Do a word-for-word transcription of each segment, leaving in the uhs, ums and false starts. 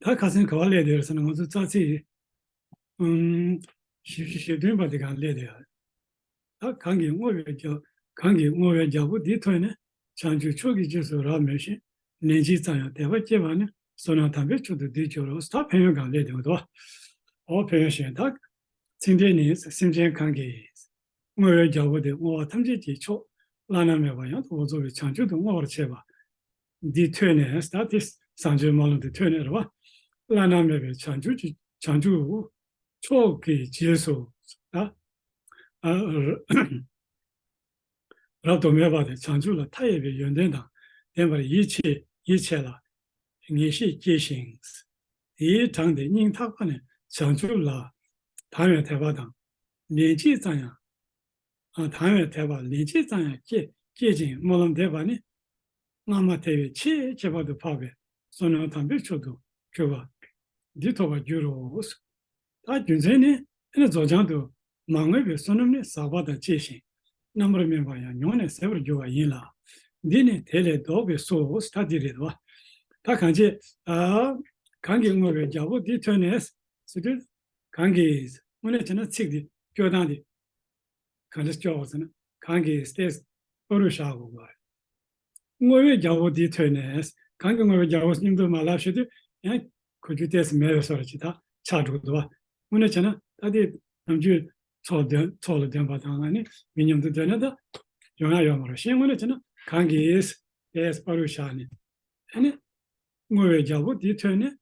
ད་ཁ་སང་ག་པར་སླེབས་བསྡད་ཡོད་ཟེར་ན། ང་ཚོ་རྩ་ཚིག་ཨུམ། བཞི་བཅུ་ཞེ་བདུན་པ་དེ་སྒང་སླེབས་བསྡད་ཡོད། ད་གང་གིས་བསྔོ་བའི་རྒྱ། གང་གིས་བསྔོ་བའི་རྒྱལ་པོ་འདི་ཐོས་ནས། བྱང་ཆུབ་མཆོག་གི་རྗེས་སུ་རབ་མོས་ཤིང་། ལན་གཅིག་ཙམ་ཡང་དད་པ་སྐྱེས་པ་ནི། བསོད་ནམས་དམ་པའི་མཆོག་ཏུ་འདི་འགྱུར་རོ། ད་ཕན་ཡོན་སྒང་སླེབས་བསྡད་ཡོད་དོ། ཨོ་ཕན་ཡོན་ཞེས་ད། ཚིག་འགྲེལ་ནི། སེམས་ཅན་གང་གིས་བསྔོ་བའི་རྒྱལ་པོ་དེ། བསྔོ་བ་ཐམས་ཅད་ཀྱི་མཆོག་བླ་ན་མེད་པ་ཡང་དག་པར་རྫོགས་པའི་བྱང་ཆུབ་ཏུ་བསྔོ་བར་བྱེད་པ་འདི་ཐོས་ནས། ད་དེ་བྱང་ཆུབ་སྨོན་ལམ་འདི་ཐོས་ནས་རེད་བ། བླ་ན་མེད་པའི་བྱང་ཆུབ་ཀྱི་བྱང་ཆུབ་མཆོག་གི་རྗེས་སུ། ད་ཨ་རབ་ཏུ་མོས་པ་དེ། བྱང་ཆུབ་ལ་མཐའ་ཡས་པའི་ཡོན་ཏན་དང་ལྡན་པར་ཡིད་ཆེས། ཡིད་ཆེས་ལ་ངེས་ཤེས་སྐྱེས་ཤིང་། དེའི་གྲངས་དེ་སྙིང་ཐག་པ་ནས་བྱང་ཆུབ་ལ་དང་བའི་དད་པ་དང་། ལན་གཅིག་ཙམ་ཡང་། ཨ། དང་བའི་དད་པ་ལན་གཅིག་ཙམ་ཡང་སྐྱེ་སྐྱེད་ཅིང་སྨོན་ལམ་འདེབས་པ་ནི། སྔ་མ་དེ་བས་ཆེས་ཁྱད་པར་དུ་འཕགས་པའི་བསོད་ནམས་དམ་པའི་མཆོག་ཏུ་གྱུར་པ་འདི་ཐོབ་པར་འགྱུར་རོ། ད་རྒྱུ་མཚན་ནི། ཨ་ནི་རྫོགས་བྱང་དུ་མ་བསྔོས་པའི་བསོད་ནམས་ནི་ཟག་པ་དང་བཅས་ཤིང་། རྣམ་པར་སྨིན་པ་ཡང་ཉུང་ནས་ཟད་པར་འགྱུར་བ་ཡིན་ལ། འདི་ནི་དེ་ལས་ལྡོག་པས་སོ། ད་འདི་རེད་དོ། ད་གང་བྱེད། ཨ། གང་གིས་བསྔོ་བའི་རྒྱལ་པོ་འདི་ཐོས་ནས་ཟེར་དུས། གང་གིས། དངོས་གནས་བྱས་ན་ཚིག་འདི་སྐྱོར་སྟངས་འདི་གང་འདྲ་སྐྱོར་བ་ཟེར་ན། གང་གིས་ཏེས་པ་རུ་བཞག་དགོས་པ་རེད། བསྔོ་བའི་རྒྱལ་པོ་འདི་ཐོས་ནས། གང་གིས་བསྔོ་བའི་རྒྱལ་པོ་མཉམ་དུ་མ་ལབ་བྱེད་དུས་ཡང་གོ་རྒྱུ་ཏོག་ཙམ་མེད་པའི་བཟོ་འདྲ་ཅིག་ད་ཆགས་འགྲོ་གི་འདུག་བ། དངོས་གནས་བྱས་ན་ད་དེ་ནམ་རྒྱུན་ཚོགས་འདོན། ཚོགས་ལ་འདོན་པ་དང་། ཨ་ནི་མི་མཉམ་དུ་འདོན་ན་ད་ཡོང་ཡ་ཡོད་མ་རེད། གཞན་དངོས་གནས་བྱས་ན་གང་གིས་ཏེས་པ་རུ་བཞག་ནས། ཨ་ནི་བསྔོ་བའི་རྒྱལ་པོ་འདི་ཐོས་ནས།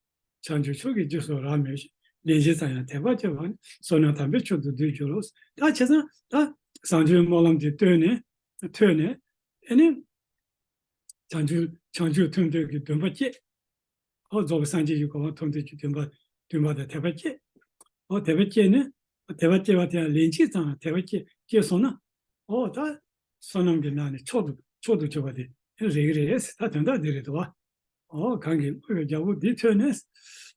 བྱང་ཆུབ་མཆོག་གི་རྗེས་སུ་རབ་མོས་ཤིང་། ལན་གཅིག་ཙམ་ཡང་དད་པ་སྐྱེས་པ་ནི། བསོད་ནམས་དམ་པའི་མཆོག་ཏུ་འདི་འགྱུར་རོ། ད་བྱས་ཙང་ད་བྱང་ཆུབ་སྨོན་ལམ་འདི་བཏོན་ནས། ཐོས་ནས། ཨ་ནི་བྱང་ཆུབ་བྱང་ཆུབ་ཐོབ་འདོད་ཀྱི་འདུན་པ་སྐྱེས། ཨོ། རྫོགས་པའི་སངས་རྒྱས་ཀྱི་གོ་འཕང་ཐོབ་འདོད་ཀྱི་འདུན་པ། འདུན་པ་དང་དད་པ་སྐྱེས། ཨོ། དད་པ་སྐྱེས་ནས། དད་པ་སྐྱེས་པ་དེ་ཡང་ལན་གཅིག་ཙམ་ཡང་དད་པ་སྐྱེས་སྐྱེས་སོང་ན། ཨོ། ད་བསོད་ནམས་ཀྱི་ནང་ནས་མཆོག་ཏུ་མཆོག་ཏུ་གྱུར་པ་དེ་རེད་ཀྱི་རེད། ད་དོན་དག་འདི་རེད་དོ། ཨོ། གང་གིས་བསྔོ་བའི་རྒྱལ་པོ་འདི་ཐོས་ནས།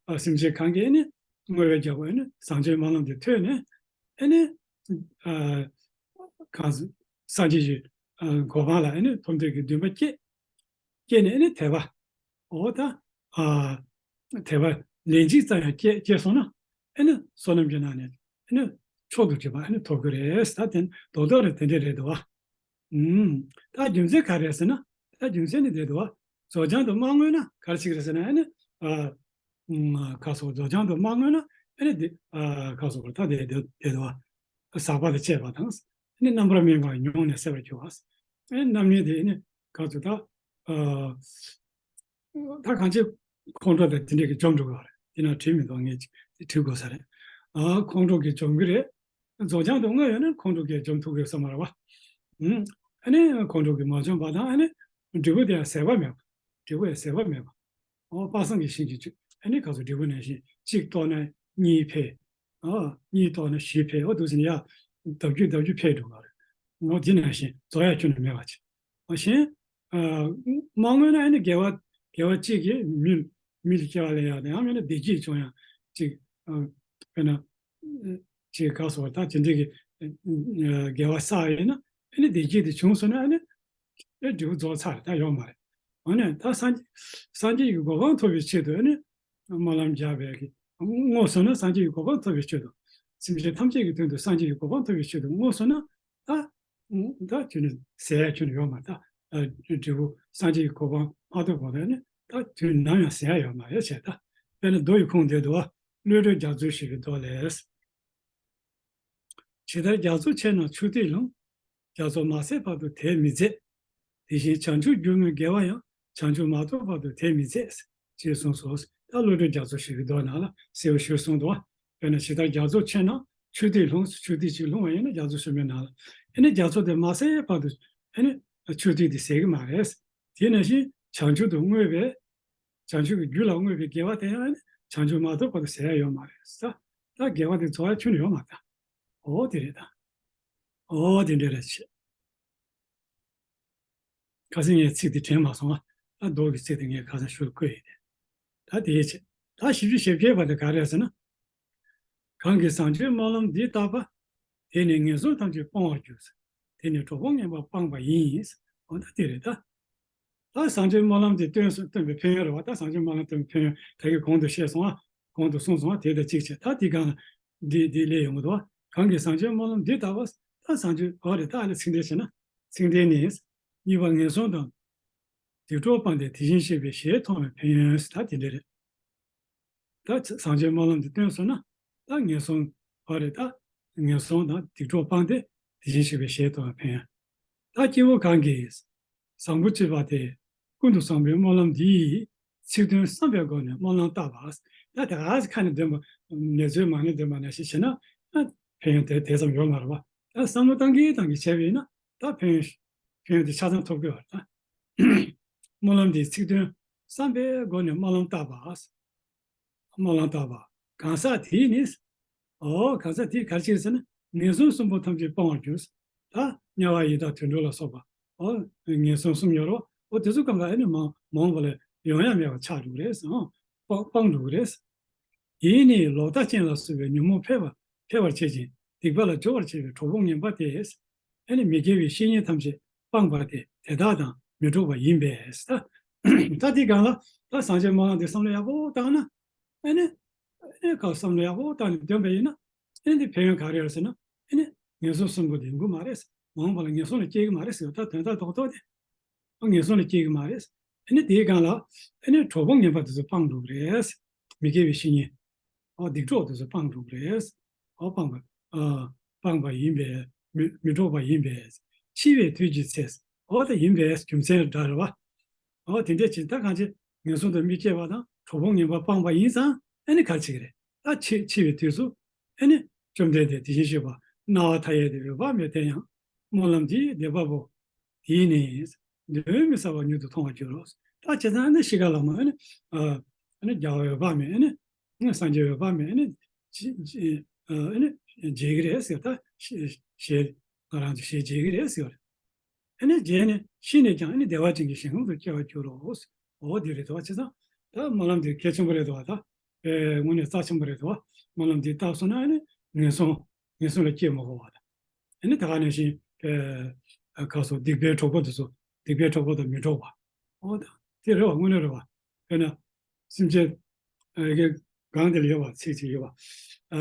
ཨ། སེམས་ཅན་གང་གིས་ནི་བསྔོ་བའི་རྒྱལ་པོ་ནི་བྱང་ཆུབ་སྨོན་ལམ་འདི་ཐོས་ནས། ཨ་ནི། ཨ། གང་སངས་རྒྱས་ཀྱི། ཨ། གོ་འཕང་ལ་ཨ་ནི་ཐོབ་འདོད་ཀྱི་འདུན་པ་སྐྱེས། སྐྱེས་ནས་ཨ་ནི་དད་པ། ཨོ། ད། ཨ། དད་པ་ལན་གཅིག་ཙམ་ཡང་སྐྱེས་སྐྱེས་སོང་ན། ཨ་ནི་བསོད་ནམས་ཀྱི་ནང་ནས་ཨ་ནི་མཆོག་ཏུ་གྱུར་པ་ཨ་ནི་ཐོབ་ཀྱི་རེད། ད་དེ་རྡོག་རྡོག་རེད། དེ་འདྲ་རེད་དོ། ཨུམ། ད་རྒྱུ་མཚན་ག་རེ་རེད་ཟེར་ན། ད་རྒྱུ་མཚན་ནི་འདི་རེད་དོ། རྫོགས་བྱང་དུ་མ་བསྔོས་ན་ག་རེ་ཞིག་རེད་ཟེར་ན། ཨ་ནི། ཨ། ཨུམ། ཁ་སོགས་རྫོགས་བྱང་དུ་མ་བསྔོས་ན། ཨ་ནི་འདི། ཨ། ཁ་སོགས་ད་དེ་འདི་རེད་དོ། ཟག་པ་དང་བཅས་པ་དང་། ཨ་ནི་རྣམ་པར་སྨིན་པ་ཉུང་ནས་ཟད་པར་འགྱུར་བ། ཨ་ནི་རྣམ་སྨིན་དེ་ཨ་ནི་ག་ཚོད་ད། ཨ། ད་གང་ཅི་ཁོང་ཁྲོ་དང་དེ་འདྲས་ཀྱིས་འཇོམས་འགྲོ་གི་རེད། དེ་ན་བྲིས་མི་འདུག་ངས་དེ་བྲིས་དགོས་ས་རེད། ཨ། ཁོང་ཁྲོ་གིས་འཇོམས་ཀྱི་རེད། རྫོགས་བྱང་དུ་བསྔོས་ཡོད་ན་ཁོང་ཁྲོ་གིས་འཇོམས་ཐུབ་ཀྱི་ཡོད་ས་མ་རེད་བ། ཨུམ། ཨ་ནི་ཁོང་ཁྲོ་གིས་མ་འཇོམས་པ་དང་། ཨ་ནི་འབྲས་བུ་དེ་ཡང་ཟད་པ་མེད་པ། འབྲས་བུ་ཡང་ཟད་པ་མེད་པ། ཨོ། དཔག་བསམ་གྱི་ཤིང་གི་བཅུད། ཨ་ནི་ག་ཚོད་འབྲས་བུ་ནང་བཞིན་གཅིག་གཏོར་ན་གཉིས་འཕེལ། ཨ། གཉིས་གཏོར་ན་བཞི་འཕེལ། ཨོ། འདུག་ཟེར་ནས་ཡར་ལྡབ་འགྱུར་ལྡབ་འགྱུར་འཕེལ་འགྲོ་བ་རེད། ཨོ། དེ་ནང་བཞིན་རྫོགས་ཡ་ཁྱོན་ནས་མེད་པ་ཅིག། ཨོ། གཞན། ཨ། མ་བསྔོས་ན་ཨ་ནི་དགེ་བ། དགེ་བ་གཅིག་གིས་མི་མི་ལ་སྐྱེ་བ་ལེན་ཡག་དང་། ཡང་མིན་ན་བདེ་སྐྱིད་བྱུང་ཡག་ཅིག། ཨ། དཔེར་ན། ཅིག་ག་སོགས་ད་དེ་འདྲའི་གི། ཨ། དགེ་བ་བསགས་ཡིན་ན། ཨ་ནི་བདེ་སྐྱིད་དེ་བྱུང་སོང་ན། ཨ་ནི་ཨེ་འབྲས་བུ་རྫོགས་ཚར་རེད། ད་ཡོད་མ་རེད། འོ་ན་ད་སངས་སངས་རྒྱས་ཀྱི་གོ་འཕང་ཐོབ་པའི་ཆེད་དུ། ཨ་ནི་སྨོན་ལམ་རྒྱག་པའི་གི་བསྔོས་སོང་ན། སངས་རྒྱས་ཀྱི་གོ་འཕང་ཐོབ་པའི་ཆེད་དུ། སེམས་ཅན་ཐམས་ཅད་ཀྱི་དོན་དུ་སངས་རྒྱས་ཀྱི་གོ་འཕང་ཐོབ་པའི་ཆེད་དུ་བསྔོས་སོང་ན། ད་ད་ཁྱོད་ནི་ཟད་ཡ་ཁྱོད་ནི་ཡོད་མ་རེད། ད་འབྲས་བུ་སངས་རྒྱས་ཀྱི་གོ་འཕང་མ་ཐོབ་གོང་དུ་ནི་ད་དུས་ནམ་ཡང་ཟད་ཡ་ཡོད་མ་རེད་ཟེར། ད་དཔེར་ན་མདོ་ཡི་ཁུངས་འདི་འདུག་བ། བློ་གྲོས་རྒྱ་མཚོ་ཞིག་གི་མདོ་ལས། ཇི་ལྟར་རྒྱ་མཚོ་ཆེ་རྣམས་ཆུ་ཐིགས་ལྷུང་། རྒྱ་མཚོ་མ་ཟད་བར་དུ་དེར་མི་འཛེག། དེ་བཞིན་བྱང་ཆུབ་རྒྱུར་བསྔོས་དགེ་བ་ཡང་། བྱང་ཆུབ་མ་ཐོབ་བར་དུ་དེར་མི་འཛེག། ཅེས་གསུངས་སོ། ད་བློ་གྲོས་རྒྱ་མཚོ་ཞིག་གི་མདོ་ནང་ལ་གསལ་པོ་ཞེས་གསུངས་འདུག་བ། དཔེར་ན་ཇི་ལྟར་རྒྱ་མཚོ་ཆེ་རྣམས་ཆུ་ཐིགས་ལྷུང་། ཆུ་ཐིགས་གཅིག་ལྷུང་བ་ཡིན་ན་རྒྱ་མཚོ་ཆེན་པོའི་ནང་ལ། ཨ་ནི་རྒྱ་མཚོ་དེ་མ་ཟད་བར་དུ་ཨ་ནི་ཆུ་ཐིགས་དེ་ཟད་ཀྱི་མ་རེད། དེ་ནང་བཞིན་བྱང་ཆུབ་ཏུ་བསྔོས་པའི། བྱང་ཆུབ་ཀྱི་རྒྱུ་ལ་བསྔོས་པའི་དགེ་བ་དེ་ཡང་ཨ་ནི་བྱང་ཆུབ་མ་ཐོབ་བར་དུ་ཟད་ཡ་ཡོད་མ་རེད། ད་ད་དགེ་བ་དེ་རྫོགས་ཡ་ཁྱོན་ནས་ཡོད་མ་རེད། ད་འོ་དེ་རེད། ད་འོ་དེ་འདྲ་རེད་ཅེས། ཁ་སང་ངས་ཚིག་དེ་དྲན་མ་སོང་ང་། ད་མདོ་གི་ཚིག་དེ་ངས་ཁ་སང་ཤུགས་བཀོད་ཡིན་ཏེ། ད་དེ་ཡས་བྱས། ད་བཞི་བཅུ་ཞེ་བརྒྱད་པ་དེ་ག་རེ་རེད་ཟེར་ན། གང་གིས་བྱང་ཆུབ་སྨོན་ལམ་འདི་བཏབ་པ། དེ་ནི་ངན་སོང་ཐམས་ཅད་སྤོང་བར་འགྱུར། དེ་ནི་གྲོགས་པོ་ངན་པ་སྤངས་པ་ཡིན། འོ་ད་དེ་རེད་ད། ད་བཟང་སྤྱོད་སྨོན་ལམ་དེ་སྟོན་སོང་། སྟོན་པའི་ཕན་ཡོན་རེད་བ། ད་བཟང་སྤྱོད་སྨོན་ལམ་སྟོན་པའི་ཕན་ཡོན་ད་གིན་གོང་དུ་བཤད་སོང་ཨ། གོང་དུ་གསུངས་སོང་ཨ། དེ་དང་གཅིག་བྱས། ད་དེའི་སྒང་ལ་འདི་འདི་སླེབས་ཡོང་གི་འདུག་བ། གང་གིས་བཟང་སྤྱོད་སྨོན་ལམ་འདི་ལྟ་བ། ད་བཟང་སྤྱོད་འོ་རེད། ད་ཨ་ལས་ཚིག་འགྲེལ་བྱས་ན། ཚིག་འགྲེལ་ནི། གཉིས་པ་ངན་སོང་དང་སྡིག་གྲོགས་སྤངས་ཏེ་དེ་བཞིན་གཤེགས་པའི་ཞལ་མཐོང་བའི་ཕན་ཡོན། ད་དེ་འདྲ་རེད། ད་བཟང་སྤྱོད་སྨོན་ལམ་འདི་སྟོན་སོང་ན། ད་ངན་སོང་འོ་རེད། ད་ངན་སོང་དང་སྡིག་གྲོགས་སྤངས་ཏེ་དེ་བཞིན་གཤེགས་པའི་ཞལ་མཐོང་བའི་ཕན་ཡོན། ད་སྐྱེ་བོ་གང་གིས་བཟང་པོ་སྤྱོད་པ་སྟེ། ཀུན་ཏུ་བཟང་པོའི་སྨོན་ལམ་འདི་ཡི་ཚིག་དོན་བསམ་པའི་སྒོ་ནས་སྨོན་ལམ་བཏབ་པ། ད་དེ་ག་ཁ་ནས་འདོན་པ། ནེ་ཙོའི་མ་ཎི་འདོན་པ་ནང་བཞིན་བྱས་ན། ད་ཕན་ཡོན་དེ་དེ་ཙམ་ཡོད་མ་རེད་བ། ད་བསམ་བློ་བཏང་གིན་བཏང་གིན་བྱས་པ་ཡིན་ན། ད་ཕན་ཡོན་ཕན་ཡོན་དེ་ཆ་ཚང་ཐོབ་ཀྱི་ཡོད་རེད། ད་སྨོན་ལམ་འདིའི་ཚིག་དོན་བསམ་པའི་སྒོ་ནས་སྨོན་ལམ་བཏབ་པ། སྨོན་ལམ་བཏབ་པ། གང་ཟག་དེས་ནི། ཨོ། གང་ཟག་དེས་ག་རེ་བྱེད་ཟེར་ན། ངན་སོང་གསུམ་པོ་ཐམས་ཅད་སྤོང་བར་འགྱུར། ད་དམྱལ་བ་ཡི་དྭགས་དུད་འགྲོ་ལ་སོགས་པ། ཨོ། ངན་སོང་གསུམ་ཡོད་རེད་བ། ཨོ། དེ་ཚོ་གང་ག་ཨ་ནི་མ་མ་འོངས་པ་ལ་ཡོང་ཡ་མེད་པ་ཆགས་འགྲོ་གི་རེད་ཟེར། ཨོ། སྤང་སྤང་འགྲོ་གི་རེད། དེས་ནི་ལོག་ལྟ་ཅན་ལ་སོགས་པའི་ཉོན་མོངས་འཕེལ་བ་འཕེལ་བར་བྱེད་ཅིང་སྡིག་པ་ལ་སྦྱོར་བར་བྱེད་པའི་གྲོགས་པོ་ངན་པ་སྟེ། ཨ་ནི་མི་དགེ་བའི་བཤེས་གཉེན་ཐམས་ཅད་སྤངས་པ་སྟེ་དེ་དག་དང་མི་འགྲོགས་པ་ཡིན་པས། ད་ད་དེའི་སྒང་ལ་ད་བཟང་སྤྱོད་སྨོན་ལམ་འདི་བསམ་བློ་ཡག་པོ་བཏང་ན། ཨ་ནི་ཨ་ནི་ཁ་བསམ་བློ་ཡག་པོ་བཏང་ནས་འདོན་པ་ཡིན་ན། ཨ་ནི་འདི་ཕན་ཡོན་ག་རེ་ཡོད་ཟེར་ན། ཨ་ནི་ངན་སོང་གསུམ་པོ་འདི་ཡོང་གི་མ་རེད། མ་འོངས་པ་ལ་ངན་སོང་ལ་སྐྱེ་གི་མ་རེད་ཟེར། ད་དོན་དག་རྡོག་རྡོག་དེ། ཨ། ངན་སོང་ལ་སྐྱེ་གི་མ་རེད། ཨ་ནི་དེའི་སྒང་ལ་ཨ་ནི་གྲོགས་པོ་ངན་པ་དེ་ཚོ་སྤང་འགྲོ་གི་རེད། མི་དགེ་བའི་བཤེས་གཉེན། ཨོ། སྡིག་གྲོགས་དེ་ཚོ་སྤང་འགྲོ་གི་རེད། ཨོ། སྤངས་པ། ཨ། སྤངས་པ་ཡིན་པས། མི་མི་འགྲོགས་པ་ཡིན་པས། འཆི་བའི་དུས་ཀྱི་ཚེ། ཨོ། ད་ཡིན་པས་རྒྱུ་མཚན་འདྲ་རེད་བ། ཨོ། དེ་འདྲ་བྱས་ད་གང་ཅི་ངན་སོང་དུ་མི་སྐྱེ་བ་དང་གྲོགས་པོ་ངན་པ་སྤངས་པ་ཡིན་ཙང་ཨ་ནི་ག་རེ་བྱེད་ཀྱི་རེད། ད་འཆི་འཆི་བའི་དུས་སུ་ཨ་ནི་བཅོམ་ལྡན་འདས་དེ་བཞིན་གཤེགས་པ་སྣང་བ་མཐའ་ཡས་དེ་འོད་དཔག་མེད་དེ་ཡང་སྨོན་ལམ་འདིའི་བཟླས་པ་པོ། དེས་ནི་གདོན་མི་ཟ་བ་མྱུར་དུ་མཐོང་བར་འགྱུར་རོ། ད་བྱས་ཙང་ཨ་ནི་ཤི་ཁ་ལ་མ་ཨ་ནི། ཨ། ཨ་ནི་རྒྱལ་བ་འོད་དཔག་མེད། ཨ་ནི་སངས་རྒྱས་འོད་དཔག་མེད། ཨ་ནི་ཅི་ཅི་ཨ་ནི་མཇལ་གི་རེད་ཟེར། ད་ཞལ་ཞལ་ང་རང་ཚོ་ཞལ་མཇལ་གི་རེད་ཟེར་བ་རེད། ཨ་ནི་མཇལ་ནས་ཤི་ནས་ཀྱང་ཨ་ནི་བདེ་བ་ཅན་གྱི་ཞིང་ཁམས་སུ་སྐྱེ་བར་འགྱུར་རོ། འོ་དེ་རེད་དོ། བྱས་ཙང་ད་སྨོན་ལམ་དེ་གལ་ཆེན་པོ་རེད་དོ། ད་དངོས་གནས་རྩ་ཆེན་པོ་རེད་དོ། སྨོན་ལམ་དེ་བཏབ་སོང་ན་ཨ་ནི་ངན་སོང་ངན་སོང་ལ་སྐྱེ་མི་དགོས་པ་དང་། ཨ་ནི་ད་ག་ནང་བཞིན་ཨ་ཁ་སོ་སྡིག་པའི་གྲོགས་པོ་དེ་ཚོ་སྡིག་པའི་གྲོགས་པོ་དང་མི་འགྲོགས་པ། འོ་ད་དེ་རེད་བ། དངོས་གནས་རེད་བ། དཔེར་ན་སེམས་ཅན་ཨ་གི་གང་དེ་ལ་ཡོད་པ་ཚིག་ཅིག་ཡོད་པ། ཨ་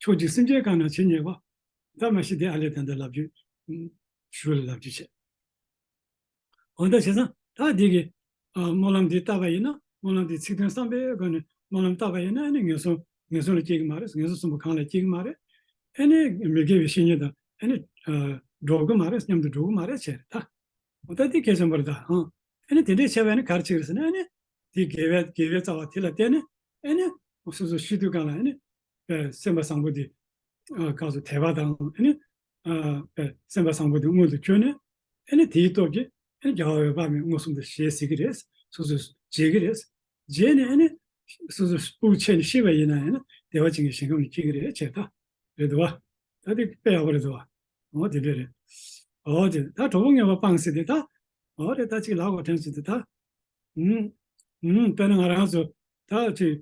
ཕྱོགས་གཅིག་སེམས་ཅན་གང་ན་ཇི་སྙེད་པ། ད་མ་གཞི་དེ་ཨ་ལས་ད་ལྟ་ལབ་རྒྱུ། ཞུ་ལ་ལབ་རྒྱུ་བྱས། འོ་ད་བྱས་ཙང་ད་འདི་གི་ཨ་སྨོན་ལམ་འདི་བཏབ་པ་ཡིན་ན། སྨོན་ལམ་འདི་ཚིག་དོན་བསམ་པའི་སྒོ་ནས་སྨོན་ལམ་བཏབ་པ་ཡིན་ན་ཨ་ནི་ངན་སོང་ངན་སོང་ལ་སྐྱེ་གི་མ་རེད། ངན་སོང་གསུམ་པོ་གང་ལ་སྐྱེ་གི་མ་རེད། ཨ་ནི་མི་དགེ་བའི་བཤེས་གཉེན་དང་ཨ་ནི་ཨ་འགྲོགས་གི་མ་རེད། མཉམ་དུ་འགྲོགས་གི་མ་རེད་བྱས་རེད་ད། འོ་ད་འདི་གལ་ཆེན་པོ་རེད་ད། ཧང་། ཨ་ནི་དེ་འདྲས་བྱས་པ་ཡིན་ན་ག་རེ་བྱེད་ཀྱི་རེད་ཟེར་ན། ཨ་ནི་དེ་དགེ་བའི་དགེ་བའི་རྩ་བ་དེ་ལ་བརྟེན་ནས་ཨ་ནི་སོ་སོ་ཤི་དུས་སྒང་ལ་ཨ་ནི་ཨ་སེམས་པ་བཟང་པོ་དེ་ཨ་ག་ཚོད་དད་པ་དང་ཨ་ནི་ཨ་ཨ་སེམས་པ་བཟང་པོ་དེ་མངོན་དུ་གྱུར་ནས་ཨ་ནི་དེའི་སྟོབས་ཀྱིས་ཨ་ནི་རྒྱལ་བ་འོད་དཔག་མེད་མངོན་སུམ་དུ་ཞལ་གཟིགས་ཀྱི་རེད། སོ་སོས་མཇལ་གྱི་རེད། མཇལ་ནས་ཨ་ནི་སོ་སོ་སྤུ་གུ་ཆད་ནས་ཤི་བ་ཡིན་ན་ཡང་ན་བདེ་བ་ཅན་གྱི་ཞིང་ཁམས་ལ་སྐྱེ་གི་རེད་བྱས་ད། རེད་འདུག་བ། ད་དེ་དཔེ་ཡག་པོ་རེད་འདུག་བ། འོ་དེ་འདྲ་རེད། འོ་དེ་ད་གྲོགས་པོ་ངན་པ་སྤངས་ཟེར་དེ་ད། འོ་རེད། ད་ཅིག་ལབ་དགོས་དྲན་ཟེར་དེ་ད། ཨུམ། ཨུམ། དཔེར་ན་ང་རང་ཚོ་ད་ཅིག་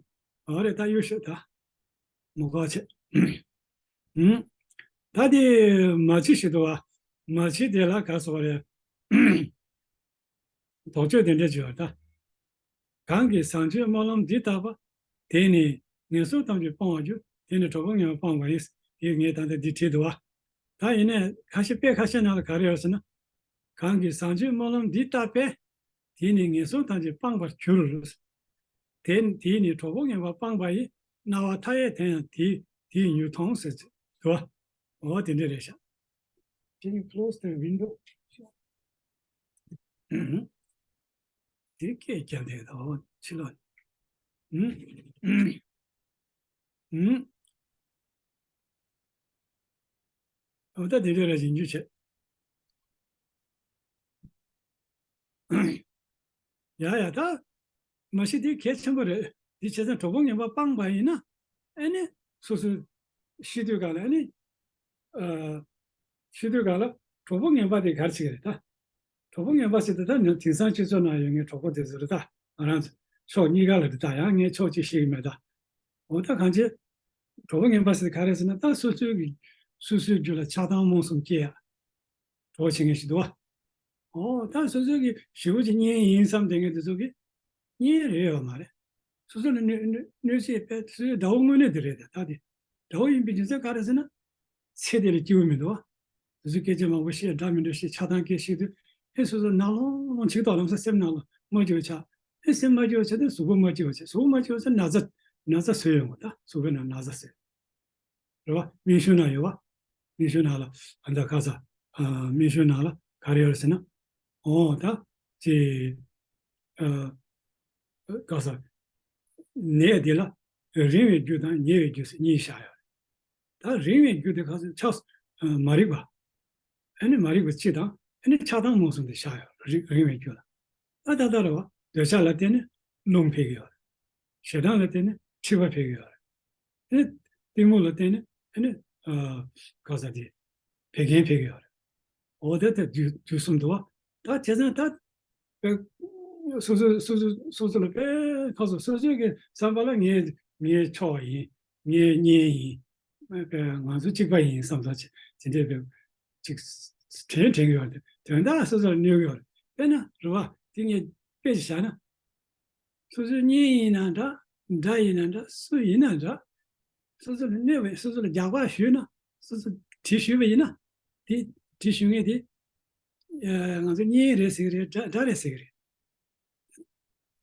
འོ་རེད། ད་གཡུག་ཤོག་ད། མི་དགོས་བྱས། ཨུམ། ད་དེ་མ་ཕྱི་ཞིག་འདུག་བ། མ་ཕྱི་དེ་ལ་ག་སོགས་རེད། དོགས་གཅོད་དེ་འདྲ་བྱས་པ་ད། གང་གིས་བཟང་སྤྱོད་སྨོན་ལམ་འདི་བཏབ་པ། དེས་ནི་ངན་སོང་ཐམས་ཅད་སྤང་བར་འགྱུར། དེས་ནི་གྲོགས་པོ་ངན་པ་སྤངས་པ་ཡིན། དེ་ངས་ད་ལྟ་འདི་བྲིས་འདུག་བ། ད་ཡིན་ནའི་ཁ་ཤས་དཔེ་ཁ་ཤས་ནང་ལ་ག་རེ་ཡོད་ཟེར་ན། གང་གིས་བཟང་སྤྱོད་སྨོན་ལམ་འདི་བཏབ་པས། དེས་ནི་ངན་སོང་ཐམས་ཅད་སྤངས་པར་འགྱུར། དེ་དེས་ནི་གྲོགས་པོ་ངན་པ་སྤངས་པ་ཡི། སྣང་བ་མཐའ་ཡས་དེ་ཡང་དེ་དེས་མྱུར་མཐོང་ཟེར་འདུག་བ། འོ་དེ་འདྲ་རེད་ཤག Can you close the window? དེ་སྐད་རྒྱབ་བསྡད་འདུག་ཕྱི་ལོགས། ཨུམ། ཨུམ། འོ་ད་དེ་འདྲ་རེད། ཡིན་རྒྱུ་བྱས། ཡ་ཡ་ད། མ་གཞི་དེ་གལ་ཆེན་པོ་རེད། དེ་བྱས་ཙང་གྲོགས་པོ་ངན་པ་སྤངས་པ་ཡིན་ན། ཨ་ནི་སོ་སོ་ཤི་དུས་སྒང་ལ་ཨ་ནི་ཨ་ཤི་དུས་སྒང་ལ་གྲོགས་པོ་ངན་པ་དེ་ག་རེ་བྱེད་ཀྱི་རེད་ད། གྲོགས་པོ་ངན་པ་ཟེར་དུས་ད་ནི་དེང་སང་སྤྱི་ཚོགས་ནང་ཡོད་མཁན་གྲོགས་པོ་དེ་ཚོ་རེད་ད། ང་རང་ཚོ་ཕྱོགས་གཉིས་ཀ་ལ་རེད་ད། ཡང་ངས་ཕྱོགས་གཅིག་བཤད་ཀྱི་མེད་ད། འོ་ད་གང་བྱེད། གྲོགས་པོ་ངན་པ་ཟེར་ག་རེ་ཟེར་ན། ད་སོ་སོའི་གི་སོ་སོའི་རྒྱུད་ལ་ཆགས་སྡང་རྨོངས་གསུམ་སྐྱེ་ཡ། གྲོགས་བྱེད་མཁན་ཞིག་འདུག་བ། ཨོ་ད་སོ་སོ་གི་ཞེ་པོ་ཅིག་གཉེན་ཡིན་བསམ་བསྡད་མཁན་དེ་ཚོ་གི་གཉེན་རེད་ཡོད་མ་རེད། སོ་སོ་ལ་གནོད་གནོད་གནོད་བྱེད་པའི་སོ་སོའི་དགྲ་བོ་དངོས་གནས་དེ་རེད། ད་ད་དེ་དགྲ་བོ་ཡིན་པའི་རྒྱུ་མཚན་ག་རེ་ཟེར་ན། ཚེ་འདི་ལ་སྐྱིད་པོ་མི་འདུག་བ། དེ་ཚོ་སྐད་ཆ་མང་པོ་བཤད། འདྲ་མི་འདྲ་བཤད། ཆགས་སྡང་སྐད་བཤད་དུས་ཨེ་སོ་སོ་ནང་ལོང་ལོང་ཆིག་ཐག་ལམ་སང་སེམས་ནང་ལ་མ་སྐྱིད་པ་ཆགས། ཨེ་སེམས་མ་སྐྱིད་པ་ཆགས་དུས་གཟུགས་པོ་མ་སྐྱིད་པ་ཆགས། གཟུགས་པོ་མ་སྐྱིད་པ་ཆགས་ན་ཚ་ན་ཚ་བཟོས་ཡོང་བ། ད་གཟུགས་པོའི་ནང་ན་ཚ་བཟོས། རེད་བ། སྨན་གཞུང་ནང་ཡོད་བ། སྨན་གཞུང་ནང་ལ་ཨ་ད་ག་ས་ཨ་སྨན་གཞུང་ནང་ལ་ག་རེ་ཡོད་རེད་ཟེར་ན། ཨོ་ད་ཅི་ཨ་ག་ས་ནད་འདི་ལ་རིང་བའི་རྒྱུ་དང་ཉེ་བའི་རྒྱུ་ཟེར་གཉིས་བཞག་ཡོད་རེད། ད་རིང་བའི་རྒྱུ་དེ་ག་ས་ཆགས་ཨ་མ་རིག་པ། ཨ་ནི་མ་རིག་པ་སྤྱི་དང་ཨ་ནི་ཆགས་སྡང་རྨོངས་གསུམ་དེ་བཞག་ཡོད་རེད། རིང་བའི་རྒྱུ་ལ། ད་ད་ལྟ་རེད་བ། འདོད་ཆགས་ལ་བརྟེན་ནས་རླུང་འཕེལ་གི་ཡོད་རེད། ཞེ་སྡང་ལ་བརྟེན་ནས་འཁྲི་བ་འཕེལ་གི་ཡོད་རེད། ཨ་ནི་གཏི་མུག་ལ་བརྟེན་ནས་ཨ་ནི་ཨ་ག་ས་དེ་བད་ཀན་འཕེལ་གི་ཡོད་རེད། འོ་དེ་ལྟར་དུས་དུས་གསུམ་དུ་བ། ད་བྱས་ཙང་ད་དཔེ་སོ་སོ་སོ་སོ་སོ་སོ་ལ་དཔེ་ཁ་སོ་སོ་སོའི་གི་བསམ་པ་ལ་ངའི་ངའི་ཕྱོགས་ཡིན། ངའི་གཉེན་ཡིན། ང་ཚོ་གཅིག་པ་ཡིན་བསམ་ཚོ་ཅི་དེ་འདྲའི་དཔེ་ཅིག་དྲན་དྲན་གི་ཡོད་རེད། དོན་དག་སོ་སོ་ལ་གནོད་གི་ཡོད་རེད། དཔེར་ན་རེད་བ། དེ་ངས་དཔེ་ཅིག་བཞག་ན། སོ་སོའི་གཉེན་ཡིན་ན་འདྲ། དགྲ་ཡིན་ན་འདྲ། སུ་ཡིན་ན་འདྲ། སོ་སོ་ལ་གནོད་པའི་སོ་སོ་ལ་རྒྱག་པ་ཞུས་ན། སོ་སོ་དྲི་ཞུས་པ་ཡིན་ན། དེ་དྲི་ཞུ་མཁན་དེ་ཨ་ང་ཚོ་གཉེན་རེད་ཟེར་གི་རེད། དགྲ་དགྲ་རེད་ཟེར་གི་རེད།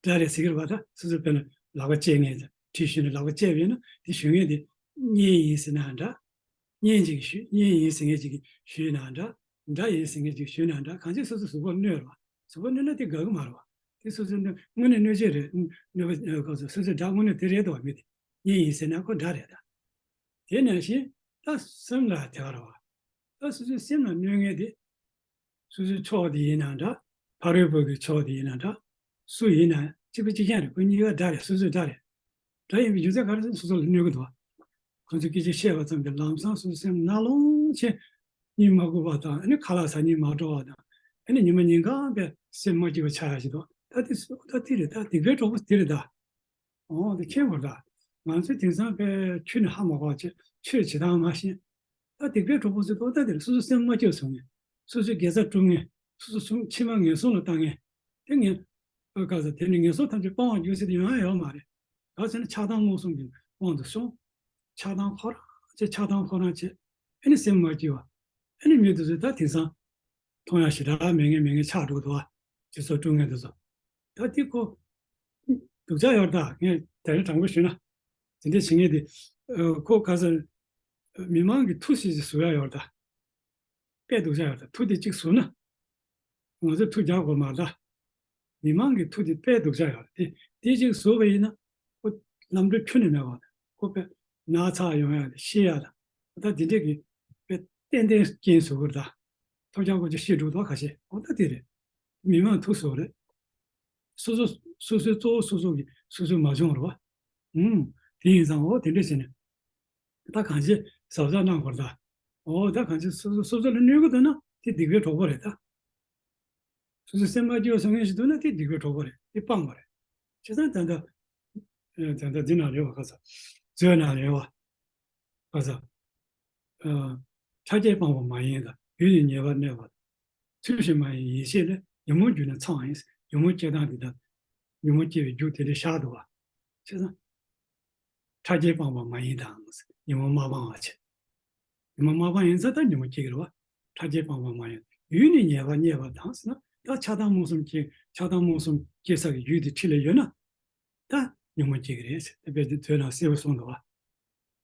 དགྲ་རེད་ཟེར་གི་རེད་བ། ད་སོ་སོ་དཔེར་ན་ལག་པ་བཅད་མཁན་དང་དྲི་ཞུས་ན་ལག་པ་བཅད་པ་ཡིན་ན། དེ་ཞུ་མཁན་དེ་གཉེན་ཡིན་ཟེར་ན་འདྲ། གཉེན་ཅིག་ཞུ་གཉེན་ཡིན་ཟེར་མཁན་ཅིག་ཞུས་ན་འདྲ། དགྲ་ཡིན་ཟེར་མཁན་ཅིག་ཞུས་ན་འདྲ། གང་ཅི་སོ་སོ་གཟུགས་པོ་གནོད་རེད་བ། གཟུགས་པོ་གནོད་ན་དེ་དགའ་གི་མ་རེད་བ། དེ་སོ་སོའི་གནོད་དངོས་གནས་གནོད་བྱེད་རེད། གནོད་པ་ཨ་ག་ས་སོ་སོའི་དགྲ་དངོས་གནས་དེ་རེད་དོ། མི་དེ་གཉེན་ཡིན་ཟེར་ན་ཁོ་དགྲ་རེད་ད། དེ་ནང་བཞིན་ད་སེམས་ལ་དེ་ག་རེད་བ། ད་སོ་སོའི་སེམས་ལ་གནོད་མཁན་དེ། སོ་སོའི་ཕྱོགས་དེ་ཡིན་ན་འདྲ། ཕ་རོལ་པོ་གི་ཕྱོགས་དེ་ཡིན་ན་འདྲ། སུ་ཡིན་ན་གཅིག་པ་གཅིག་རྐྱང་རེད། ཁོ་གཉིས་ཀ་དགྲ་རེད། སོ་སོའི་དགྲ་རེད། དགྲ་ཡིན་པའི་རྒྱུ་མཚན་ག་རེ་ཟེར་ན་སོ་སོ་ལ་གནོད་ཀྱི་འདུག་བ། ཁོ་ཚོས་སྐད་ཆ་བཤད་པ་ཙམ་གྱིས་ལམ་སང་སོ་སོའི་སེམས་ནང་ལོང་ཆེ། གཉིད་མ་ཁུག་པ་དང་། ཨ་ནི་ཁ་ལག་ཟ་སྙིང་མ་བྲོ་བ་དང་། ཨ་ནི་ཉི་མ་ཉིན་གང་པའི་སེམས་མ་སྐྱིད་པ་ཆགས་ཡ་ཞིག་འདུག་ད་དེ་སུ་ད་དེ་རེད། ད་སྡིག་པའི་གྲོགས་པོ་དེ་རེད་ད། འོ་དེ་མཁྱེན་དགོས་ད། ང་ཚོས་དེང་སང་པའི་ཆོས་ནི་ཧ་མ་གོ་བ་བྱས། ཆོས་བྱེད་སྟངས་མ་ཤེས། ད་སྡིག་པའི་གྲོགས་པོ་ཚོས་ད་ལྟ་དེར་སོ་སོ་སེམས་མ་སྐྱིད་བཟོ་ངེས། སོ་སོའི་དགེ་རྩ་བཀྲུ་ངེས། སོ་སོ་སེམས་ཕྱི་མ་ངན་སོང་ལ་བཏང་ངེས། དེ་ངན་ཨ་ག་ས་དེ་ནི་ངན་སོང་ཐམས་ཅད་སྤང་བར་འགྱུར་ཟེར་དེ་ཡོང་ཡ་ཡོད་མ་རེད། ག་ཟེར་ན་ཆགས་སྡང་རྨོངས་གསུམ་གྱི་དབང་དུ་སོང་། ཆགས་སྡང་ཁོ་རང་བྱས། ཆགས་སྡང་ཁོ་རང་བྱས། ཨ་ནི་སེམས་མ་སྐྱིད་པ། ཨ་ནི་མི་དེ་ཚོས་ད་དེང་སང་མཐོང་ཡ་ཞེ་དྲག་མེད་ངེས་མེད་ངེས་ཆགས་འགྲོ་འདུག་བ། དེ་ཚོ་བཀྲུ་ངེས་དེ་ཚོ། ད་དེ་ཁོ་སྡུག་ཅག་ཡོད་རེད་ད། ངས་དེ་རིང་དྲང་པོ་ཞུས་ན། དེ་འདྲས་བྱེད་མཁན་དེ་ཨ་ཁོ་ག་ས་མི་མང་གི་མཐུ་ཞིག་ཞིག་ཟུག་ཡ་ཡོད་རེད་ད། དཔེ་སྡུག་ཅག་ཡོད་རེད་ད། མཐུ་དེ་གཅིག་ཟུག་ན། ང་ཚོས་མཐུ་རྒྱག་དགོས་མ་རེད་ད། མི་མང་གི་མཐུ་དེ་དཔེ་སྡུག་ཅག་ཡོད་རེད་དེ། དེ་གཅིག་ཟུག་པ་ཡིན་ན་ཁོ་ལམ་འགྲོ་ཁྱོན་ནས་མེད་པ། ཁོ་དཔེ་ན་ཚ་ཡོང་ཡ་དང་ཤི་ཡ་དང་། ད་དེ་འདྲས་ཀྱི་དཔེ་ཏན་ཏན་རྐྱེན་བཟོ་གི་རེད་ད། ཐོབ་རྒྱག་དགོས་ཀྱི་ཤི་འགྲོ་དོ་ཁ་ཤས། འོ་ད་དེ་རེད། མི་མང་མཐུ་ཟུག་རེད། སོ་སོ་སོ་སོའི་གཙོ་བོ་སོ་སོ་གིས་སོ་སོ་མ་སྦྱོང་རོགས། ཨུམ། དེ་ཡིན་ཙང་འོ་དེ་འདྲ་བྱས་ནས་ད་གང་ཅི་གཟབ་གཟབ་གནང་དགོས་རེད་ད། འོ་ད་གང་ཅི་སོ་སོ་སོ་སོ་ལ་གནོད་གི་འདུག་ན་དེ་སྡིག་པའི་གྲོགས་པོ་རེད་ད། སོ་སོ་སེམས་མ་སྐྱིད་པ་བཟོ་མཁན་ཞིག་འདུག་ན་དེ་སྡིག་པའི་གྲོགས་པོ་རེད། དེ་སྤངས་པ་རེད། བྱས་ཙང་ད་ལྟ་ཨ་ད་ལྟ་འདི་ན་རེད་བ། ག་ས་མཛོད་ན་རེད་བ། ག་ས་ཨ་ཕྲ་རྒྱས་སྤངས་པ་མ་ཡིན་ལ། ཡུལ་ནི་ཉེས་པར་གནས་པ། ཚུལ་བཞིན་མ་ཡིན་ཡིད་ཤེས་ལས། ཉོན་མོངས་རྒྱུ་ནི་ཚང་བ་ཡིན། ཉོན་མོངས་སྐྱེ་སྟངས་འདི་དག་ཉོན་མོངས་སྐྱེ་བའི་རྒྱུ་དེ་འདྲ་བཞག་འདུག་བ། བྱས་ཙང་ཕྲ་རྒྱས་སྤངས་པ་མ་ཡིན་དང་། ཉོན་མོངས་མ་སྤངས་པ་བྱས། ཉོན་མོངས་མ་སྤངས་ཡིན་ཙང་ད་ཉོན་མོངས་སྐྱེ་གི་རེད་བ། ཕྲ་རྒྱས་སྤངས་པ་མ་ཡིན། ཡུལ་ནི་ཉེས་པར་གནས་པ་དང་ཟེར་ན། ད་ཆགས་སྡང་རྨོངས་གསུམ་སྐྱེ། ཆགས་སྡང་རྨོངས་གསུམ་སྐྱེ་ས་གི་ཡུལ་དེ་འཁྲིས་ལ་ཡོད་ན། ད་ཉོན་མོངས་སྐྱེ་གི་རེད་ཟེར་ཏེ་དཔེ་དེ་མཛོད་ནང་གསལ་པོ་གསུངས་འདུག་བ།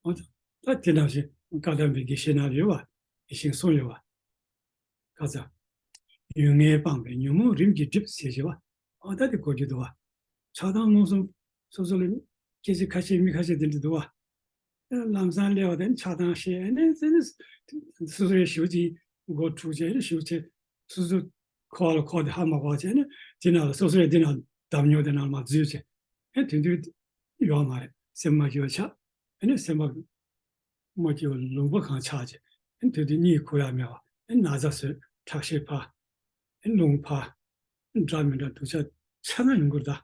འོ་ད་དེ་ནང་བཞིན་བཀའ་གདམས་པའི་དགེ་བཤེས་ནང་ཡོད་བ། དེ་བཞིན་གསུངས་ཡོད་བ། ཁ་ཚ། ཡུལ་ངན་སྤངས་པས་ཉོན་མོངས་རིམ་གྱིས་འགྲིབ་ཟེར་བ། འོ་ད་དེ་གོ་རྒྱུ་འདུག་བ། ཆགས་སྡང་རྨོངས་གསུམ་སོ་སོ་ལ་སྐད་ཆ་ཁ་ཤས་མི་ཁ་ཤས་དེ་འདྲ་འདུག་བ། ལམ་སང་སླེབས་པ་དེ་ནི་ཆགས་སྡང་ཤས། ཨ་ནི་ཙི་ནི་སོ་སོའི་ཞེ་པོ་ཅིག་མགོ་འཁྲུག་བྱས། ཨ་ནི་ཞེ་པོ་ཅིག་སོ་སོ་ཁོག་ལ་ཁོག་དེ་ཧ་མ་གོ་བྱས། ཨ་ནི་དེ་ནང་ལ་སོ་སོའི་དེ་ནང་འདམ་ཉོག་དེ་ནང་མར་འཛུལ་བྱས། ཨ་ནི་དེ་དུས་ཡོད་མ་རེད། སེམས་མ་སྐྱིད་པ་ཆགས། ཨ་ནི་སེམས་པ་མ་སྐྱིད་པ་ལུང་པ་གང་ཆགས་བྱས། ཨ་ནི་དེ་དུས་གཉིད་ཁུག་ཡ་མེད་པ། ཨ་ནི་ན་ཚ་བཟོས། ཁྲག་ཤེད་འཕར། ཨ་ནི་རླུང་འཕར། འདྲ་མི་འདྲ་སྡུག་ཅག་ཆ་ཚང་ཡོང་གི་རེད་ད།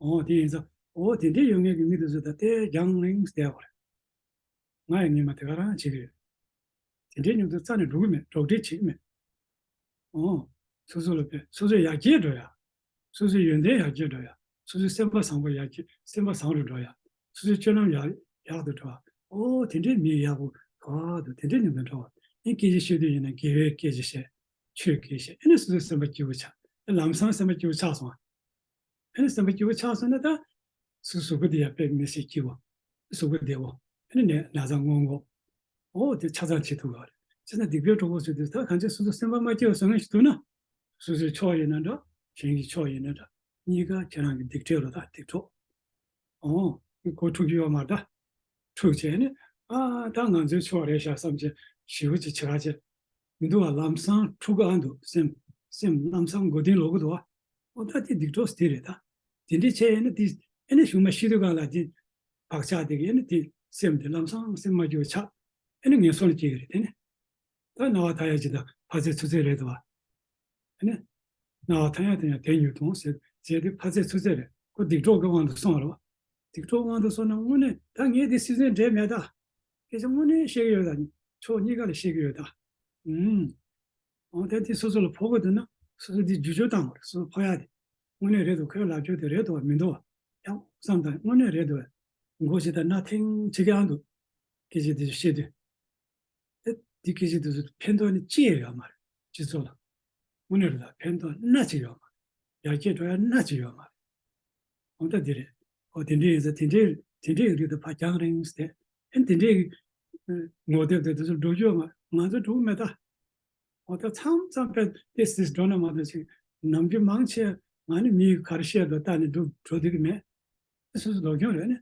འོ་དེ་ཡིན་ཙང་འོ་དེ་འདྲའི་ཡོད་མཁན་གྱི་མི་དེ་ཚོ་ད་ལྟའི་རྒྱང་རིང་བསྡད་པ་རེད། ང་ཡང་སྔོན་མ་དེ་ག་རང་བྱེད་ཀྱི་ཡོད། དེ་འདྲའི་མྱོང་ཚོར་རྩ་ནས་འགྲོ་གི་མེད། རོགས་འདྲེན་བྱེད་ཀྱི་མེད། འོ། སོ་སོ་ལ་དཔེ་སོ་སོ་ཡར་རྒྱས་འགྲོ་ཡ། སོ་སོའི་ཡོན་ཏན་ཡར་རྒྱས་འགྲོ་ཡ། སོ་སོའི་སེམས་པ་བཟང་པོ་ཡར་རྒྱས། སེམས་པ་བཟང་རུ་འགྲོ་ཡ། སོ་སོའི་སྤྱོད་ལམ་ཡག་ཡག་ཏུ་འགྲོ་ཡ། ཨོ་དེ་འདྲའི་མི་ཡག་པོ་ག་བ་འདུག་དེ་འདྲའི་མཉམ་དུ་འགྲོ་བ། ཨེ་སྐད་ཆ་བཤད་དུས་ཡིན་ན་དགེ་བའི་སྐད་ཆ་བཤད། ཆོས་སྐད་བཤད། ཨེ་ནི་སོ་སོའི་སེམས་པ་སྐྱིད་པོ་ཆགས། ཨེ་ལམ་སང་སེམས་པ་སྐྱིད་པོ་ཆགས་སོང་ཨ། ཨེ་ནི་སེམས་པ་སྐྱིད་པོ་ཆགས་སོང་ན་ད་སོ་སོ་གཟུགས་པོ་དེ་ཡང་དཔེ་མི་སྲིད་སྐྱིད་པོ། གཟུགས་པོ་བདེ་པོ། ཨེ་ནི་ནད་ན་ཚ་སྔོན་འགོག་ཨོ་དེ་ཆ་ཚང་བྱེད་ཐུབ་པ་རེད། བྱས་ན་སྡིག་པའི་གྲོགས་པོ་ཟེར་དུས་ད་གང་ཅི་སོ་སོ་སེམས་པ་མ་སྐྱིད་པ་བཟོ་མཁན་ཞིག་འདུག་ན། སོ་སོའི་ཕྱོགས་ཡིན་ན་འདྲ། གཞན་གྱི་ཕྱོགས་ཡིན་ན་འདྲ། གཉིས་ཀ་ཁྱེད་རང་གི་སྡིག་གྲོགས་རེད་ད་སྡིག་གྲོགས། ཨོ། མགོ་འཁྲུག་རྒྱུ་ཡོད་མ་རེད་ད། འཁྲུག་བྱས་ནས་ཨ་ད་ང་ཚོའི་ཕྱོགས་རེད་ཤག་བསམ་བྱས་ཞེ་པོ་ཅིག་བྱེད་ག་བྱས། མི་འདུག་བ། ལམ་སང་འཁྲུག་ག་འདུག་སེམས་སེམས་ལམ་སང་མགོ་རྟིང་ལོག་གི་འདུག་བ། ཨོ་ད་དེ་སྡིག་གྲོགས་དེ་རེད་ད། དེ་འདྲས་བྱས་ཡིན་ན་དེ་ཨེ་ནི་གཞུག་མ་ཤི་དུས་གང་ལ་དེ་བག་ཆགས་དེ་གི་ཨེ་ནི་དེ་སེམས་དེ་ལམ་སང་སེམས་མ་སྐྱིད་པ་ཆགས། ཨེ་ནི་ངན་སོང་ལ་སྐྱེ་གི་རེད་དེ་ནི། ད་སྣང་བ་མཐའ་ཡས་ཅིག་དང་ཕ་ཚད་ཚུ་ཚད་རེད་དོ། ཨ་ནི། སྣང་བ་མཐའ་ཡས་དེ་ཡང་དེ་ཉིད་དང་ཟེར་ཟེར་དུས་ཕ་ཚད་ཚུ་ཚད་རེད། ཁོ་སྡིག་གྲོགས་ཀྱི་དབང་དུ་སོང་བ་རེད་བ། སྡིག་གྲོགས་དབང་དུ་སོང་ན་དངོས་གནས་ད་ངས་འདི་སྲིད་རྩེན་འདྲེས་མེད་ད། སྐད་ཆ་དངོས་གནས་བཤད་ཀྱི་ཡོད་ད། ཕྱོགས་གཉིས་ཀ་ལ་བཤད་ཀྱི་ཡོད་ད། ཨུམ། འོ་དེ་དེ་སོ་སོ་ལ་ཕོག་གི་འདུག་ན་སོ་སོ་འདི་བསྒྱུར་བཅོས་བཏང་དགོས་རེད། སོ་སོ་ཕོག་ཡ་དེ། དངོས་གནས་རེད་འདུག་ཁོའི་ལབ་རྒྱུ་དེ་རེད་འདུག་བ་མི་འདུག་བ། ཡང་བསམ་དང་དངོས་གནས་རེད་འདུག་བ། མགོ་ཞིག་དང་སྣ་ཐེངས་ཅིག་ཡང་འདུག་སྐད་ཆ་དེ་ཚོ་བཤད་དུས། ཨེ། འདི་སྐད་ཆ་དེ་ཚོ་ཕན་ཐོགས་ནི་ཅི་ཡང་ཡོད་མ་རེད། སྤྱི་ཚོགས་ལ། དངོས་གནས་རེད་ད། ཕན་ཐོགས་སྣ་གཅིག་ཡོད་མ་རེད། ཡར་རྒྱས་འགྲོ་ཡ་སྣ་གཅིག་ཡོད་མ་རེད། འོ་ད་འདི་རེད། འོ་དེ་འདྲའི་ཡིན་ཙང་དེ་འདྲའི་དེ་འདྲའི་རིགས་དེ་ཕར་རྒྱང་རིང་ཟེར་ཏེ། ཨེ་དེ་འདྲའི་ངོ་དེབ་དེ་དེ་ཚོ་འགྲོ་རྒྱུ་ཡོད་མ་རེད། ང་ཚོ་འགྲོ་གི་མེད་ད། འོ་ད་མཚམས་མཚམས་དཔེ་ཏོག་ཙམ་འགྲོ་ན་མ་གཏོགས་ཅིག་ནམ་རྒྱུན་མང་ཆེ་ང་ནི་མིའི་ག་རེ་བཤད་འདུག་ལྟ་ནས་འགྲོ་འགྲོ་བསྡད་ཀྱི་མེད། སོ་སོ་ལོག་སྐྱོན་རེད་ནི།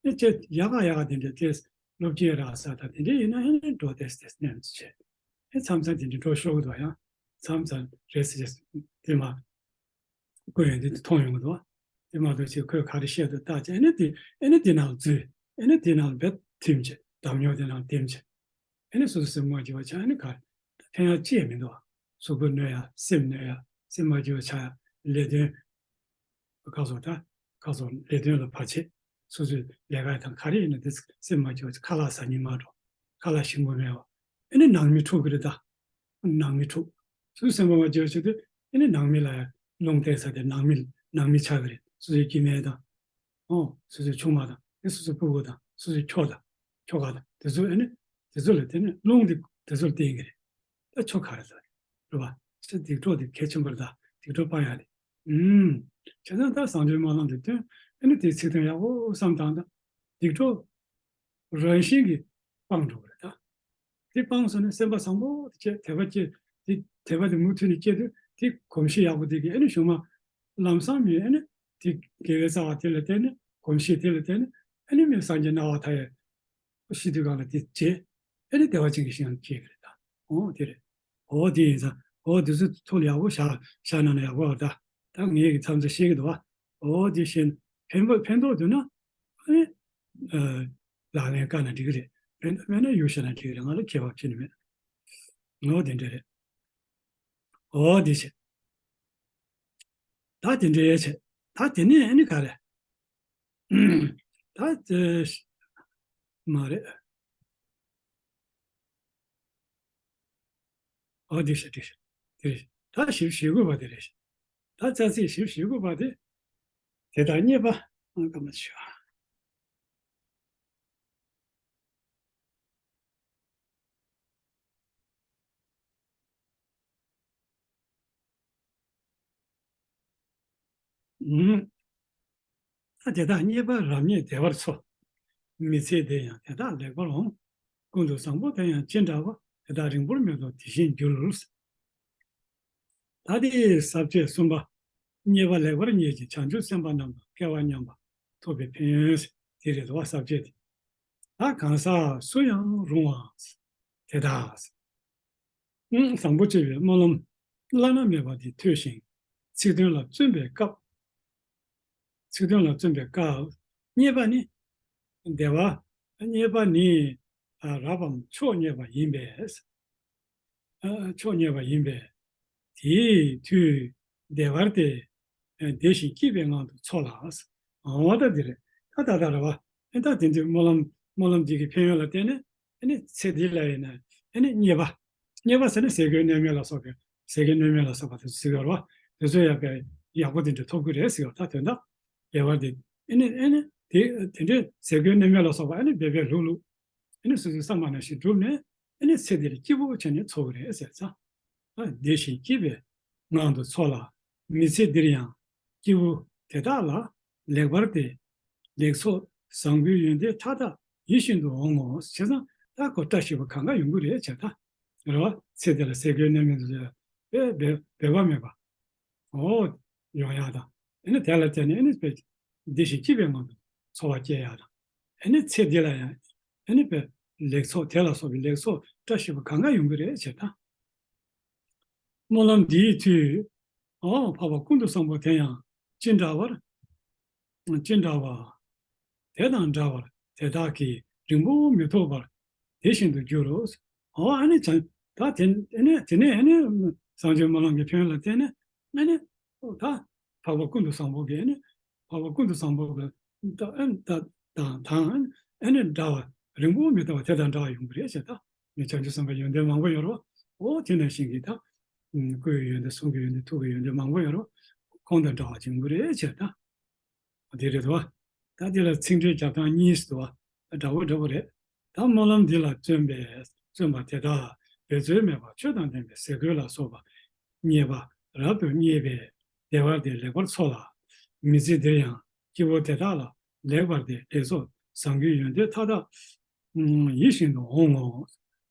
ཨེ་ཅེ་ཡག་ག་ཡག་ག་དེ་འདྲ་ཏེ་སློབ་སྐྱེས་རག་ས་དང་དེ་འདྲ་ཡིན་ན་ཨེ་འགྲོ་ཏེ་ཏེ་ནས་ཆེ། ཨེ་མཚམས་མཚམས་དེ་འདྲ་འགྲོ་ཤོར་གི་འདུག་ཡང་མཚམས་མཚམས་རེད་ཟེར་དེ་མ་ཀུན་ཡོན་དེ་མཐོང་ཡོང་གི་འདུག་དེ་མ་གཏོགས་ཅིག་ཁོས་ག་རེ་བཤད་འདུག་ལྟ་ཅེ་ཨེ་ནི་དེ་ཨེ་ནི་དེ་ནང་འཛུལ་ཨེ་ནི་དེ་ནང་རྦད་ཐིམ་ཅེ་འདམ་ཉོག་དེ་ནང་ཐིམ་ཅེ། ཨེ་ནི་སོ་སོ་སེམས་མ་སྐྱིད་པ་ཆགས་ཨེ་ནི་ག་ཕན་ཡག་ཅི་ཡང་མི་འདུག་གཟུགས་པོ་གནོད་ཡ་སེམས་གནོད་ཡ་སེམས་མ་སྐྱིད་པ་ཆགས་ཡ་ལས་དོན། ཁ་སོ་ད། ཁ་སོ་ལས་དོན་ལ་བར་ཆད། སོ་སོའི་ལས་ཀ་དང་ག་རེ་ཡིན་ན་དེ་སེམས་མ་སྐྱིད་པ་ཁ་ལག་ཟ་སྙིང་མ་འདོད། ཁ་ལག་ཞིམ་པོ་མེད་པ། ཨེ་ནི་ནང་མི་འཁྲུག་གི་རེད་ད། ནང་མི་འཁྲུག་སོ་སོའི་སེམས་པ་མ་སྐྱིད་པ་བྱེད་དུས་ཨེ་ནི་ནང་མི་ལ་ཡང་རླུང་བསྡད་ས་དེ་ནང་མི་ནང་མི་ཆགས་ཀྱི་རེད། སོ་སོའི་སྐྱེ་དམན་དང་། ཨོ། སོ་སོའི་ཆུང་མ་དང་། ཨེ་སོ་སོའི་སྤུ་གུ་དང་། སོ་སོའི་ཁྱོ་དང་། ཁྱོ་ག་དང་། དེ་ཚོ་ཨེ་ནི། དེ་ཚོ་ལ་བརྟེན་ནས་རླུང་དེ་དེ་ཚོར་བརྟེན་གྱི་རེད། ད་ཁྱོ་ག་རེ་ཟ་རེད། རེད་པ། ཚེ་སྡིག་གྲོགས་དེ་གལ་ཆེན་པོ་རེད་ད། སྡིག་གྲོགས་སྤང་ཡ་རེད། ཨུམ། བྱས་ཙང་ད་བཟང་སྤྱོད་སྨོན་ལམ་དེ་བཏོན། ཨེ་ནི་དེའི་ཚིག་དོན་ཡག་པོ་བསམ་བཏང་ད། སྡིག་གྲོགས་རང་བཞིན་གྱིས་སྤང་འགྲོ་གི་རེད་ད། དེ་སྤངས་སོང་ནས་སེམས་པ་བཟང་པོ་དེ་སྐྱེ་དད་པ་སྐྱེ། དེ་དད་པ་དེ་མུ་མཐུད་ནས་སྐྱེ་དུས་དེ་གོམས་གཤིས་ཡག་པོ་དེ་གིས་ཨེ་ནི་གཞུག་མ་ལམ་སང་མི་ཨེ་ནི་དེ་དགེ་བའི་རྩ་བ་དེ་ལ་བརྟེན་ནས་གོམས་གཤིས་དེ་ལ་བརྟེན་ནས་ཨེ་ནི་མི་སངས་རྒྱས་སྣང་བ་མཐའ་ཡས། ཤི་དུས་གང་ལ་དེ་བྱེད། ཨེ་ནི་བདེ་བ་ཅན་གྱི་ཞིང་ལ་སྐྱེ་གི་རེད་ད། འོ་དེ་རེད། འོ་དེ་ཡིན་ཙང་འོ་དེ་ཚོ་ཐུགས་ལ་ཡག་པོ་བཞག་བཞག་ན་ན་ཡག་པོ་རེད་ད། ད་ངས་ཀྱི་མཚམས་མཚམས་བཤད་ཀྱི་འདུག་བ། འོ་དེ་བཤད་ན་ཕན་པ་ཕན་ཐོགས་འདུག་ན་ཨེ་ནི་ལག་ལེན་བཀལ་ན་འགྲིག་གི་རེད། ཕན་ཐོགས་མེད་ན་ཡུལ་བཞག་ན་འགྲིག་གི་རེད། ང་ལ་ཁྱད་པར་ཅི་ནས་མེད། འོ་དེ་འདྲ་རེད། འོ་དེ་བྱེད། ད་དེ་འདྲ་ཡས་བྱེད། ད་དེ་ནས་ཨེ་ནི་ག་རེ། ད་དེ་མ་རེད། ཨོ་དེ་ཤ་དེ་ཤ་དེ་རེད། ད་བཞི་བཅུ་ཞེ་དགུ་པ་དེ་རེད། ད་རྩ་ཚིག་བཞི་བཅུ་ཞེ་དགུ་པ་དེ། དེ་དག་རྙེད་པ། ཨང་ཀ་མ་ཆུ། ཨུམ། ད་དེ་དག་རྙེད་པ་རབ་རྙེད་བདེ་བར་འཚོ། མི་ཚེ་འདིར་ཡང་དེ་དག་ལེགས་པར་འོང་། ཀུན་ཏུ་བཟང་པོ་དེ་ཡང་ཅི་འདྲ་བ། དེ་དག་རིང་པོར་མི་ཐོགས་དེ་བཞིན་འགྱུར། ད་དེ་ས་བཅད་གསུམ་པ། རྙེད་པ་ལེགས་པར་རྙེད་ཅིང་བྱང་ཆུབ་སེམས་དཔའ་རྣམས་དང་སྐལ་བ་མཉམ་པ་ཐོབ་པའི་ཕན་ཡོན། དེ་རེད་དོ་ས་བཅད་དེ། ད་གང་ཟག་སུ་ཡང་རུང་བ། དེ་དག་བཟང་པོ་སྤྱོད་པའི་སྨོན་ལམ་བླ་ན་མེད་པ་དེ་ཐོས་ཤིང་ཚིག་དོན་ལ་བརྩོན་པའི་སྐབས། ཚིག་དོན་ལ་བརྩོན་པའི་སྐབས། རྙེད་པ་ནི། བདེ་བ། རྙེད་པ་ནི། རབ་བམ་མཆོག་རྙེད་པ་ཡིན་པས། མཆོག་རྙེད་པ་ཡིན་པས། དེའི་མཐུས་བདེ་བར་སྟེ། བདེ་ཞིང་སྐྱིད་པའི་ངང་དུ་འཚོ་ལ། འོ་ད་འདི་རེད། ད་ད་ད་རེད་བ། ཨེ་ད་དེ་འདྲའི་སྨོན་ལམ་སྨོན་ལམ་འདི་གི་ཕན་ཡོན་ལ་བརྟེན་ནས་ཨེ་ནི་ཚེ་འདི་ལ་ཡིན་ན་ཨེ་ནི་རྙེད་པ། རྙེད་པ་ཟེར་ན་ཟས་གོས་གནས་མལ་ལ་སོགས་པའི་ ཟས་གོས་གནས་མལ་ལ་སོགས་པ་དེ་ཚོ་ཟེར་གྱི་ཡོད་རེད་བ། དེ་ཚོ་ཡང་དཔེ་ཡག་པོ་དེ་འདྲ་ཐོབ་ཀྱི་རེད་ཟེར་གྱི་ཡོད། ད་དོན་དག་བདེ་བ་དེ་ཨེ་ནི་ཨེ་ནི་དེ་དེ་འདྲའི་ཟས་གོས་གནས་མལ་ལ་སོགས་པ་ཨེ་ནི་འབད་འབད་ལྷུག་ལྷུག་ཨེ་ནི་སོ་སོའི་བསམ་པ་ནང་བཞིན་བསྒྲུབས་ནས་ཨེ་ནི་ཚེ་འདིར་སྐྱིད་པོ་བྱས་ནས་འཚོ་གི་རེད་ཟེར་ཙང་། བདེ་ཞིང་སྐྱིད་པའི་ངང་དུ་འཚོ་ལ། མི་ཚེ་འདིར་ཡང་སྐྱིད་པོ་དེ་དག་ལ་ལེགས་པར་དེ། ལེགས་ཚོགས་བཟང་པོའི་ཡོན་ཏན་མཐའ་དག་ཡིད་བཞིན་དུ་འོང་ངོ་། བྱས་ཙང་ད་ཁོ་བཀྲ་ཤིས་པ་གང་ག་ཡོང་གི་རེད་བྱས་ད། རེད་བ། ཚེ་འདི་ལ་ཟས་གོས་གནས་མལ་དེ་ཚོ་དཔེ་འབད་འབད་པ་མེད་པ། འོ། ཡོང་ཡག་དང་། ཨེ་ནི་དེ་ལ་བརྟེན་ནས་ཨེ་ནི་དཔེ་བདེ་ཞིང་སྐྱིད་པའི་ངང་དུ་འཚོ་བ་སྐྱེལ་ཡག་དང་། ཨེ་ནི་ཚེ་འདི་ལ་ཡང་ཨེ་ནི་དཔེ་ལེགས་ཚོགས་དེ་ལ་སོགས་པའི་ལེགས་ཚོགས་བཀྲ་ཤིས་པ་གང་ག་ཡོང་གི་རེད་བྱས་ད། སྨོན་ལམ་འདིའི་མཐུས། འོ་འཕགས་པ་ཀུན་ཏུ་བཟང་པོ་དེ་ཡང་ཅི་འདྲ་བར། ཅི་འདྲ་བ། དེ་དང་འདྲ་བར་དེ་དག་གིས་རིང་པོ་མི་ཐོགས་པར་དེ་བཞིན་དུ་འགྱུར་རོ། འོ་ཨ་ནི་བྱང་ད་དེ་ཨ་ནི་དེ་ནས་ཨ་ནི་བཟང་སྤྱོད་སྨོན་ལམ་གྱི་ཕན་ཡོན་ལ་བརྟེན་ནས་ཨ་ནི་ད་འཕགས་པ་ཀུན་ཏུ་བཟང་པོ་གིས་ཨ་ནི་འཕགས་པ་ཀུན་ཏུ་བཟང་པོ་གིས་ད་ཨ་ནི་ད་དང་དང་ཨ་ནི་འདྲ་བ་རིང་པོ་མི་ཐོགས་པ་དེ་དང་འདྲ་བ་ཡོང་གི་རེད་ཟེར་ད། ངས་བྱང་ཆུབ་སེམས་དཔའི་ཡོན་ཏན་མང་པོ་ཡོད་རེད་བ། འོ་དེ་ནང་བཞིན་གྱི་ད་སྐུའི་ཡོན་ཏན་གསུང་གི་ཡོན་ཏན་ཐུགས་ཀྱི་ཡོན་ཏན་མང་པོ་ཡོད་རེད་བ། ཁོང་དང་འདྲ་བ་ཅིག་ཡོང་གི་རེད་ཟེར་ད། དེ་རེད་དོ། ད་དེ་ལ་ཚིག་འགྲེལ་རྒྱབ་སྟངས་གཉིས་སུ་འདུག་བ། འདྲ་བོ་འདྲ་བོ་རེད། ད་སྨོན་ལམ་འདི་ལ་བརྩོན་པས་བརྩོན་པ་དེ་དག་འབད་རྩོལ་མེད་པར་ཆོས་དང་ལྡན་པའི་ཟས་གོས་ལ་སོགས་པ་རྙེད་པ་རབ་ཏུ་རྙེད་པས་བདེ་བ་དེ་ལེགས་པར་འཚོ་ལ། མི་ཚེ་འདིར་ཡང་སྐྱིད་པོ་དེ་དག་ལ་ལེགས་པར་དེ་ལེགས་སོ་བཟང་གི་ཡོན་ཏན་མཐའ་དག་ཡིད་བཞིན་དུ་འོང་ངོ་།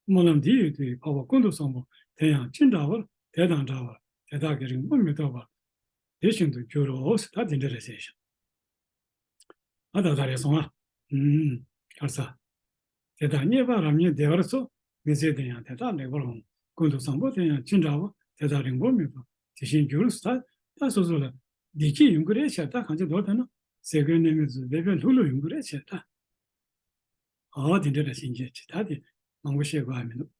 སྨོན་ལམ་འདི་ཡོད་དུས་འཕགས་པ་ཀུན་ཏུ་བཟང་པོ་དེ་ཡང་ཅི་འདྲ་བར་དེ་དང་འདྲ་བར་དེ་དག་གིས་རིང་པོ་མི་ཐོགས་པར་དེ་བཞིན་དུ་འགྱུར་རོ། ད་དེ་འདྲ་རེད་ཟེར་ཤག་ཨ་ད་ད་རེད་སོང་ཨ། ཨུམ། གར་ས། དེ་དག་རྙེད་པ་རབ་རྙེད་བདེ་བར་འཚོ། མི་ཚེ་འདི་ཡང་དེ་དག་ལེགས་པར་འོང་། ཀུན་ཏུ་བཟང་པོ་དེ་ཡང་ཅི་འདྲ་བ། དེ་དག་རིང་པོ་མེད་པར་དེ་བཞིན་འགྱུར། ད་ད་སོ་སོ་ལ་བདེ་སྐྱིད་ཡོང་གི་རེད་ཤག་ད་གང་ཅི་མདོར་བསྡུ་ན་ཟས་གོས་གནས་མལ་ཚོ་འབད་འབད་ལྷུག་ལྷུག་ཡོང་གི་རེད་ཤག་ད། ཨོ་དེ་འདྲ་རེད་ཟེར་གྱི་ཅི་ད་དེ་མང་པོ་བཤད་དགོས་ཡ་མི་འདུག་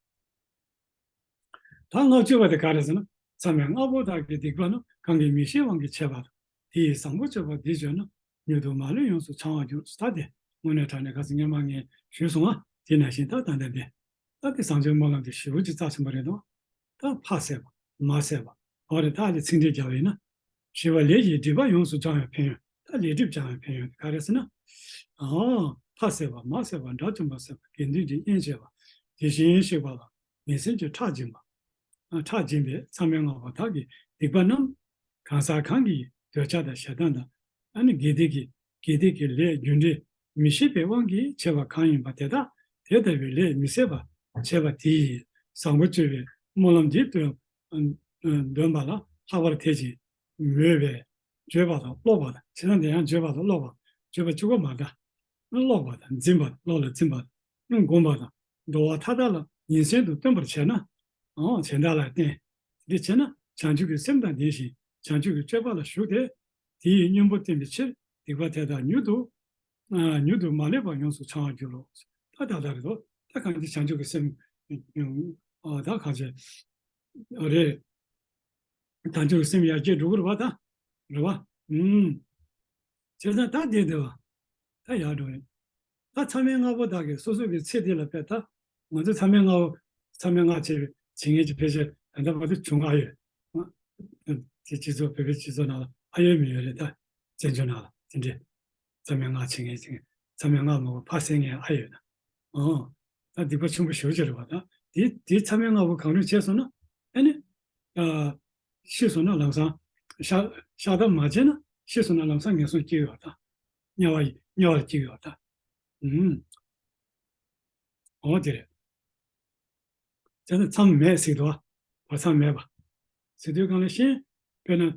ད་ལྔ་བཅུ་པ་དེ་ག་རེ་ཟེར་ན། མཚམས་མེད་ལྔ་པོ་དག་གི་སྡིག་པ་རྣམས་གང་གིས་མི་ཤེས་དབང་གིས་བྱས་པ་དང་། དེ་ཡི་བཟང་པོ་སྤྱོད་པ་འདི་བརྗོད་ན། མྱུར་དུ་མ་ལུས་ཡོངས་སུ་བྱང་བར་འགྱུར། ད་དེ་དངོས་གནས་དྲང་གནས་ཁ་སང་སྔོན་མ་ངས་ཞུས་སོང་ང་། དེ་ནང་བཞིན་ད་ད་ལྟ་འདི། ད་དེ་བཟང་སྤྱོད་སྨོན་ལམ་དེ་ཞེ་པོ་ཅིག་རྩ་ཆེན་པོ་རེད་དོ། ད་ཕ་བསད་པ་མ་བསད་པ། འོ་རེད་ད་དེ་ཚིག་འགྲེལ་རྒྱག་པ་ཡིན་ན། ཞི་བ་ལས་ཀྱི་སྒྲིབ་པ་ཡོངས་སུ་སྦྱང་བའི་ཕན་ཡོན། ད་ལས་སྒྲིབ་སྦྱང་བའི་ཕན་ཡོན་དེ་ག་རེ་ཟེར་ན། ཨ། ཕ་བསད་པ་མ་བསད་པ་དགྲ་བཅོམ་པ་བསད་པ་དགེ་འདུན་གྱི་གཉེན་བྱེད་པ། དེ་བཞིན་གཤེགས་པ་ལ་ངན་སེམས་ཀྱི་ཁྲག་སྦྱིན་པ། ཨ། ཁྲག་སྦྱིན་པས་མཚམས་མེད་ལྔ་པོ་དག་གི་སྡིག་པ་རྣམས། གང་ཟག་གང་གིས་འདོད་ཆགས་དང་ཞེ་སྡང་དང་། ཨ་ནི་དགེ་སྡིག་གི་དགེ་སྡིག་གི་ལས་རྒྱུ་འབྲས་མི་ཤེས་པའི་དབང་གིས་བྱས་པ་གང་ཡིན་པ་དེ་དག་དེ་ལྟ་བུའི་ལས་མི་བྱེད་པར་བྱས་པ་དེ་ཡིས་བཟང་པོ་སྤྱོད་པའི་སྨོན་ལམ་འདི་འདོན་འདོན་པ་ལ་ལྷག་པར་དད་ཅིང་མོས་པས་བརྗོད་པ་དང་ཀློག་པ་དང་། བྱས་ཙང་དེ་ཡང་བརྗོད་པ་དང་ཀློག་པ། བརྗོད་པ་གཅིག་པོ་མ་རེད། ཀློག་པ་དང་འཛིན་པ་དང་། ཀློག་ལ་འཛིན་པ་དང་། སྒོམ་པ་དང་། འགྲོ་བ་མཐའ་དག་ལ་ཉིན་མཚན་དུ་སྟོན་པར་བྱས་ན། ཨོ་གཞན་དག་ལ་བརྟེན། འདི་བྱས་ན་བྱང་ཆུབ་ཀྱི་སེམས་དང་ལྡན་ཞིང་བྱང་ཆུབ་ཀྱི་སྤྱོད་པ་ལ་ཞུགས་ཏེ། དེའི་སྙིང་པོ་བསྟན་པའི་ཕྱིར་སྡིག་པ་དེ་དག་མྱུར་དུ། ཨ། མྱུར་དུ་མ་ལུས་པ་ཡོངས་སུ་བྱང་བར་འགྱུར་རོ། ད་ད་ལྟ་རེད་དོ། ད་གང་ཅི་བྱང་ཆུབ་ཀྱི་སེམས། ཨ། ད་གང་ཅི། རེད། བྱང་ཆུབ་ཀྱི་སེམས་ཡར་རྒྱས་འགྲོ་གི་རེད་བ་ད། རེད་བ། ཨུམ། བྱས་ཙང་ད་བསྡད་བསྡད་བ། ད་ཡར་འགྲོ་རེད། ད་མཚམས་མེད་ལྔ་པོ་དག་གིས་སོ་སོ་གི་ཚེ་འདི་ལ་དཔེ་ད། ང་ཚོ་མཚམས་མེད་ལྔ་པོ། མཚམས་མེད་ལྔ་བྱས་པའི་བྱེད་མཁན་གྱི་ཕལ་ཆེར་ད་ལྟ་བར་དུ་བྱུང་ཨ་ཡོད། དེ་སྤྱི་ཚོགས་བོད་པའི་སྤྱི་ཚོགས་ནང་ལ་ཨ་ཡོད་མི་ཡོད་རེད་ད། བཙན་བྱོལ་ནང་ལ་དེ་འདྲས། མཚམས་མེད་ལྔ་བྱེད་མཁན་ཅིག་མཚམས་མེད་ལྔ་མ་གཏོགས་ཕ་བསད་མཁན་ཨ་ཡོད་ན། ཨོ། ད་སྡིག་པ་ཆེན་པོ་ཞེ་པོ་ཅིག་རེད་བ་ད། དེ་དེ་མཚམས་མེད་ལྔ་པོ་གང་རུང་བྱས་སོང་ན། ཨ་ནི། ཨ། ཤི་སོང་ན་ལམ་སང་། བཤགས་བཤགས་ཐབས་མ་བྱས་ན་ཤི་སོང་ན་ལམ་སང་ངན་སོང་སྐྱེ་གི་ཡོད་ད། དམྱལ་བ་ཡི་དམྱལ་བར་སྐྱེ་གི་ཡོད་ད། ཨུམ། འོ་དེ་རེད། བྱས་ཙང་མཚམས་མེད་ཟེར་གྱི་འདུག་བ། བར་མཚམས་མེད་པ། ཟེར་དུས་གང་ལ་ཤེས། དཔེར་ན།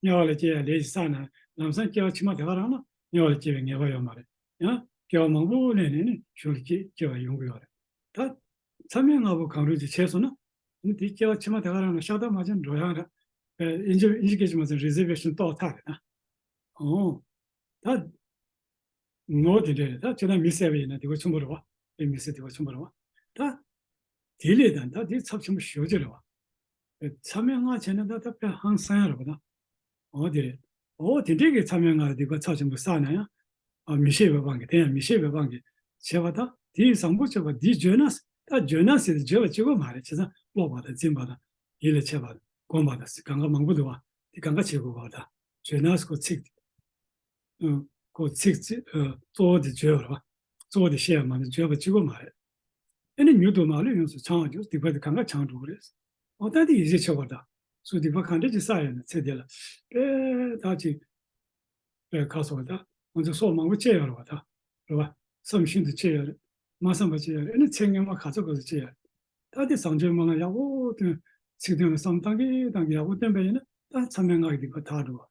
དམྱལ་བ་ལ་སྐྱེ་ཡ་ལས་ཤིག་བསགས་ན་ལམ་སང་སྐྱེ་བ་ཕྱི་མ་དེ་ག་རང་ལ་དམྱལ་བ་ལ་སྐྱེ་བའི་ངེས་པ་ཡོད་མ་རེད། ཡང་སྐྱེ་བ་མང་པོ་ལེན་ནས་ནི་གཞུང་ལ་སྐྱེ་སྐྱེ་བ་ཡོང་གི་ཡོད་རེད། ད། མཚམས་མེད་ལྔ་པོ་གང་རུང་ཅིག་བྱས་སོང་ན། ནི་དེ་སྐྱེ་བ་ཕྱི་མ་དེ་ག་རང་ལ་བཤགས་ཐབས་མ་བྱས་ན་འགྲོ་ཡག་རེད། ཨིན་ཇི་ཨིན་ཇི་སྐད་ཅིག་མ་ཟེར་རི་ཛར་ཝེ་ཤན་གཏོགས་ཐག་རེད་ད། ཨོ། ད། ངོ་བོ་དེ་འདྲ་རེད་ད། སྤྱིར་ན་མི་བསད་པ་ཡིན་ན་སྡིག་པ་ཆེན་པོ་རེད་བ། དེ་མི་བསད་སྡིག་པ་ཆེན་པོ་རེད་བ། ད། དེ་ལས་ད་ད་དེ་ཚབས་ཆེན་པོ་ཞེ་པོ་ཅིག་རེད་བ། མཚམས་མེད་ལྔ་བྱས་ན་ད་ད་དཔེ་ཧང་སང་ཡ་རེད་བ་ད། འོ་དེ་རེད། འོ་དེ་འདྲའི་གི་མཚམས་མེད་ལྔ་ལ་སྡིག་པ་ཚབས་ཆེན་པོ་བསགས་ན་ཡང་། ཨ། མི་ཤེས་པའི་དབང་གིས། དེ་ཡང་མི་ཤེས་པའི་དབང་གིས་བྱས་པ་དང་། དེའི་བཟང་པོ་སྤྱོད་པ་འདི་བརྗོད་ན། ད་བརྗོད་ན་ཟེར་ཏེ་བརྗོད་པ་གཅིག་པོ་མ་རེད། བྱས་ཙང་ཀློག་པ་དང་འཛིན་པ་དང་ཡིད་ལ་བྱེད་པ་དང་ བསྒོམ་པ་དང་གང་ག་མང་པོ་འདུག་བ། དེ་གང་ག་བྱེད་དགོས་པ་དང་། བརྗོད་ན་ཁོ་ཚིག་ཨ། ཁོ་ཚིག་ཚིག་ཨ། གཙོ་བོ་དེ་བརྗོད་པ་རེད་བ། གཙོ་བོ་དེ་བཤད་ཡ་མ་གཏོགས་བརྗོད་པ་གཅིག་པོ་མ་རེད། ཨེ་ནི་མྱུར་དུ་མ་ལུས་ཡོངས་སུ་བྱང་བར་འགྱུར། སྡིག་པ་དེ་གང་ག་བྱང་འགྲོ་གི་རེད། འོ་ད་དེ་ཡིད་ཆེས་ཆེ་བ་དང་། སུ་སྡིག་པ་གང་འདྲ་ཅིག་བསགས་ཡོད་ན་ཚེ་འདི་ལ་དཔེ་ད་ཅིག་དཔེ་ཁ་སོགས་ད་ང་ཚོ་སྲོག་མང་པོ་བཅད་ཡོད་རེད་བ་ད། རེད་བ། བསམ་ཤིན་ཏུ་བཅད་ཡོད་རེད། མ་བསམ་པ་བཅད་ཡོད་རེད། ཨེ་ནི་ཚེ་སྔོན་མ་ག་ཚོད་ག་ཚོད་བཅད་ཡོད་རེད། ད་དེ་བཟང་སྤྱོད་སྨོན་ལམ་ཡག་པོ་བཏོན། ཚིག་དོན་ལ་བསམ་བཏང་གི་བཏང་གི་ཡག་པོ་བཏོན་པ་ཡིན་ན་ད་མཚམས་མེད་ལྔ་གི་སྡིག་པ་དག་འགྲོ་བ།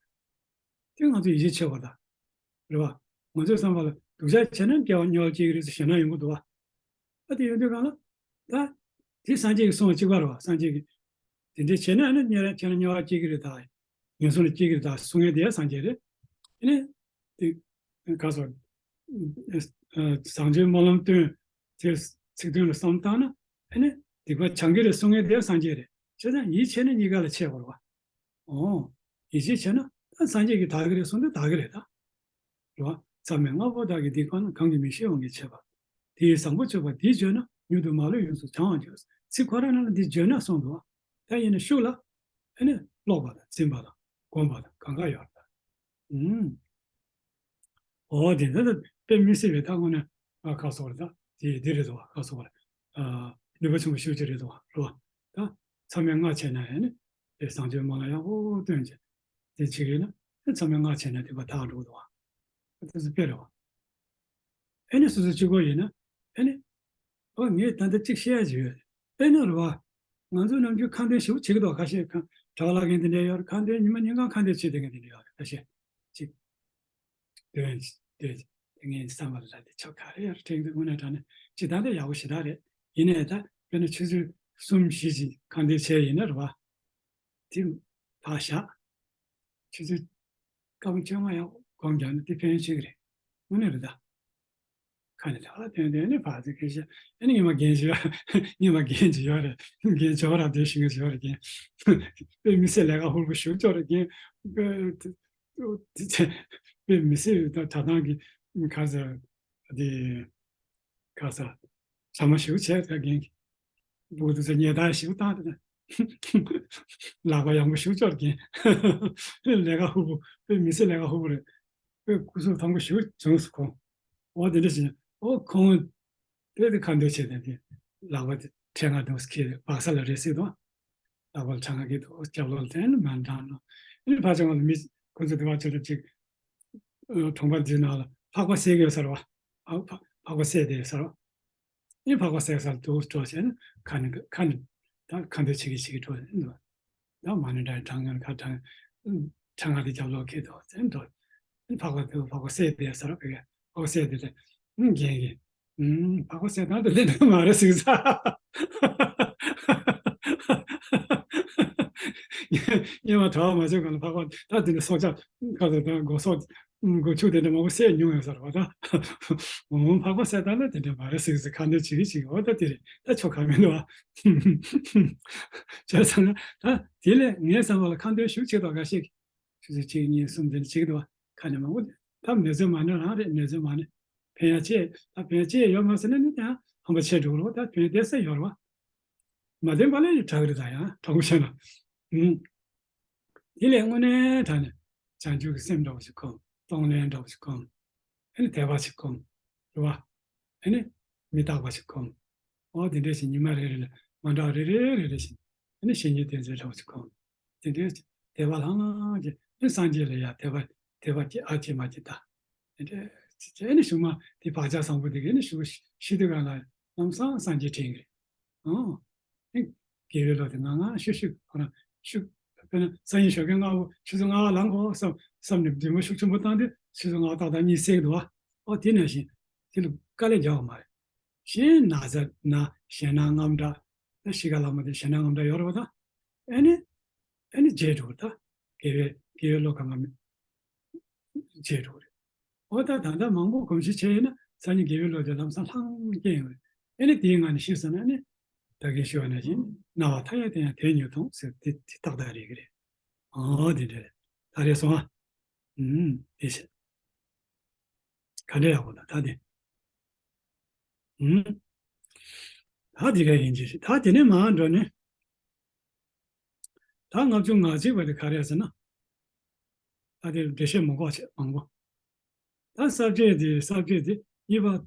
དེ་ང་ཚོ་ཡིད་ཆེས་ཆེ་བ་དང་། རེད་བ། ང་ཚོའི་བསམ་པ་ལ་སྡུག་ཅག་བྱས་ན་སྐྱེ་བ་སྨྱོ་བ་སྐྱེ་གི་རེད་ཟེར་ཞེད་སྣང་ཡོང་གི་འདུག་བ། ད་དེ་ཡོང་དུས་གང་ལ། ད། དེ་སངས་རྒྱས་ཀྱིས་གསུངས་པ་གཅིག་པ་རེད་བ། སངས་རྒྱས་ཀྱིས། དེ་འདྲ་བྱས་ན་ཨ་ནི་སྨྱོ་བ་ཁྱེད་རང་སྨྱོ་བ་སྐྱེ་གི་རེད་ད། ངན་སོང་ལ་སྐྱེ་གི་རེད་ད་གསུང་མཁན་དེ་སངས་རྒྱས་རེད། ཨ་ནི། དེ། ག་སོ། བཟང་སྤྱོད་སྨོན་ལམ་བཏོན། དེ་ཚིག་དོན་ལ་བསམ་བཏང་ན། ཨ་ནི། སྡིག་པ་བྱང་གི་རེད་གསུང་མཁན་དེ་སངས་རྒྱས་རེད། བྱས་ཙང་ཡིད་ཆེས་ན་གཉིས་ཀ་ལ་ཆེ་བ་རེད་བ། ཨོ། ཡིད་ཆེས་བྱས་ན་ད་སངས་རྒྱས་ཀྱིས་དག་གི་རེད་གསུངས་དུས་དག་གི་རེད་ད། རེད་བ། མཚམས་མེད་ལྔ་པོ་དག་གི་སྡིག་པ་ནི། གང་གིས་མི་ཤེས་དབང་གིས་ཆད་པ། དེའི་བཟང་པོ་སྤྱོད་པ་འདི་བརྗོད་ན། མྱུར་དུ་མ་ལུས་ཡོངས་སུ་བྱང་བར་འགྱུར། ཚིག་ཁོ་རང་ནང་ལ་འདི་བརྗོད་ན་གསུངས་འདུག་བ། ད་ཡིན་ན་ཤུགས་ལ། ཨ་ནི་ཀློག་པ་དང་འཛིན་པ་དང་སྒོམ་པ་དང་གང་ག་ཡོད་རེད་ད། ཨུམ། ཨོ་དེ་འདྲ་ད་དཔེ་མི་སྲིད་པའི་ད་དངོས་གནས་ཨ་ཁ་སོགས་རེད་ད། དེ་འདི་རེད་དོ་ཁ་སོགས་རེད། ཨ་ནུས་པ་ཆེན་པོ་ཤུགས་ཆེ་རེད་དོ་རེད་བ། ད་མཚམས་མེད་ལྔ་བྱས་ན་ཡང་ནི་དེ་བཟང་སྤྱོད་སྨོན་ལམ་ཡག་པོ་བཏོན་བྱས་དེ་བྱེད་ཀྱི་ཡིན་ན་དེ་མཚམས་མེད་ལྔ་བྱས་ན་སྡིག་པ་དག་འགྲོ་གི་འདུག་བ། ཨ་དེ་ཚོ་དཔེ་རེད་བ། ཨེ་ནི་སོ་སོ་གཅིག་པོ་ཡིན་ན་ཨེ་ནི། ཨོ་ངས་ད་ལྟ་གཅིག་བཤད་ཡ་ཅིག་ཡོད། དཔེར་ན་རེད་བ། ང་ཚོ་ནམ་རྒྱུན་ཁ་འདོན་ཞེ་པོ་བྱེད་ཀྱི་འདུག་ཁ་ཤས་ཁ་གྲྭ་པ་ལབ་མཁན་དེ་འདྲ་ཡོད་རེད། ཁ་འདོན་ཉི་མ་ཉིན་གང་ཁ་འདོན་བྱེད་བསྡད་མཁན་དེ་འདྲ་ཡོད་རེད། ཁ་ཤས་ཅིག་འདོན་འདོན་ངའི་བསམ་པ་ལ་དེ་ཆོ་ག་རེ་ཡོད་རེད་དྲན་གྱི་འདུག་དངོས་གནས་དྲང་གནས་ཅིག་ད་ལྟ་ཡག་པོ་ཞེ་དྲག་རེད། ཡིན་ནའི་ད་དཔེར་ན་ཆུ་ཚོད་གསུམ་བཞི་ཅིག་ཁ་འདོན་བྱས་ཡིན་ན་རེད་བ། དེ་ཕར་བཞག་ཆུ་ཚོད་སྐར་མ་བཅོ་ལྔ་ཡག་སྒོམ་རྒྱག་ན་དེ་ཕན་ཡོན་ཆེ་གི་རེད། དངོས་གནས་རེད་ད། ཁ་ནས་ད་ལ་དོན་དོན་ནི་ཕར་ཚུར་སྐད་ཆ་ཨ་ནི་ཉི་མ་རྒན་ཅིག་ཡོད་རེད། ཉི་མ་རྒན་ཅིག་ཡོད་རེད། རྒན་ཇོ་ར་དེ་ཞིག་ཡོད་རེད་རྒན། དཔེ་མི་སྲིད་ལས་ཀ་ཧུར་པོ་ཞུ་ཅོག་རེད་རྒན། དཔེ་དེ་དེ་དཔེ་མི་སྲིད་ད་གྲྭ་ཐང་གི་ཁ་ཟེར་དེ། ག་ས། ཟ་མ་ཞིག་བྱས་ད་རྒན། སྦུག་ཏུ་ཚེ་ཉལ་ཐ་ཞིག་བཏང་དེ། ལག་པ་ཡང་པོ་ཞིག་ཅོར་རྒན། ལས་ཀ་ཧུ་པོ་དཔེ་མི་སྲིད་ལས་ཀ་ཧུ་པོ་རེད། དཔེ་སྐུ་གཟུགས་ཐང་པོ་ཞིག་བྱུང་སོང་ཁོང་། འོ་དེ་འདྲ་ཞིག་འོ་ཁོང་། དཔེ་དེ་ཁ་འདོན་བྱས་ཏེ་དེ་ལག་པ་དེ་ཕྲེང་ང་དུ་ཁྱེར་བག་ས་ལ་རེ་སྲིད་དོ། ལག་པ་ལ་ཕྲེང་ང་གི་དུ་སྐྱབས་ལོག་དེ་ནི་མ་འདྲ་ནོ། ཨ་ནི་ཕ་ཆེན་པོ་ལ་མི་ཁོ་ཚོ་དེ་བ་ཆེ་ལ་ཅིག་གྲོང་པ་འདི་ནང་ལ་ཕག་པ་བསད་ཀྱི་ཡོད་ས་རེད་བ། ཕག་ཕག་ཕག་པ་བསད་དེ་ཡོད་ས་རེད་བ། ཨེ་ཕག་པ་བསད་ས་ལ་དུ་འགྲོ་བྱས་ན་ཁ་ནས་ཁ་ནས་ད་ཁ་འདོན་བྱེད་ཀྱི་བྱེད་ཀྱི་འགྲོ་ཡིན་འདུག་ད་མ་ཎི་བགྲང་ཡང་ཁ་བགྲང་ཁྲ་ང་དེ་རྒྱབ་ལོག་ཁེལ་འདུག་ཟེར་འགྲོ། ཨེ་ཕག་པ་དུ་ཕག་པ་བསད་དེ་ཡོད་ས་རེད་བ། ཕག་པ་བསད་དེ་ལས་ཨུམ་རྒན་གྱིས་ཨུམ་ཕག་པ་བསད་སྟངས་དེ་ལས་འདྲ་མ་རེད་ཟེར་ས། སྔོན་མ་གྲྭ་པ་མ་བྱོན་གོང་ལ་ཕག་པ་ད་དེ་འདྲ་སྲོག་ཆགས་ཁ་ཚ་དང་སྒོ་སྲོག་སྒོ་ཕྱུགས་དེ་འདྲ་མང་པོ་བསད་མྱོང་ཡོད་ས་རེད་བ་ད། འོ་ཕག་པ་བསད་སྟངས་ལ་དེ་འདྲ་མ་རེད་ཟེར་ཟེར་ཁ་འདོན་བྱེད་ཀྱི་བྱེད་ཀྱི་འོ་ད་དེ་རེད་ད་ཆོ་ག་མི་འདུག་བ། བྱས་ཙང་ན་ད་དེ་ལས་ངའི་བསམ་པ་ལ་ཁ་འདོན་ཞུ་བྱེད་དོ་འགའ་ཤས་ཆུ་ཚོད་གཅིག་གཉིས་གསུམ་དེ་འདྲ་བྱེད་ཀྱི་འདུག་བ། ཁ་ནས་མང་པོ་ད་ནུས་ཚོད་མ་ནུས་རང་རེད། ནུས་ཚོད་མ་ནུས་ཕན་ཡ་ཆེ་ད་ཕན་ཡ་ཆེ་ཡོད་མ་ཟེར་ན་ནི་ཡང་ཧམ་པ་ཆེ་འགྲོ་རོགས་ད་ཕན་ཡ་དེ་ས་ཡོད་རེད་བ། མ་བདེན་པ་ལས་ཡོད་དྲག་རེད་ད་ཡང་དྲང་པོ་བཤད་ན། ཨུམ། དེ་ལས་དངོས་གནས་དྲང་ནས་བྱང་ཆུབ་ཀྱི་སེམས་འདྲ་བོ་ཞིག་ཁོམ། གཏོང་ལེན་འདྲ་བོ་ཞིག་ཁོམ། ཨ་ནི་དད་པ་ཞིག་ཁོམ། རེད་བ། ཨ་ནི་མི་རྟག་པ་ཞིག་ཁོམ། འོ་དེ་འདྲ་ཞིག་ཉི་མ་རེ་རེ་ལ་མ་འདྲ་རེ་རེ་རེ་རེ་ཞིག་ཨ་ནི་བཤེས་གཉེན་བསྟེན་ཚུལ་འདྲ་བོ་ཞིག་ཁོམ། དེ་འདྲའི་དད་པ་ལྷང་ལྷང་གི་ཨ་ནི་སངས་རྒྱས་ལ་ཡང་དད་པ་དད་པ་སྐྱེ་ཨ་སྐྱེ་མ་སྐྱེ་ད། དེ་འདྲའི་ཨ་ནི་གཞུག་མ་དེ་བག་ཆགས་བཟང་པོ་དེ་གི་ཨ་ནི་གཞུག་ཤི་དུས་གང་ལ་ལམ་སང་སངས་རྒྱས་དྲན་གི་རེད། ཨང་། ཨེ། དགེ་བའི་བློ་དེ་ངང་ངང་ཤུགས་ཤུགས་ཁོ་ན་ཤུགས། དཔེར་ན་སང་ཉིན་ཞོགས་ཀས་སྔ་པོ་ཆུ་ཚོད་ལྔ་པ་ལངས་དགོས་བསམ་བསམ་ནས་འདུན་མ་ཤུགས་ཆེན་པོ་བཏང་སྟེ་ཆུ་ཚོད་ལྔ་པ་ཏག་ཏག་གཉིད་སད་འདུག་བ། ཨོ་དེ་ནང་བཞིན་དེ་ལ་དཀའ་ལས་རྒྱག་པ་མ་རེད། གཞན་ན་ཚ་ན་ཞེད་སྣང་དངངས་སྐྲག་ད་གཤིས་ཀ་ལ་མ་དེ་ཞེད་སྣང་དངངས་སྐྲག་ཡོད་རེད་བ་ད། ཨེ་ནི། ཨེ་ནི་བརྗེད་འགྲོ་ད། དགེ་བའི་དགེ་བའི་བློ་གང་ག་མེད། བརྗེད་འགྲོ་རེད། འོ་ད་ད་ལྟ་མང་པོ་གོམས་གཤིས་བྱས་ཡིན་ན་སང་ཉིན་དགེ་བའི་བློ་དེ་ལམ་སང་ལྷང་སྐྱེ་ཡོང་རེད། ཨེ་ནི་དེའི་ངང་ནས་ཤེས་སོང་ན་ནི་ད་གིན་ཞུས་པ་ནང་བཞིན་སྣང་བ་མཐའ་ཡས་དེ་ཡང་དེ་ཉིད་མཐོང་ཟེར་དེ་དེ་ཏག་ཏག་རེད་གི་རེད། འོ་དེ་འདྲ་རེད། ད་རེད་སོང་ཨ། ཨུམ་དེ་བྱས། ག་འདྲ་ཡག་པོ་ད་ད་དེ། ཨུམ། ད་དེ་ག་ཡིན་གྱི་ཞིག་ད་དེ་ནས་མར་འགྲོ་ནས། ད་ལྔ་བཅུ་ང་གཅིག་པ་དེ་ག་རེ་རེད་ཟེར་ན། ད་དེ་འགྲེལ་བཤད་མང་པོ་བྱས་མང་པོ། ད་ས་བཅད་དེ་ས་བཅད་དེ་གཉིས་པ།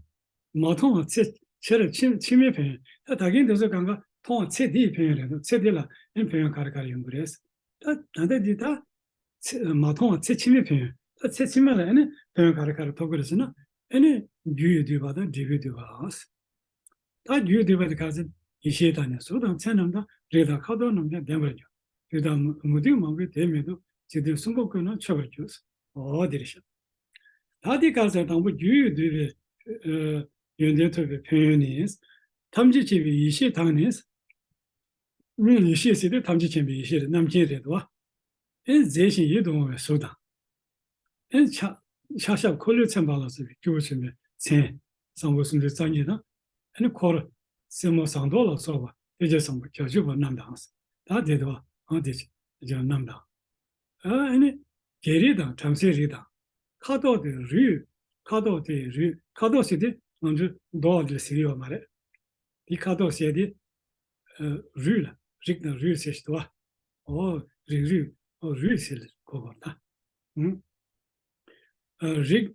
མ་མཐོང་བ་ཚེ་ཕྱི་རབས་ཕྱི་ཕྱི་མའི་ཕན་ཡོན། ད་ད་གིན་དེ་ཚོ་གང་ག་མཐོང་བ་ཚེ་འདིའི་ཕན་ཡོན་རེད་འདུག་ཚེ་འདི་ལ་ཨེ་ཕན་ཡོན་ག་རེ་ག་རེ་ཡོང་གི་རེད། ད་ད་ལྟ་འདི་ད་ཚེ་མ་མཐོང་བ་ཚེ་ཕྱི་མའི་ཕན་ཡོན། ད་ཚེ་ཕྱི་མ་ལ་ཨེ་ནི་ཕན་ཡོན་ག་རེ་ག་རེ་ཐོབ་ཀྱི་རེད་ཟེར་ན། ཨེ་ནི་རྒྱུ་ཡི་བསྡུས་པ་དང་འབྲས་བུའི་བསྡུས་པ། ད་རྒྱུའི་བསྡུས་པ་དེ་ག་ཚོད། ཡེ་ཤེས་དང་ནི་གཟུགས་དང་མཚན་རྣམས་དང་། རིགས་དང་ཁ་དོག་རྣམས་ཀྱང་ལྡན་པར་འགྱུར། དུས་དང་མུ་མུ་སྟེགས་མང་པོས་དེ་མི་ཐུབ། འཇིག་རྟེན་གསུམ་པོ་ཀུན་ན་མཆོད་པར་འགྱུར། འོ་དེ་རེད་ཤག་ད་དེ་ག་ཚོད་དང་པོ་རྒྱུ་ཡི་བསྡུས་པའི་ཨ་ཡོན་ཏན་ཐོབ་པའི་ཕན་ཡོན་ནི། ཐམས་ཅད་མཁྱེན་པའི་ཡེ་ཤེས་དང་ནི། ཡེ་ཤེས་ཟེར་དུས་ཐམས་ཅད་མཁྱེན་པའི་ཡེ་ཤེས་རེད། རྣམ་མཁྱེན་རེད་དོ། ཨེ་མཛེས་ཤིང་ཡིད་དུ་འོང་བའི་གཟུགས་དང་། ཨེ་ཕྱག་ཕྱག་ཞབས་འཁོར་ལོས་མཚན་པ་ལ་སོགས་པའི་སྤྱི་བོར་བྱོན་པའི་མཚན། བཟང་པོ་སུམ་ཅུ་རྩ་གཉིས་དང་། ཨེ་ནི་འཁོར། སེན་མོ་ཟངས་མདོག་ལ་སོགས་པ་ཐེག་ཆེན་བཟང་པོ་བརྒྱད་ཅུ་པ་རྣམས་དང་། ད་དེ་དོ་ཨང་དེ་ཅི་རྣམས་དང་། ཨེ་ནི་རྒྱལ་རིགས་དང་བྲམ་ཟེའི་རིགས་དང་། ཁ་དོག་དེ་རུས། ཁ་དོག་དེ་རུས། ཁ་དོག་ཟེར་དེ་ང་ཚོའི་མདོག་དེ་ལ་ཟེར་གྱི་ཡོད་མ་རེད། དེ་ཁ་དོག་ཟེར་དེ་ཨ་རུས་ལ། རིགས་དང་རུས་ཟེར་ཞིག་འདུག་བ། ཨོ་རིགས་རུས། ཨོ་རུས་ཟེར་ལ་གོ་དགོས་ད། ཨུམ། ཨ་རིགས།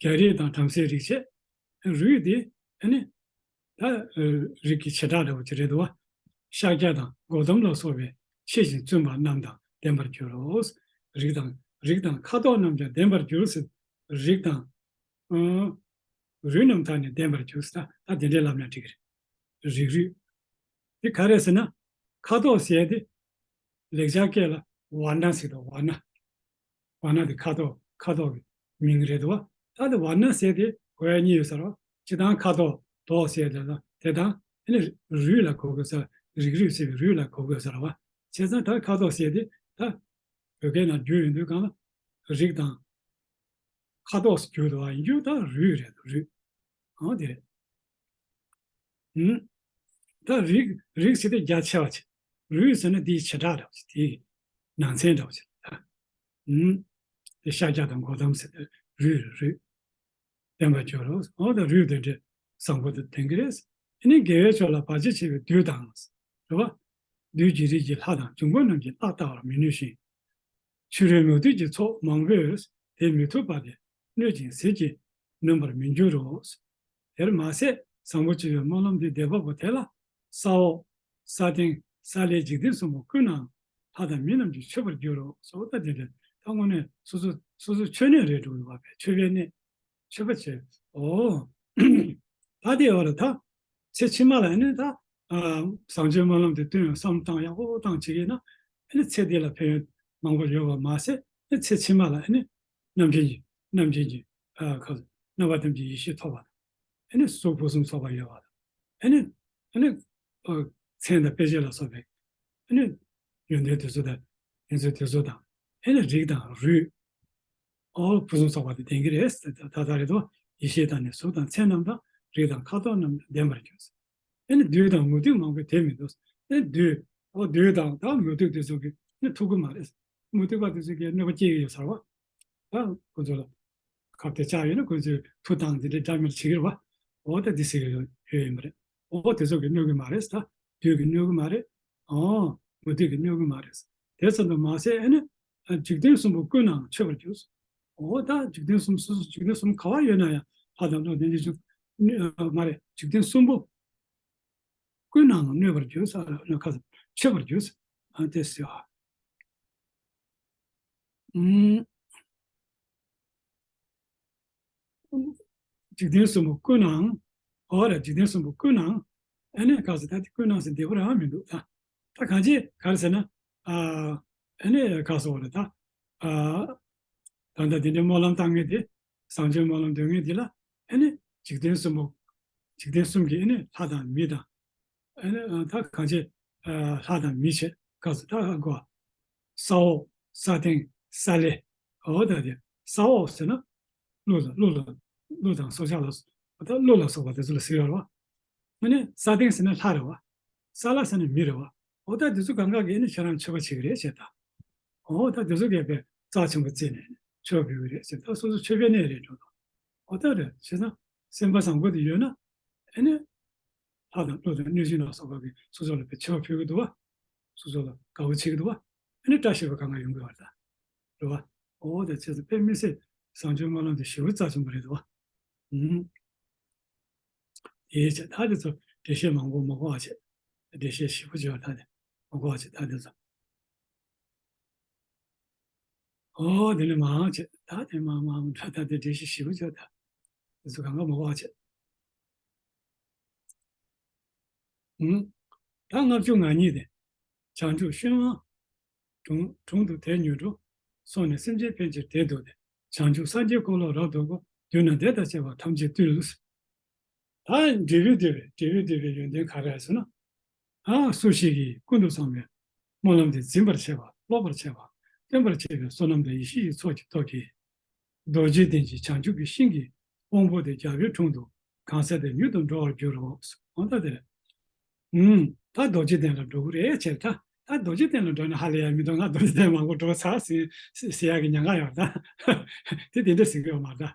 རྒྱལ་རིགས་དང་བྲམ་ཟེའི་རིགས་བྱས། རུས་དེ་ཨ་ནི་ད་ཨ་རིགས་ཀྱི་བྱེ་བྲག་འདྲ་བོ་ཅིག་རེད་འདུག་བ། ཤཱཀྱ་དང་གོ་ཏམ་ལ་སོགས་པའི་ཤེས་བཞིན་བཙུན་པ་རྣམས་དང་ལྡན་པར་འགྱུར་རོ། རིགས་དང་། རིགས་དང་ཁ་དོག་རྣམས་ཀྱང་ལྡན་པར་འགྱུར་ཟེར། རིགས་དང་། ཨ་རུས་རྣམས་དག་ནི་ལྡན་པར་འགྱུར་ཟེར། ད་དེ་འདྲའི་ལབ་ན་འགྲིག་གི་རེད། རིགས་རུས། དེ་ག་རེ་ཟེར་ན། ཁ་དོག་ཟེར་དེ། ལེགས་སྦྱར་སྐད་ལ་ཝར་ཎ་ཟེར་དང་། ཝར་ཎ། ཝར་ཎ་དེ་ཁ་དོག་ཁ་དོག་གི་མིང་རེད་དོ། ད་དེ་ཝར་ཎ་ཟེར་དེ་གོ་ཡ་གཉིས་ཡོད་ས་རེད་བ། སྤྱིར་བཏང་ཁ་དོག་དོག་ཟེར་དེ་དང་དེ་དང་ཨ་ནི་རུས་ལ་གོ་དགོས་ས། རིགས་རུས་ཟེར་བའི་རུས་ལ་གོ་དགོས་ས་རེད་བ། བྱས་ཙང་ད་ཁ་དོག་ཟེར་དེ་ད་བོད་སྐད་ནང་བསྒྱུར་ཡོང་དུས་གང་ལ་རིགས་དང་ཁ་དོག་བསྒྱུར་དུ་བ་ཡིན་རྒྱུ་ད་རུས་རེད་དོ། རུས། ཨང་དེ་རེད། ཨུམ། ད་རིགས། རིགས་ཟེར་དེ་རྒྱ་ཆེ་བ་ཆེ། རུས་ཟེར་ན་དེའི་བྱེ་བྲག་འདྲ་བ་ཆེ། དེའི་ནང་ཚན་འདྲ་བ་ཆེ་ད། ཨུམ། དེ་ཤཱཀྱ་དང་གོ་ཏམ་ཟེར་དེ་རུས་རེད། རུས། ལྡན་པར་འགྱུར་རོ། འོ་ད་རུས་དེ་འདྲ་བཟང་པོ་དེ་ལྡན་གྱི་རེད། ཨ་ནི་དགེ་བའི་ཕྱོགས་ལ་བར་ཆད་བྱེད་པའི་བདུད་དང་། རེད་བ། བདུད་ཀྱི་རིགས་ཀྱི་ལྷ་དང་འབྱུང་པོ་རྣམས་ཀྱིས་ལྷ་བལྟ་བར་མི་ནུས་ཤིང་། ཕྱི་རོལ་མུ་སྟེགས་ཀྱི་ཚོགས་མང་པོས་དེ་མི་ཐུབ་པ་དེ་གནོད་ཅིང་ཟིལ་གྱིས་གནོན་པར་མི་འགྱུར་རོ། དེར་མ་ཟད་བཟང་པོ་སྤྱོད་པའི་སྨོན་ལམ་འདི་བཟླས་པ་པོ་དེ་ལ་ས་འོག་ས་སྟེང་ས་བླའི་འཇིག་རྟེན་གསུམ་པོ་ཀུན་ནའང་ལྷ་དང་མི་རྣམས་ཀྱིས་མཆོད་པར་འགྱུར་རོ། སོ་ད་དེ་འདྲ་ད་དངོས་གནས་སོ་སོ་སོ་སོའི་མཆོད་གནས་རེད་འགྲོ་གི་བ་བས། མཆོད་པའི་གནས། མཆོད་པ་བྱེད། ཨོ། ད་དེ་ཡོད་རེད་ད། ཚེ་ཕྱི་མ་ལ་ཨ་ནི་ད། ཨ་བཟང་སྤྱོད་སྨོན་ལམ་དེ་བཏོན་ཡང་བསམ་བཏང་ཡག་པོ་བཏང་བྱེད་ཀྱི་ན། ཨ་ནི་ཚེ་འདི་ལ་ཕན་ཡོན་མང་པོ་ཡོད་པ་མ་ཟད། ཨ་ནི་ཚེ་ཕྱི་མ་ལ་ཨ་ནི་རྣམ་མཁྱེན་གྱི་རྣམ་མཁྱེན་གྱི་ཨ་ཁ་རྣམ་པ་ཐམས་ཅད་ཡེ་ཤེས་ཐོབ་པ་དང་། ཨ་ནི་གཟུགས་ཕུན་སུམ་ཚོགས་པ་ཡོད་པ་དང་། ཨ་ནི་ཨ་ནི་ཨ་མཚན་དང་དཔེ་བྱད་ལ་སོགས་པའི་ཨ་ནི་ཡོན་ཏན་དེ་ཚོ་དང་ཡོན་ཚད་དེ་ཚོ་དང་། ཨ་ནི་རིགས་དང་རུས། ཨོ་ཕུན་སུམ་ཚོགས་པ་དེ་ལྡན་གྱི་རེད། ད་ད་ད་རེད་དོ། ཡེ་ཤེས་དང་ནི་གཟུགས་དང་མཚན་རྣམས་དང་། རིགས་དང་ཁ་དོག་རྣམས་ལྡན་པར་གྱུར། ཨེ་ནི་བདུད་དང་མུ་སྟེགས་མང་པོས་དེ་མི་འདོར། ཨེ་བདུད། ཨོ་བདུད་དང་ད་མུ་སྟེགས་དེ་ཚོ་གིས་ནི་ཐུབ་ཀྱི་མ་རེད། མུ་སྟེགས་པ་དེ་ཚོ་གིས་གནོད་པ་སྐྱེལ་གྱི་ཡོད་ས་རེད་བ། ད་ཁོ་ཚོ་ལ་ཁབ་དེ་བཅག་ཡོད་ན་ཁོ་ཚོས་མཐུ་བཏང་དེ་འདྲའི་འདྲ་མིན་བྱེད་ཀྱི་རེད་བ། ཨོ་ད་དེ་ཟེར་གྱི་ཡོད་ཡོད་ཡིན་པ་རེད། ཨོ་དེ་ཚོ་གིས་གནོད་ཀྱི་མ་རེད་ད། བདུད་ཀྱིས་གནོད་ཀྱི་མ་རེད། ཨོ། མུ་སྟེགས་ཀྱིས་གནོད་ཀྱི་མ་རེད། དེ་ཙམ་དུ་མ་ཟད་ཨེ་ནི། འཇིག་རྟེན་གསུམ་པོ་ཀུན་ནའང་མཆོད་པར་འགྱུར། འོ་ད་འཇིག་རྟེན་གསུམ་སོ་སོ་འཇིག་རྟེན་གསུམ་ག་བ་ཡོད་ན་ཡང་ལྷ་དང་ཀླུ་དེ་འདྲ་བྱུང་། མ་རེད། འཇིག་རྟེན་གསུམ་པོ་ཀུན་ནའང་གནོད་པར་འགྱུར་ས་ལ་ཁ་མཆོད་པར་འགྱུར་ས་དེ་ཟེར་བ། འཇིག་རྟེན་གསུམ་པོ་ཀུན་ནའང་། འོ་རེད། འཇིག་རྟེན་གསུམ་པོ་ཀུན་ནའང་། ཨ་ནི་ག་ཟེར་ད་དེ་ཀུན་ནའང་ཟེར་བདེ་པོ་རང་མི་འདུག་ད། ད་གང་ཅི་ག་རེ་ཟེར་ན། ཨ་ནི་ག་ཟེར་བ་རེད་ད། ད་ལྟ་དེ་འདྲའི་སྨོན་ལམ་བཏང་མཁན་དེ། བཟང་སྤྱོད་སྨོན་ལམ་འདོན་མཁན་དེ་ལ་ཨ་ནི་འཇིག་རྟེན་གསུམ་པོ། འཇིག་རྟེན་གསུམ་གྱི་ཨ་ནི་ལྷ་དང་མི་དང་། ཨ་ནི་ད་གང་ཅི་ལྷ་དང་མི་བྱས་ག་ཟེར་ད་གོ། ས་འོག་ས་སྟེང་ས་བླའི། འོ་ད་དེ་ས་འོག་ཟེར་ན། ཀླུ་ལ་ཀླུ་ལ་ཀླུ་དང་སྲོག་ཆགས་ལ། ད་ཀླུ་ལ་སོགས་པ་དེ་ཚོ་ལ་ཟེར་ཡོད་རེད་བ། ཨ་ནི་ས་སྟེང་ཟེར་ན་ལྷ་རེད་བ། ས་བླ་ཟེར་ན་མི་རེད་བ། འོ་ད་དེ་ཚོ་གང་ག་གིས་ནི་ཁྱེད་རང་མཆོད་པ་བྱེད་ཀྱི་རེད་ཟེར་ད། འོ་ད་དེ་ཚོ་གིས་དཔེ་རྩ་ཆེན་པོ་བརྩིས་ནས་མཆོད་པ་ཕུལ་གྱི་རེད་ཟེར། ད་སོ་སོ་མཆོད་པའི་གནས་རེད་འགྲོ་དང་། འོ་ད་རེད། བྱས་ཙང་སེམས་པ་བཟང་པོ་དེ་ཡོད་ན་ཨ་ནི། ལྷ་དང་ཀླུ་དང་གནོད་སྦྱིན་ལ་སོགས་པ་གིས་སོ་སོ་ལ་དཔེ་མཆོད་པ་ཕུལ་གྱི་འདུག་བ། སོ་སོ་ལ་དགའ་བོ་བྱེད་ཀྱི་འདུག་བ། ཨ་ནི་བཀྲ་ཤིས་པ་གང་ག་ཡོང་གི་ཡོད་རེད་ད། རེད་བ། འོ་ད་བྱས་ཙང་དཔེ་མི་སྲིད་བཟང་སྤྱོད་སྨོན་ལམ་དེ་ཞེ་པོ་རྩ་ཆེན་པོ་རེད་དོ། ཨུམ། དེའི་ཆེད་ད་དེ་ཚོ་འགྲེལ་བཤད་མང་པོ་མ་དགོས་པ་བྱེད། འགྲེལ་བཤད་ཞེ་པོ་བྱེད་པ་ད་དེ་མ་དགོས་པ་བྱེད་ད་དེ་ཚོ། ཨོ་དེ་ནི་མང་བྱེད་ད་དེ་མང་མང་ད་ད་དེ་འགྲེལ་བཤད་ཞེ་པོ་བྱེད་ད། དེ་ཚོ་གང་ག་མ་དགོས་པ་བྱེད། ཨུམ། ད་ལྔ་བཅུ་ང་གཉིས་དེ། བྱང་ཆུབ་ཤིང་དབང་། དྲུང་དྲུང་དུ་དེ་མྱུར་འགྲོ། སོང་ནས་སེམས་ཅན་ཕན་ཕྱིར་དེར་འདུག་སྟེ། བྱང་ཆུབ་སངས་རྒྱས་འཁོར་ལོ་རབ་ཏུ་བསྐོར། མདུན་ན་དེ་དང་བཅས་པ་ཐམས་ཅད་བཏུལ། ད་འབྲས་བུ་བདེ་བའི་འབྲས་བུ་བདེ་བའི་ཡོན་ཏན་ག་རེ་ཟེར་ན། ཨ་སུ་ཞིག་གིས་ཀུན་ཏུ་བཟང་བའི་སྨོན་ལམ་དེ་འཛིན་པར་བྱེད་པ་ཀློག་པར་བྱེད་པ་སྟོན་པར་བྱེད་པའི་བསོད་ནམས་དང་ཡེ་ཤེས་ཀྱི་ཚོགས་ཀྱི་སྟོབས་ཀྱིས། རྡོ་རྗེ་གདན་གྱི་བྱང་ཆུབ་ཀྱི་ཤིང་གི་དབང་པོ་དེ་རྒྱལ་བའི་དྲུང་དུ་གང་ཟག་དེ་མྱུར་དུ་འགྲོ་བར་འགྱུར་རོ། འོ་ད་དེ་རེད། ཨུམ། ད་རྡོ་རྗེ་གདན་ལ་འགྲོ་གི་རེད་ཅེས་ད། ད་རྡོ་རྗེ་གདན་ལ་འགྲོ་ན་ཧ་ལས་ཡ་མི་འདུག་ང་རྡོ་རྗེ་གདན་མང་པོ་འགྲོ་ཚར་ཟེར་ཟེར་ཡ་གི་ཉེན་ཁ་ཡོད་ད། དེ་དེ་འདྲ་ཟེར་གི་ཡོད་མ་རེད་ད།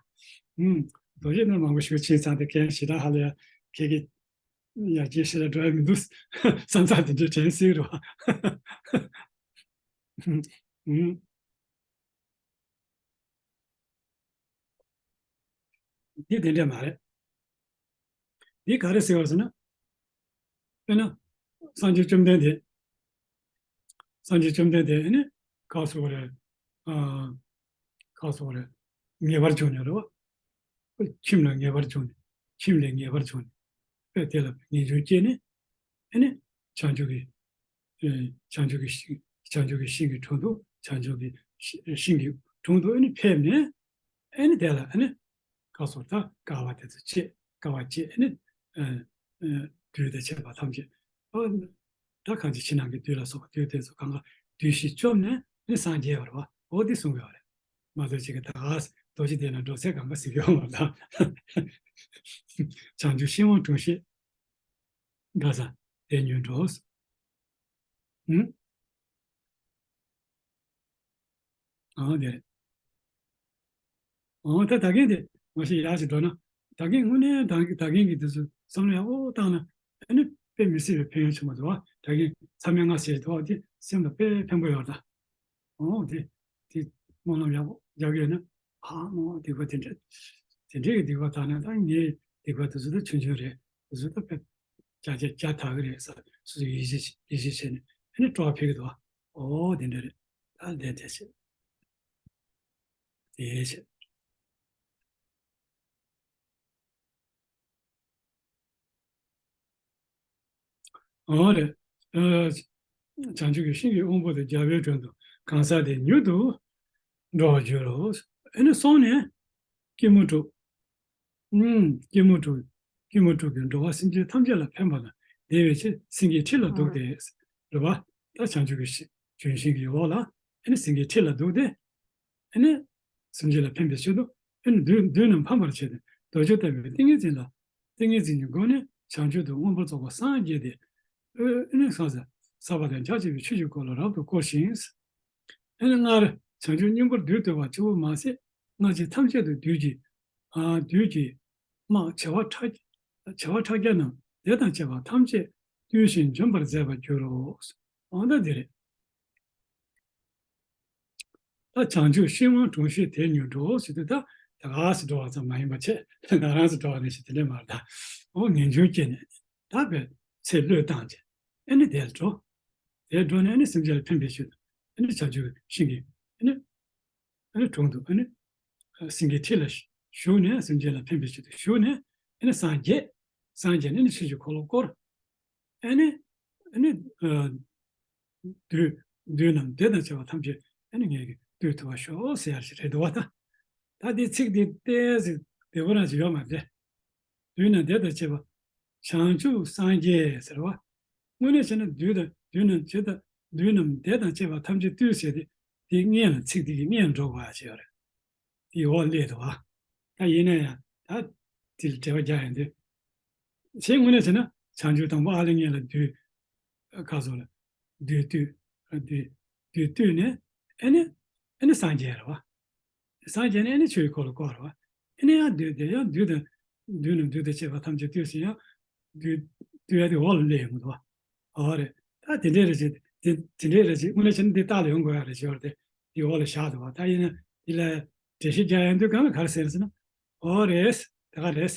ཨུམ། རྡོ་རྗེ་གདན་མང་པོ་ཞིག་ཕྱིན་ཚར་དེ་ཁྱེད་ཞེ་དྲག་ཧ་ལས་ཡ་ཁྱེད་ཀྱི་ཡར་རྒྱས་ཞེ་དྲག་འགྲོ་ཡ་མི་འདུག་བསམ་ཚར་དེ་འདྲ་དྲན་སྲིད་རོ། ཨུམ། འདི་དེ་འདྲ་མ་རེད། འདི་ག་རེ་ཟེར་བ་ཟེར་ན། དཔེར་ན། སངས་རྒྱས་བཅོམ་ལྡན་འདས། སངས་རྒྱས་བཅོམ་ལྡན་འདས་ནི་ག་སོགས་རེད། ཨ། ག་སོགས་རེད། ངེས་པར་བྱུང་ནས་རེད་བ། ཁྱིམ་ལ་ངེས་པར་བྱུང་ནས། ཁྱིམ་ལས་ངེས་པར་བྱུང་ནས། དཔེ་དེ་ལ་ངེས་འབྱུང་སྐྱེས་ནས། ཨ་ནི། བྱང་ཆུབ་ཀྱི། ཨེ། བྱང་ཆུབ་ཀྱི་ཤིང་། བྱང་ཆུབ་ཀྱི་ཤིང་གི་དྲུང་དུ། བྱང་ཆུབ་ཀྱི་ཤི་ཤིང་གི་དྲུང་དུ་ཨ་ནི་ཕེབས་ནས། ཨ་ནི་དེ་ལ་ཨ་ནི། བཀའ་སོགས་ད་དཀའ་བ་དེ་ཚོ་སྤྱད། དཀའ་བ་སྤྱད་ཨ་ནི། ཨེ། ཨེ། བདུད་དང་བཅས་པ་ཐམས་ཅད། ཨ། ད་གང་ཅི་ཕྱི་ནང་གི་བདུད་ལ་སོགས་པ་བདུད་དེ་ཚོ་གང་ག་བདུད་བཞི་བཅོམ་ནས་ནི་སངས་རྒྱས་པ་རེད་བ། འོ་འདི་གསུང་གི་ཡོད་རེད། མ་གཏོགས་ཅིག་གི་ད་ག་རྡོ་རྗེ་གདན་ལ་འགྲོ་ཚད་གང་ག་ཟེར་གི་ཡོད་མ་རེད་ད། བྱང་ཆུབ་ཤིང་དབང་དྲུང་བཞེད། ག་ས། དེ་མྱུར་འགྲོ། ཨུམ། ཨང་། དེ་རེད། ཨང་། ད་ད་གིན་དེ་མ་གཞི་ཡག་ཅིག་འགྲོ་ན། ད་གིན་དངོས་གནས་ད་གིན་ད་གིན་གྱི་དུས་སུ་བསམ་བློ་ཡག་པོ་བཏང་ན་ཨ་ནི་དཔེ་མི་སྲིད་པའི་ཕན་ཡོན་ཆེན་པོ་འདུག་བ། ད་གིན་མཚམས་མེད་ལྔ་བྱས་འདུག་བ། དེ་སེམས་ལ་དཔེ་ཕན་པོ་ཡོད་ད། ཨོ་དེ་དེ་སྨོན་ལམ་ཡག་པོ་རྒྱག་ཡོད་ན། ཨ་མོ་སྡིག་པ་དེ་འདྲ་དེ་འདྲའི་གི་སྡིག་པ་དག་ན་ད་ངའི་སྡིག་པ་དེ་ཚོ་ད་ཆུང་ཆུང་རེད། དེ་ཚོ་ད་དཔེ་བརྒྱ་ཆ་བརྒྱ་དག་གི་རེད་ཟེར། སོ་སོ་ཡིད་ཆེས་ཡིད་ཆེས་བྱས་ནས་ཨ་ནི་སྤྲོ་བ་འཕེལ་གི་འདུག་བ། ཨོ་དེ་འདྲ་རེད། ད་ལྡན་དེ་བྱེད། དེ་བྱེད། ཨོ་རེད། ཨ། བྱང་ཆུབ་ཀྱི་ཤིང་གི་དབང་པོ་དེ་རྒྱལ་བའི་དྲུང་དུ་གང་ཟག་དེ་མྱུར་དུ་འགྲོ་བར་འགྱུར་རོ། ཨ་ནི་སོང་ནས་སྐྱིལ་མོ་ཀྲུང་། ཨུམ། སྐྱིལ་མོ་ཀྲུང་། སྐྱིལ་མོ་ཀྲུང་གིས་འགྲོ་བ་སེམས་ཅན་ཐམས་ཅད་ལ་ཕན་པ་དང་བདེ་བའི་ཕྱིར་སེང་གེའི་ཁྲི་ལ་འདུག་སྟེ། རེད་བ། ད་བྱང་ཆུབ་ཀྱི་ཤིང་ལྗོན་ཤིང་གི་འོག་ལ་ཨ་ནི་སེང་གེའི་ཁྲི་ལ་འདུག་སྟེ། ཨ་ནི་སེམས་ཅན་ལ་ཕན་པའི་ཕྱིར་དུ་ཨ་ནི་བདུད་བདུད་རྣམས་ཕམ་པར་བྱས་ཏེ་རྡོ་རྗེ་ལྟ་བུའི་ཏིང་ངེ་འཛིན་ལ་ཏིང་ངེ་འཛིན་གྱི་སྒོ་ནས་བྱང་ཆུབ་ཏུ་མངོན་པར་རྫོགས་པར་སངས་རྒྱས་ཏེ། ཨ་ནི་གང་ཟག་ཟག་པ་དང་འཇའ་ཆེ་བའི་ཆོས་ཀྱི་འཁོར་ལོ་རབ་ཏུ་བསྐོར་ཞིང་། ཨ་ནི་སྔར་བྱང་ཆུབ་སྙིང་པོར་བདུད་འདུལ་བ་གཙོ་བོ་མ་ཟད་སྔ་ཕྱི་ཐམས་ཅད་དུ་བདུད་ཀྱི། ཨ། བདུད་ཀྱི་དམག་བྱེ་བ་ཕྲག་བྱེ་བ་ཕྲག་བརྒྱ་རྣམས་དེ་དང་བཅས་པ་ཐམས་ཅད་བཏུལ་ཞིང་འཇོམས་པར་མཛད་པར་འགྱུར་རོ། འོ་ན་འདི་རེད། ད་བྱང་ཆུབ་ཤིང་དབང་དྲུང་བཞེད་དེ་མྱུར་འགྲོ་ཟེར་དུས་ད་ད་ག་སེ་འགྲོ་བ་ཙམ་མ་ཡིན་པ་བྱས་ང་རང་ཚོ་འགྲོ་བ་རེད་ཞེས་དེ་འདྲ་མ་རེད་ད། འོ་ངེས་འབྱུང་སྐྱེས་ནས་ད་བས་ཚེ་བློས་བཏང་བྱས་ཨ་ནི་དེར་འགྲོ། དེར་འགྲོ་ནས་ཨ་ནི་སེམས་ཅན་ལ་ཕན་པའི་ཕྱིར་དུ་ཨ་ནི་བྱང་ཆུབ་ཤིང་གི་ཨ་ནི་ཨ་ནི་དྲུང་དུ་ཨ་ནི་སེང་གེའི་ཁྲི་ལ་བཞུགས་ནས་སེམས་ཅན་ལ་ཕན་པའི་ཕྱིར་དུ་བཞུགས་ནས་ཨ་ནི་སངས་རྒྱས། སངས་རྒྱས་ནས་ཨ་ནི་ཆོས་ཀྱི་འཁོར་ལོ་བསྐོར། ཨ་ནི་ཨ་ནི་ཨ་བདུད་བདུད་རྣམས་དེ་དང་བཅས་པ་ཐམས་ཅད་ཨ་ནི་ངས་བཏུལ་ཐུབ་པར་ཤོག་ཟེར་ཡ་ཞིག་རེད་འདུག་བ་ད། ད་འདི་ཚིག་འདི་ཏོག་ཙམ་བདེ་པོ་རང་ཞིག་ཡོད་མ་རེད། བདུད་རྣམས་དེ་དང་བཅས་པ། བྱང་ཆུབ་སངས་རྒྱས་ཟེར་བ། དངོས་གནས་བྱས་ན་བདུད་དང་བདུད་རྣམས་ཇི་ལྟར་བདུད་རྣམས་དེ་དང་བཅས་པ་ཐམས་ཅད་བཏུལ་ཟེར་ཏེ། དེ་སྔོན་ལ་ཚིག་དེ་གི་སྔོན་འགྲོ་དགོས་ཡ་ཅིག་ཡོད་རེད། དེ་འོག་སླེབས་འདུག་བ། ད་ཡིན་ན་ཡང་ད་དེ་ལ་འགྲེལ་པ་རྒྱག་ཡོང་དུས། གཞན་དངོས་གནས་བྱས་ན་བྱང་ཆུབ་དང་པོ་ཨ་ལས་སྔོན་ལ་བདུད། ཁ་སོགས་ལ་བདུད་བཏུལ། བདུད་བདུད་བཏུལ་ནས་ཨ་ནི་ཨ་ནི་སངས་རྒྱས་རེད་བ། སངས་རྒྱས་ནས་ཨ་ནི་ཆོས་ཀྱི་འཁོར་ལོ་བསྐོར་བ་རེད་བ། ཨ་ནི་ཡང་བདུད་དེ་ཡང་བདུད་དང་། བདུད་རྣམས་བདུད་དང་བཅས་པ་ཐམས་ཅད་བཏུལ་ཟིན་ཡང་། བདུད་བཏུལ་ཡ་དེ་འོག་ལ་སླེབས་ཡོང་གི་འདུག་བ། འོ་རེད། ད་དེ་འདྲའི་རེ་བྱེད་ དེ་དེ་འདྲའི་རེད་ཅེས། དངོས་གནས་བྱས་ན་འདི་རྟགས་ལ་ཡོང་དགོས་ཡ་རེད་ཞུ་བ་རེད་དེ། འདི་འོག་ལ་བཞག་འདུག་བ། ད་ཡིན་ན་འདི་ལ་འགྲེལ་བཤད་རྒྱག་ཡོང་དུས་གང་ལ་ག་རེ་ཟེར་ཟེར་ན། འོ་རེད། དེ་ག་རེད།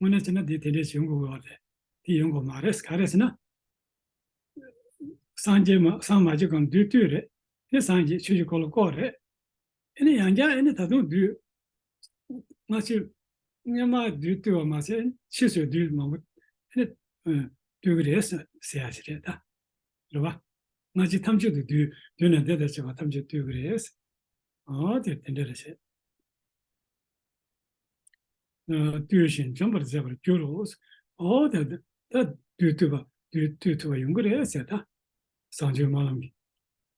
དངོས་གནས་བྱས་ན་འདི་དེ་འདྲས་ཡོང་དགོས་བ་རེད། འདི་ཡོང་དགོས་མ་རེད། ག་རེ་ཟེར་ན། སངས་རྒྱས་མ་སངས་མ་རྒྱས་གོང་བདུད་བཏུལ་རེད། ཨེ་ནི་སངས་རྒྱས་ཆོས་ཀྱི་འཁོར་ལོ་བསྐོར་རེད། ཨེ་ནི་ཡང་བསྐྱར་ཨེ་ནི་ད་དུང་བདུད། སྔ་ཕྱི་སྔོན་མ་བདུད་བཏུལ་བ་མ་ཟད་ཕྱིས་སུ་བདུད་མང་པོ་ཨེ་ནི་ཨ་བཏུལ་གི་རེད་ཟེར་ཟེར་ཡ་ཞིག་རེད་ད། རེད་བ། སྔ་ཕྱི་ཐམས་ཅད་དུ་བདུད་བདུད་ནི་འདི་དང་བཅས་པ་ཐམས་ཅད་བཏུལ་གི་རེད། ཨོ་དེ་དེ་འདྲ་རེད་ཟེར། ཨ་བཏུལ་ཞིང་འཇོམས་པར་མཛད་པར་འགྱུར་རོ། ཨོ་ད་ད་བདུད་བཏུལ་བ་བདུད་བཏུལ་ཐུབ་པ་ཡོང་གི་རེད་ཟེར་ད། བྱང་ཆུབ་སྨོན་ལམ་གྱི།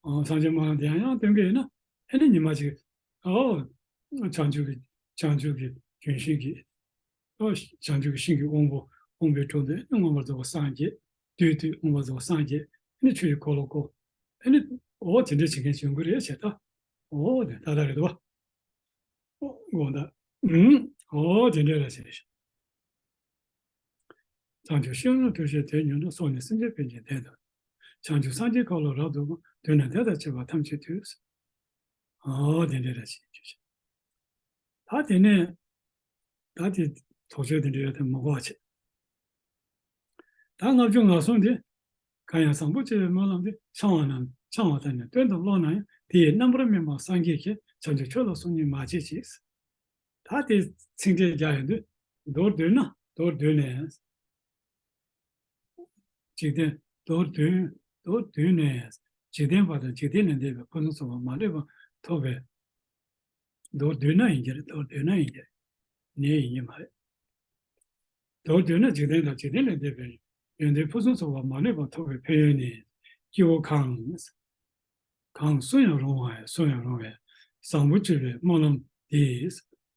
ཨོ་བྱང་ཆུབ་སྨོན་ལམ་དེ་ཡང་ཡང་འདོན་གྱི་ཡིན་ན། ཨེ་ནི་ཉི་མ་གཅིག་ཨོ་བྱང་ཆུབ་ཀྱི་བྱང་ཆུབ་ཀྱི་ལྗོན་ཤིང་གི། ཨོ་བྱང་ཆུབ་ཀྱི་ཤིང་གི་དབང་པོ་དབང་པོའི་དྲུང་དུ་ཨེ་ནི་མངོན་པར་རྫོགས་པར་སངས་རྒྱས། བདུད་བཏུལ་མངོན་པར་རྫོགས་པར་སངས་རྒྱས། ཨེ་ནི་ཆོས་ཀྱི་འཁོར་ལོ་བསྐོར། ཨེ་ནི་ཨོ་དེ་འདྲ་བྱེད་མཁན་ཡོང་གི་རེད་ཟེར་ད། ཨོ་དེ་ད་ལྟ་རེད་དོ། ཨོ་དགོངས་དག་ཨུམ། ཨོ་དེ་འདྲ་རེད་ཟེར། བྱང་ཆུབ་ཤིང་ལ་ཐུགས་བཞེད་དེ་ཉོན་དུ་སོགས་ནས་སེམས་ཅན་ཕན་ཕྱིར་བསྟན་ཏོ། བྱང་ཆུབ་སངས་རྒྱས་འཁོར་ལོ་རབ་ཏུ་བསྐོར། བདུད་ནི་དེ་དང་བཅས་པ་ཐམས་ཅད་བཏུལ། ཨོ་དེ་འདྲ་རེད་ཟེར། ད་དེ་ནས་ད་དེ་དོགས་གཅོད་དེ་འདྲ་ཡོད་དེ་མ་གོ་བ་བྱེད། ད་ལྔ་བཅུ་ང་གསུམ་དེ། གང་ཡང་བཟང་པོ་སྤྱོད་པའི་སྨོན་ལམ་དེ་འཆང་བ་རྣམས་འཆང་བ་དང་ནི་སྟོན་དང་ཀློག་ན་ཡང་དེ་ཡི་རྣམ་པར་སྨིན་པ་སངས་རྒྱས་ཀྱི་བྱང་ཆུབ་མཆོག་ལ་སོམ་ཉི་མ་བྱེད་ཅིག། ད་དེ་ཚིག་འགྲེལ་རྒྱག་ཡོང་དུས། མདོར་བསྡུས་ན་མདོར་བསྡུས་ནས། འཇིག་རྟེན་མདོར་བསྡུས་མདོར་བསྡུས་ནས་འཇིག་རྟེན་པ་དང་འཇིག་རྟེན་ལས་འདས་པའི་ཕུན་སུམ་ཚོགས་པ་མ་ལུས་པ་ཐོབ་པའི། མདོར་བསྡུས་ན་ཡིན་གྱི་རེད། མདོར་བསྡུས་ན་ཡིན་གྱི་རེད། ནས་ཡིན་གྱི་མ་རེད། མདོར་བསྡུས་ན་འཇིག་རྟེན་དང་འཇིག་རྟེན་ལས་འདས་པའི་ཡོན་ཏན་ཕུན་སུམ་ཚོགས་པ་མ་ལུས་པ་ཐོབ་པའི་ཕན་ཡོན་ནི། སྐྱེ་བོ་གང་། གང་གསུང་ཡང་རུང་བ་གསུང་ཡང་རུང་བའི་བཟང་པོ་སྤྱོད་པའི་སྨོན་ལམ་འདི།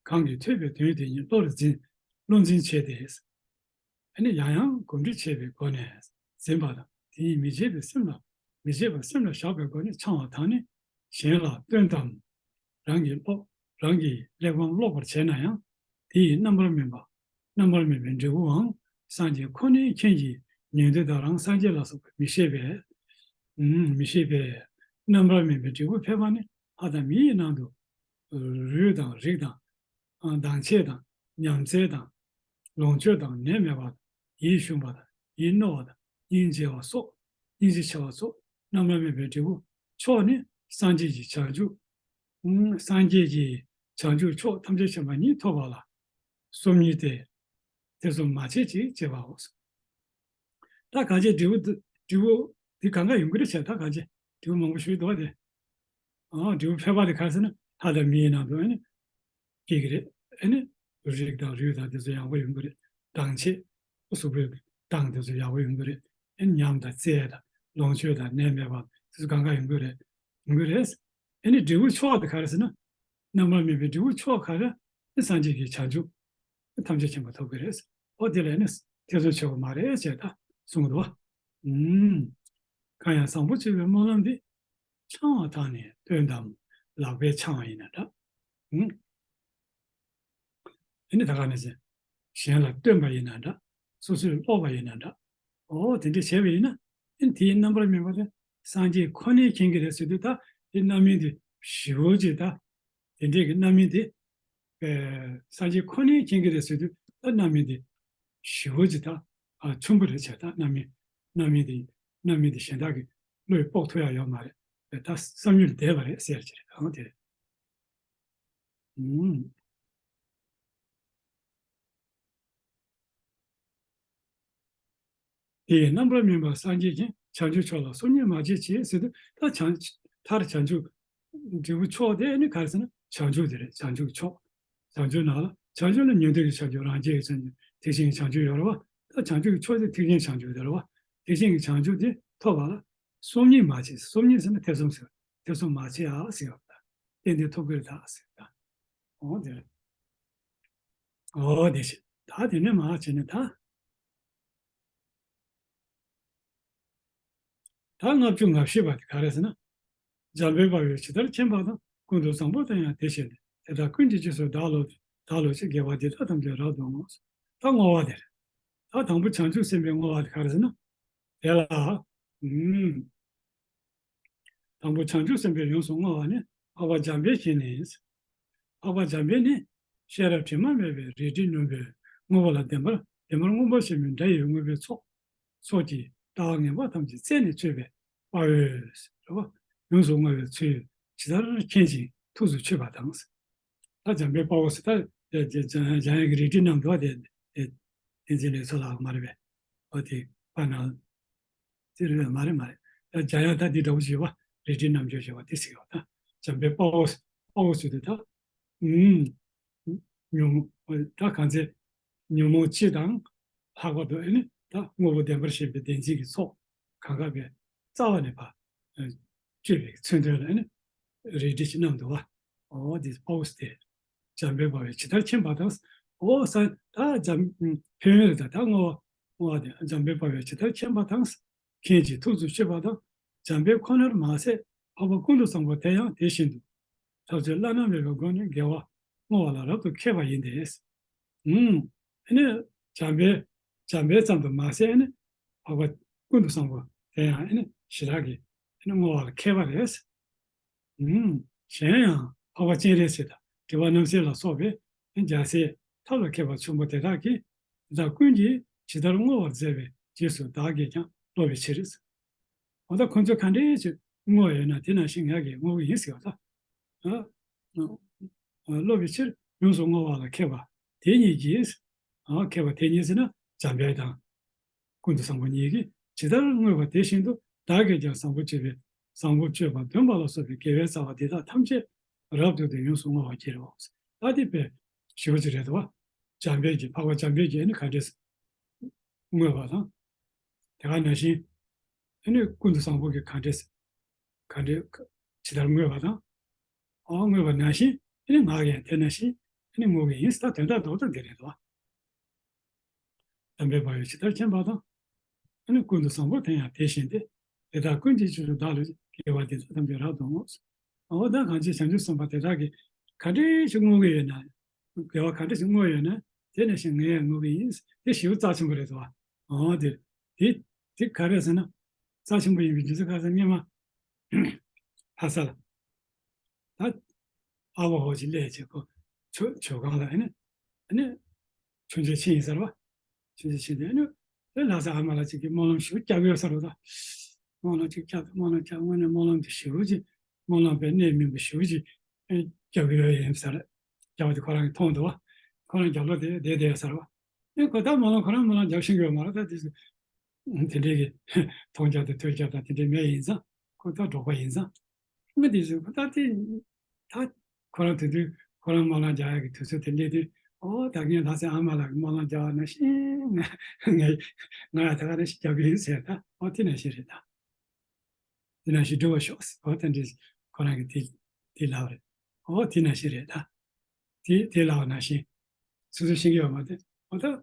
གང་གིས་ཐོས་པའི་དོན་དེ་ཉིད་བློ་ལ་འཛིན། བློ་འཛིན་བྱས་ཏེ། ཨ་ནི་ཡང་ཡང་གོམས་འདྲིས་བྱས་པའི་སྒོ་ནས་འཛིན་པ་དང་། དེ་ཉིད་མི་བརྗེད་པའི་སེམས་ལ་མི་བརྗེད་པར་སེམས་ལ་བཞག་པའི་སྒོ་ནས་འཆང་བ་དང་ནི། གཞན་ལ་སྟོན་ཏམ། རང་གིས་ཀློག་རང་གིས་གླེགས་བམ་ཀློག་པར་བྱས་ན་ཡང་། དེ་ཡི་རྣམ་པར་སྨིན་པ། རྣམ་པར་སྨིན་པའི་འབྲས་བུའང་སངས་རྒྱས་ཁོ་ནའི་མཁྱེན་གྱི་ཉན་ཐོས་དང་རང་སངས་རྒྱས་ལ་སོགས་པས་མི་ཤེས་པས། ཨུམ། མི་ཤེས་པས། རྣམ་པར་སྨིན་པའི་འབྲས་བུ་ཕལ་པ་ནི་ལྷ་དང་མི་ཡི་ནང་དུ། རུས་དང་རིགས་དང་། ཨ། མདངས་ཆས་དང་། ཉམས་རྩལ་དང་། ལོངས་སྤྱོད་དང་ནད་མེད་པ་དང་། ཡིད་ཞུམ་པ་དང་། ཡིད་རྣོ་བ་དང་། སྙིང་རྗེ་བ་སོགས། སྙིང་རྗེ་ཆེ་བ་སོགས་རྣམ་པར་སྨིན་པའི་འབྲས་བུ་མཆོག་ནི་སངས་རྒྱས་ཀྱི་བྱང་ཆུབ། ཨུམ། སངས་རྒྱས་ཀྱི་བྱང་ཆུབ་མཆོག་ཐམས་ཅད་མཁྱེན་པ་ཉིད་ཐོབ་པ་ལ་སོམ་ཉི་སྟེ། ཐེ་ཚོམ་མ་བྱེད་ཅིག་ཅེས་པའོ། ད་གང་བྱས་འབྲས་བུ་འདི་འབྲས་བུ་འདི་གང་ག་ཡོང་གི་རེད་བྱས། ད་གང་བྱས་འབྲས་བུ་མང་པོ་ཞིག་འདུག་བ་དེ། ཨ། འབྲས་བུ་ཕལ་པ་དེ་ག་རེ་ཟེར་ན་ལྷ་དང་མིའི་ནང་དུ་ཨ་ནི་སྐྱེ་གི་རེད། ཨ་ནི་རིགས་དང་རུས་དང་དེ་ཚོ་ཡག་པོ་ཡོང་གི་རེད། མདངས་ཆས་གཟུགས་པོའི་མདངས་དེ་ཚོ་ཡག་པོ་ཡོང་གི་རེད། ཨ་ནི་ཉམས་དང་རྩལ་དང་ལོངས་སྤྱོད་དང་ནད་མེད་པ་དེ་ཚོ་གང་ག་ཡོང་གི་རེད། ཡོང་གི་རེད། ཨ་ནི་འབྲས་བུ་མཆོག་དེ་ག་རེ་ཟེར་ན། རྣམ་པར་སྨིན་པའི་འབྲས་བུ་མཆོག་ག་རེ་ནི་སངས་རྒྱས་ཀྱི་བྱང་ཆུབ་ཐམས་ཅད་མཁྱེན་པ་ཐོབ་ཀྱི་རེད། ཨོ་དེ་ལས་ནི་ཐེ་ཚོམ་ཆེ་བ་མ་རེད་ཅེས་ད་གསུངས་འདུག་བ། ཨུམ། གང་ཡང་བཟང་པོ་སྤྱོད་པའི་སྨོན་ལམ་འདི། འཆང་བ་དག་ནི་སྟོན་ཏམ། ལག་པས་འཆང་བ་ཡིན་ན་འདྲ། ཨུམ། ཨ་ནི་ད་ག་ནས་ཟེར། གཞན་ལ་སྟོན་པ་ཡིན་ན་འདྲ། སོ་སོས་ཀློག་པ་ཡིན་ན་འདྲ། ཨོ་དེ་འདྲ་བྱས་པ་ཡིན་ན། ཨ་ནི་དེའི་རྣམ་པར་སྨིན་པ་དེ་སངས་རྒྱས་ཁོ་ནའི་མཁྱེན་གྱི་རེད་ཟེར་དུས། ད་དེ་རྣམ་སྨིན་དེ་ཞེ་པོ་ཅིག་ད། དེ་འདྲའི་གི་རྣམ་སྨིན་དེ། ཨེ། སངས་རྒྱས་ཁོ་ནའི་མཁྱེན་གྱི་རེད་ཟེར་དུས། ད་རྣམ་སྨིན་དེ་ཞེ་པོ་ཅིག་ད། ཨ། ཆུང་པོ་རེད་བྱས། ད་རྣམ་སྨིན་རྣམ་སྨིན་དེ་རྣམ་སྨིན་དེ་གཞན་དག་གི་བློས་དཔོག་ཐུབ་ཡག་ཡོད་མ་རེད། ད་བསམ་ཡུལ་འདས་པ་རེད་ཟེར་གྱི་རེད། ཨང་དེ་རེད། ཨུམ། དེ་ཡི་རྣམ་པར་སྨིན་པ་སངས་རྒྱས་ཀྱི་བྱང་ཆུབ་མཆོག་ལ་སོམ་ཉི་མ་བྱེད་ཅིག་ཟེར་དུས། ད་བྱང་མཐར་བྱང་ཆུབ་འབྲས་བུ་མཆོག་དེ་ནི་ག་རེ་ཟེར་ན་བྱང་ཆུབ་དེ་རེད། བྱང་ཆུབ་མཆོག་བྱང་ཆུབ་ནང་ལ་བྱང་ཆུབ་ནི་ཉན་ཐོས་ཀྱི་བྱང་ཆུབ། རང་རྒྱལ་གྱི་བྱང་ཆུབ། ཐེག་ཆེན་གྱི་བྱང་ཆུབ་ཡོད་རེད་བ། ད་བྱང་ཆུབ་ཀྱི་མཆོག་དེ་ཐེག་ཆེན་བྱང་ཆུབ་དེ་རེད་བ། ཐེག་ཆེན་གྱི་བྱང་ཆུབ་དེ་ཐོབ་པ་ལ་སོམ་ཉི་མ་བྱེད། སོམ་ཉི་ཟེར་ན་ཐེ་ཚོམ་ཟེར། ཐེ་ཚོམ་མ་བྱེད་ཨ་ཟེར་བ་དང་། གཏན་གཏན་ཐོབ་ཀྱི་རེད་ད་ཟེར་བ་དང་། འོ་དེ་རེད། འོ་དེ་བཞིན་ད་དེ་ནས་མར་བྱས་ནས་ད། ད་ལྔ་བཅུ་ང་བཞི་པ་དེ་ག་རེ་ཟེར་ན། འཇམ་དཔལ་དཔའ་བོས་ཇི་ལྟར་མཁྱེན་པ་དང་། ཀུན་ཏུ་བཟང་པོ་དེ་ཡང་དེ་བཞིན་ཏེ། དེ་དག་ཀུན་གྱི་རྗེས་སུ་བདག་སློབ་ཅིང་། བདག་སློབ་ཅིང་། དགེ་བ་འདི་དག་ཐམས་ཅད་རབ་ཏུ་བསྔོ། ད་བསྔོ་བ་དེ་རེད། ད་དང་པོ་བྱང་ཆུབ་སེམས་དཔའི་བསྔོ་བ་དེ་ག་རེ་ཟེར་ན། དེ་ལ། ཨུམ། དང་པོ་བྱང་ཆུབ་སེམས་དཔའི་ཡོངས་སུ་བསྔོ་བ་ནི་འཕགས་པ་འཇམ་དཔལ་ཞིག་ནི། འཕགས་པ་འཇམ་དཔལ་ནི་ཤེས་རབ་དྲི་མ་མེད་པའི་རལ་གྲི་རྣོན་པོས་དངོས་པོ་ལ་བདེན་པར་བདེན་པར་མངོན་པར་ཤེས་པའི་སྒྲ་ཡི་དངོས་པོའི་ཚོགས། ཚོགས་ཀྱི་ལྟ་བ་ངན་པ་ཐམས་ཅད་རྩད་ནས་གཅོད་པའི་དཔའ་བོས། རེད་བ། ཡོངས་སུ་བསྔོ་བའི་ཚུལ་ཇི་ལྟར་མཁྱེན་ཅིང་ཐུགས་སུ་ཆུད་པ་དང་། ད་འཇམ་དཔལ་དཔའ་བོ་ཟེར་ད་འཇམ་དབྱངས་ཀྱི་རལ་གྲི་བསྣམས་འདུག་བ། དེ་དེ་བསྟན་འཛིན་ལེགས་ཚོགས་ལགས་མ་རེད་པས། འོ་དེ་པ་ན་དེ་རེད་པས། མ་རེད་མ་རེད། ད་འཇམ་དབྱངས་ད་འདི་འདྲ་བོ་ཞིག་ཡོད་པ། རལ་གྲི་བསྣམས་འཇོག་བྱས་པ་དེ་ཟེར་གྱི་ཡོད། ད་འཇམ་དཔལ་དཔའ་བོ་དཔའ་བོ་ཟེར་དུས་ད་ཨུམ། ཉོན་མོངས་ད་གང་ཚེ་ཉོན་མོངས་སྤྱི་དང་ལྷག་པར་དུ་ཨེ་ནི་ད་དངོས་པོ་བདེན་པར་ཤེས་པའི་བདེན་འཛིན་གྱི་ཚོགས་གང་ག་གི་རྩ་བ་ནས་ཕར་གཅོད་པའི་མཚོན་དོན་ལ་ཨེ་ནི་རལ་གྲི་ཞིག་བསྣམས་འདུག་བ། འོ་དེ་དཔའ་བོ་སྟེ། འཇམ་དཔལ་དཔའ་བོས་ཇི་ལྟར་མཁྱེན་པ་དང་། འོ་ས་ད་འཇམ་ཕན་ཡོན་ལ་ད་ད་བསྔོ་བ་བསྔོ་བ་དེ་འཇམ་དཔལ་དཔའ་བོས་ཇི་ལྟར་མཁྱེན་པ་དང་། མཁྱེན་ཅིང་ཐུགས་སུ་ཆུད་པ་དང་། འཇམ་དཔལ་ཁོ་ནར་མ་ཟད་འཕགས་པ་ཀུན་ཏུ་བཟང་པོ་དེ་ཡང་དེ་བཞིན་དུ་ཐབས་ཚུལ་བླ་ན་མེད་པའི་སྒོ་ནས་དགེ་བ་བསྔོ་བ་ལ་རབ་ཏུ་མཁས་པ་ཡིན་ཏེ། ཨུམ། ཨེ་ནི་འཇམ་དཔལ་འཇམ་དཔལ་ཙམ་དུ་མ་ཟད་ཨེ་ནི་འཕགས་པ་ཀུན་ཏུ་བཟང་པོ་དེ་ཡང་ཨེ་ནི་ཞེ་དྲག་གི་ཨེ་ནི་བསྔོ་བ་ལ་མཁས་པ་རེད། ཨུམ། གཞན་ཡང་འཕགས་པ་སྤྱན་རས་གཟིགས་དང་དྲི་བ་རྣམ་སེལ་ལ་སོགས་པའི་རྒྱལ་སྲས་ཐབས་ལ་མཁས་པ་ཆེན་པོ་དེ་དག་གིས་དེ་དག་ཀུན་གྱིས་ཇི་ལྟར་བསྔོ་བར་མཛད་པའི་རྗེས་སུ་བདག་གིས་ཀྱང་སློབ་པའི་ཕྱིར། འོ་ད་ཁོ་ཚོས་ག་འདྲས་ཅིག་བསྔོ་ཡོད་ན་དེ་ནང་བཞིན་ང་གིས་བསྔོ་གི་ཡིན་ཟེར་བ་ད། ཨ། སློབ་པའི་ཕྱིར་ཡོངས་སུ་བསྔོ་བ་ལ་མཁས་པ་དེ་ཉིད་ཀྱིས། ཨ། མཁས་པ་དེ་ཉིད་ཟེར་ན་འཇམ་དཔལ་དང་། ཀུན་ཏུ་བཟང་པོ་ཉིད་ཀྱིས་ཇི་ལྟར་བསྔོས་པ་དེ་བཞིན་དུ་བདག་གིས་ཀྱང་བཟང་པོ་སྤྱོད་པའི་བཟང་པོ་སྤྱོད་པ་སྟོན་པ་ལ་སོགས་པའི་དགེ་བའི་རྩ་བ་འདི་དག་ཐམས་ཅད་རབ་ཏུ་དང་ཡོངས་སུ་བསྔོ་བར་བགྱིའོ། ད་དེ་དཔེ་ཞེ་པོ་ཅིག་རེད་དོ། འཇམ་དཔལ་གྱིས་འཕགས་པ་འཇམ་དཔལ་གྱིས་ཨ་ནི་ག་འདྲས་བསྔོས་པ་དང་། དེ་ག་ནང་བཞིན་ཨ་ནི་ཀུན་ཏུ་བཟང་པོ་གིས་ག་འདྲས་ག་འདྲས་ཇི་ལྟར་བསྔོས་པ་དང་། ཨོ་བསྔོས་པ་ནང་བཞིན་ཨ་ནི་ང་གིས་དེ་ནང་བཞིན་ཨ་ནི་བསྔོ་གི་ཡིན། ད་དོན་དག་རྡོག་རྡོག་འདི་རེད་དོ། འཇམ་དཔལ་དཔའ་བོས་ཇི་ལྟར་མཁྱེན་པ་དང་། ཨ་ནི་ཀུན་ཏུ་བཟང་པོ་དེ་ཡང་དེ་བཞིན་ཏེ། དེ་དག་ཀུན་གྱི་རྗེས་སུ་བདག་སློབ་ཅིང་། དགེ་བ་འདི་དག་ཐམས་ཅད་རབ་ཏུ་བསྔོ། འོ་ད་གང་ཅི་བྱང་ཆུབ་སེམས་དཔའ་དེ་དག་གིས་ག་འདྲས་ཤིག་བསྔོ་གི་ཡོད་ན། དགེ་བ་ག་འདྲས་ཤིག་བསྔོ་ཡོད་ན། དེ་ནང་བཞིན་ངས་ཡང་བསྔོ་གི་ཡིན། དེ་ཞེ་པོ་རྩ་ཆེན་པོ་རེད་དོ། འོ་དེ། དེ་དེ་ག་རེ་ཟེར་ན། རྩ་ཆེན་པོ་ཡིན་པའི་རྒྱུ་མཚན་ག་རེ་ཟེར་ན། སྔོན་མ་ལྷ་ས་ལ། ད་ཨ་བ་ཧོ་ཅིག་སླེབས་བྱས་ཁོ་ཆོས་ཆོས་ཁང་ལ་ཨ་ནི་ཨ་ནི་མཆོད་མཇལ་ཕྱིན་ཡིན་ཟེར་བ། མཆོད་མཇལ་ཕྱིན་ཏེ་ཨ་ནི་ཨེ་ལྷ་ས་ཨ་མ་ལགས་ཅིག་གིས་སྨོན་ལམ་ཞིག་རྒྱག་གི་ཡོད་ཟེར་བ་ད། སྨོན་ལམ་ཅིག་རྒྱག་སྨོན་ལམ་རྒྱག་དངོས་གནས་སྨོན་ལམ་དེ་ཞེ་པོ་ཅིག་སྨོན་ལམ་པའི་གནད་སྨིན་པ་ཞེ་པོ་ཅིག་ཨེ་རྒྱག་གི་ཡོད་ཡིན་ཟེར། རྒྱག་པ་དེ་ཁོ་རང་གིས་མཐོང་འདུག་བ། ཁོ་རང་རྒྱབ་ལོགས་དེ་བསྡད་བསྡད་ཡོད་ཟེར་བ། ཨེ་ཁོ་ད་སྨོན་ལམ་ཁོ་རང་སྨོན་ལམ་རྒྱག་ཤེས་ཀྱི་ཡོད་མ་རེད་ད་དེ། དེ་འདྲའི་གི་མཐོང་རྒྱ་དང་ཐོས་རྒྱ་དང་དེ་འདྲའི་མེད་ཡིན་ཙང་ཁོ་ད་འབྲོག་པ་ཡིན་ཙང་། ང་དེ་ཚོས་ད་དེ་ད་ཁོ་རང་དེ་དུས་ཁོ་རང་སྨོན་ལམ་རྒྱག་ཡག་གི་དུས་ཚོད་དེ་སླེབས་དུས། ཨོ་ད་ངས་ལྷ་སའི་ཨ་མ་ལགས་ཀྱི་སྨོན་ལམ་རྒྱག་པ་ནང་བཞིན་ང་ང་ང་ཡང་ད་ག་ནང་བཞིན་རྒྱག་གི་ཡིན་ཟེར། ད་ཨོ་དེ་ནང་བཞིན་རེད་ད། དེ་ནང་བཞིན་འགྲུབ་པར་ཤོག་ཟེར། ཨོ་ད་འདྲ་ཁོ་རང་གིས་དེ་དེ་ལབ་རེད། ཨོ་དེ་ནང་བཞིན་རེད་ད། དེ་དེ་ལབ་པ་ནང་བཞིན། སོ་སོས་ཤེས་ཀྱི་ཡོད་མ་རེད། འོ་ད།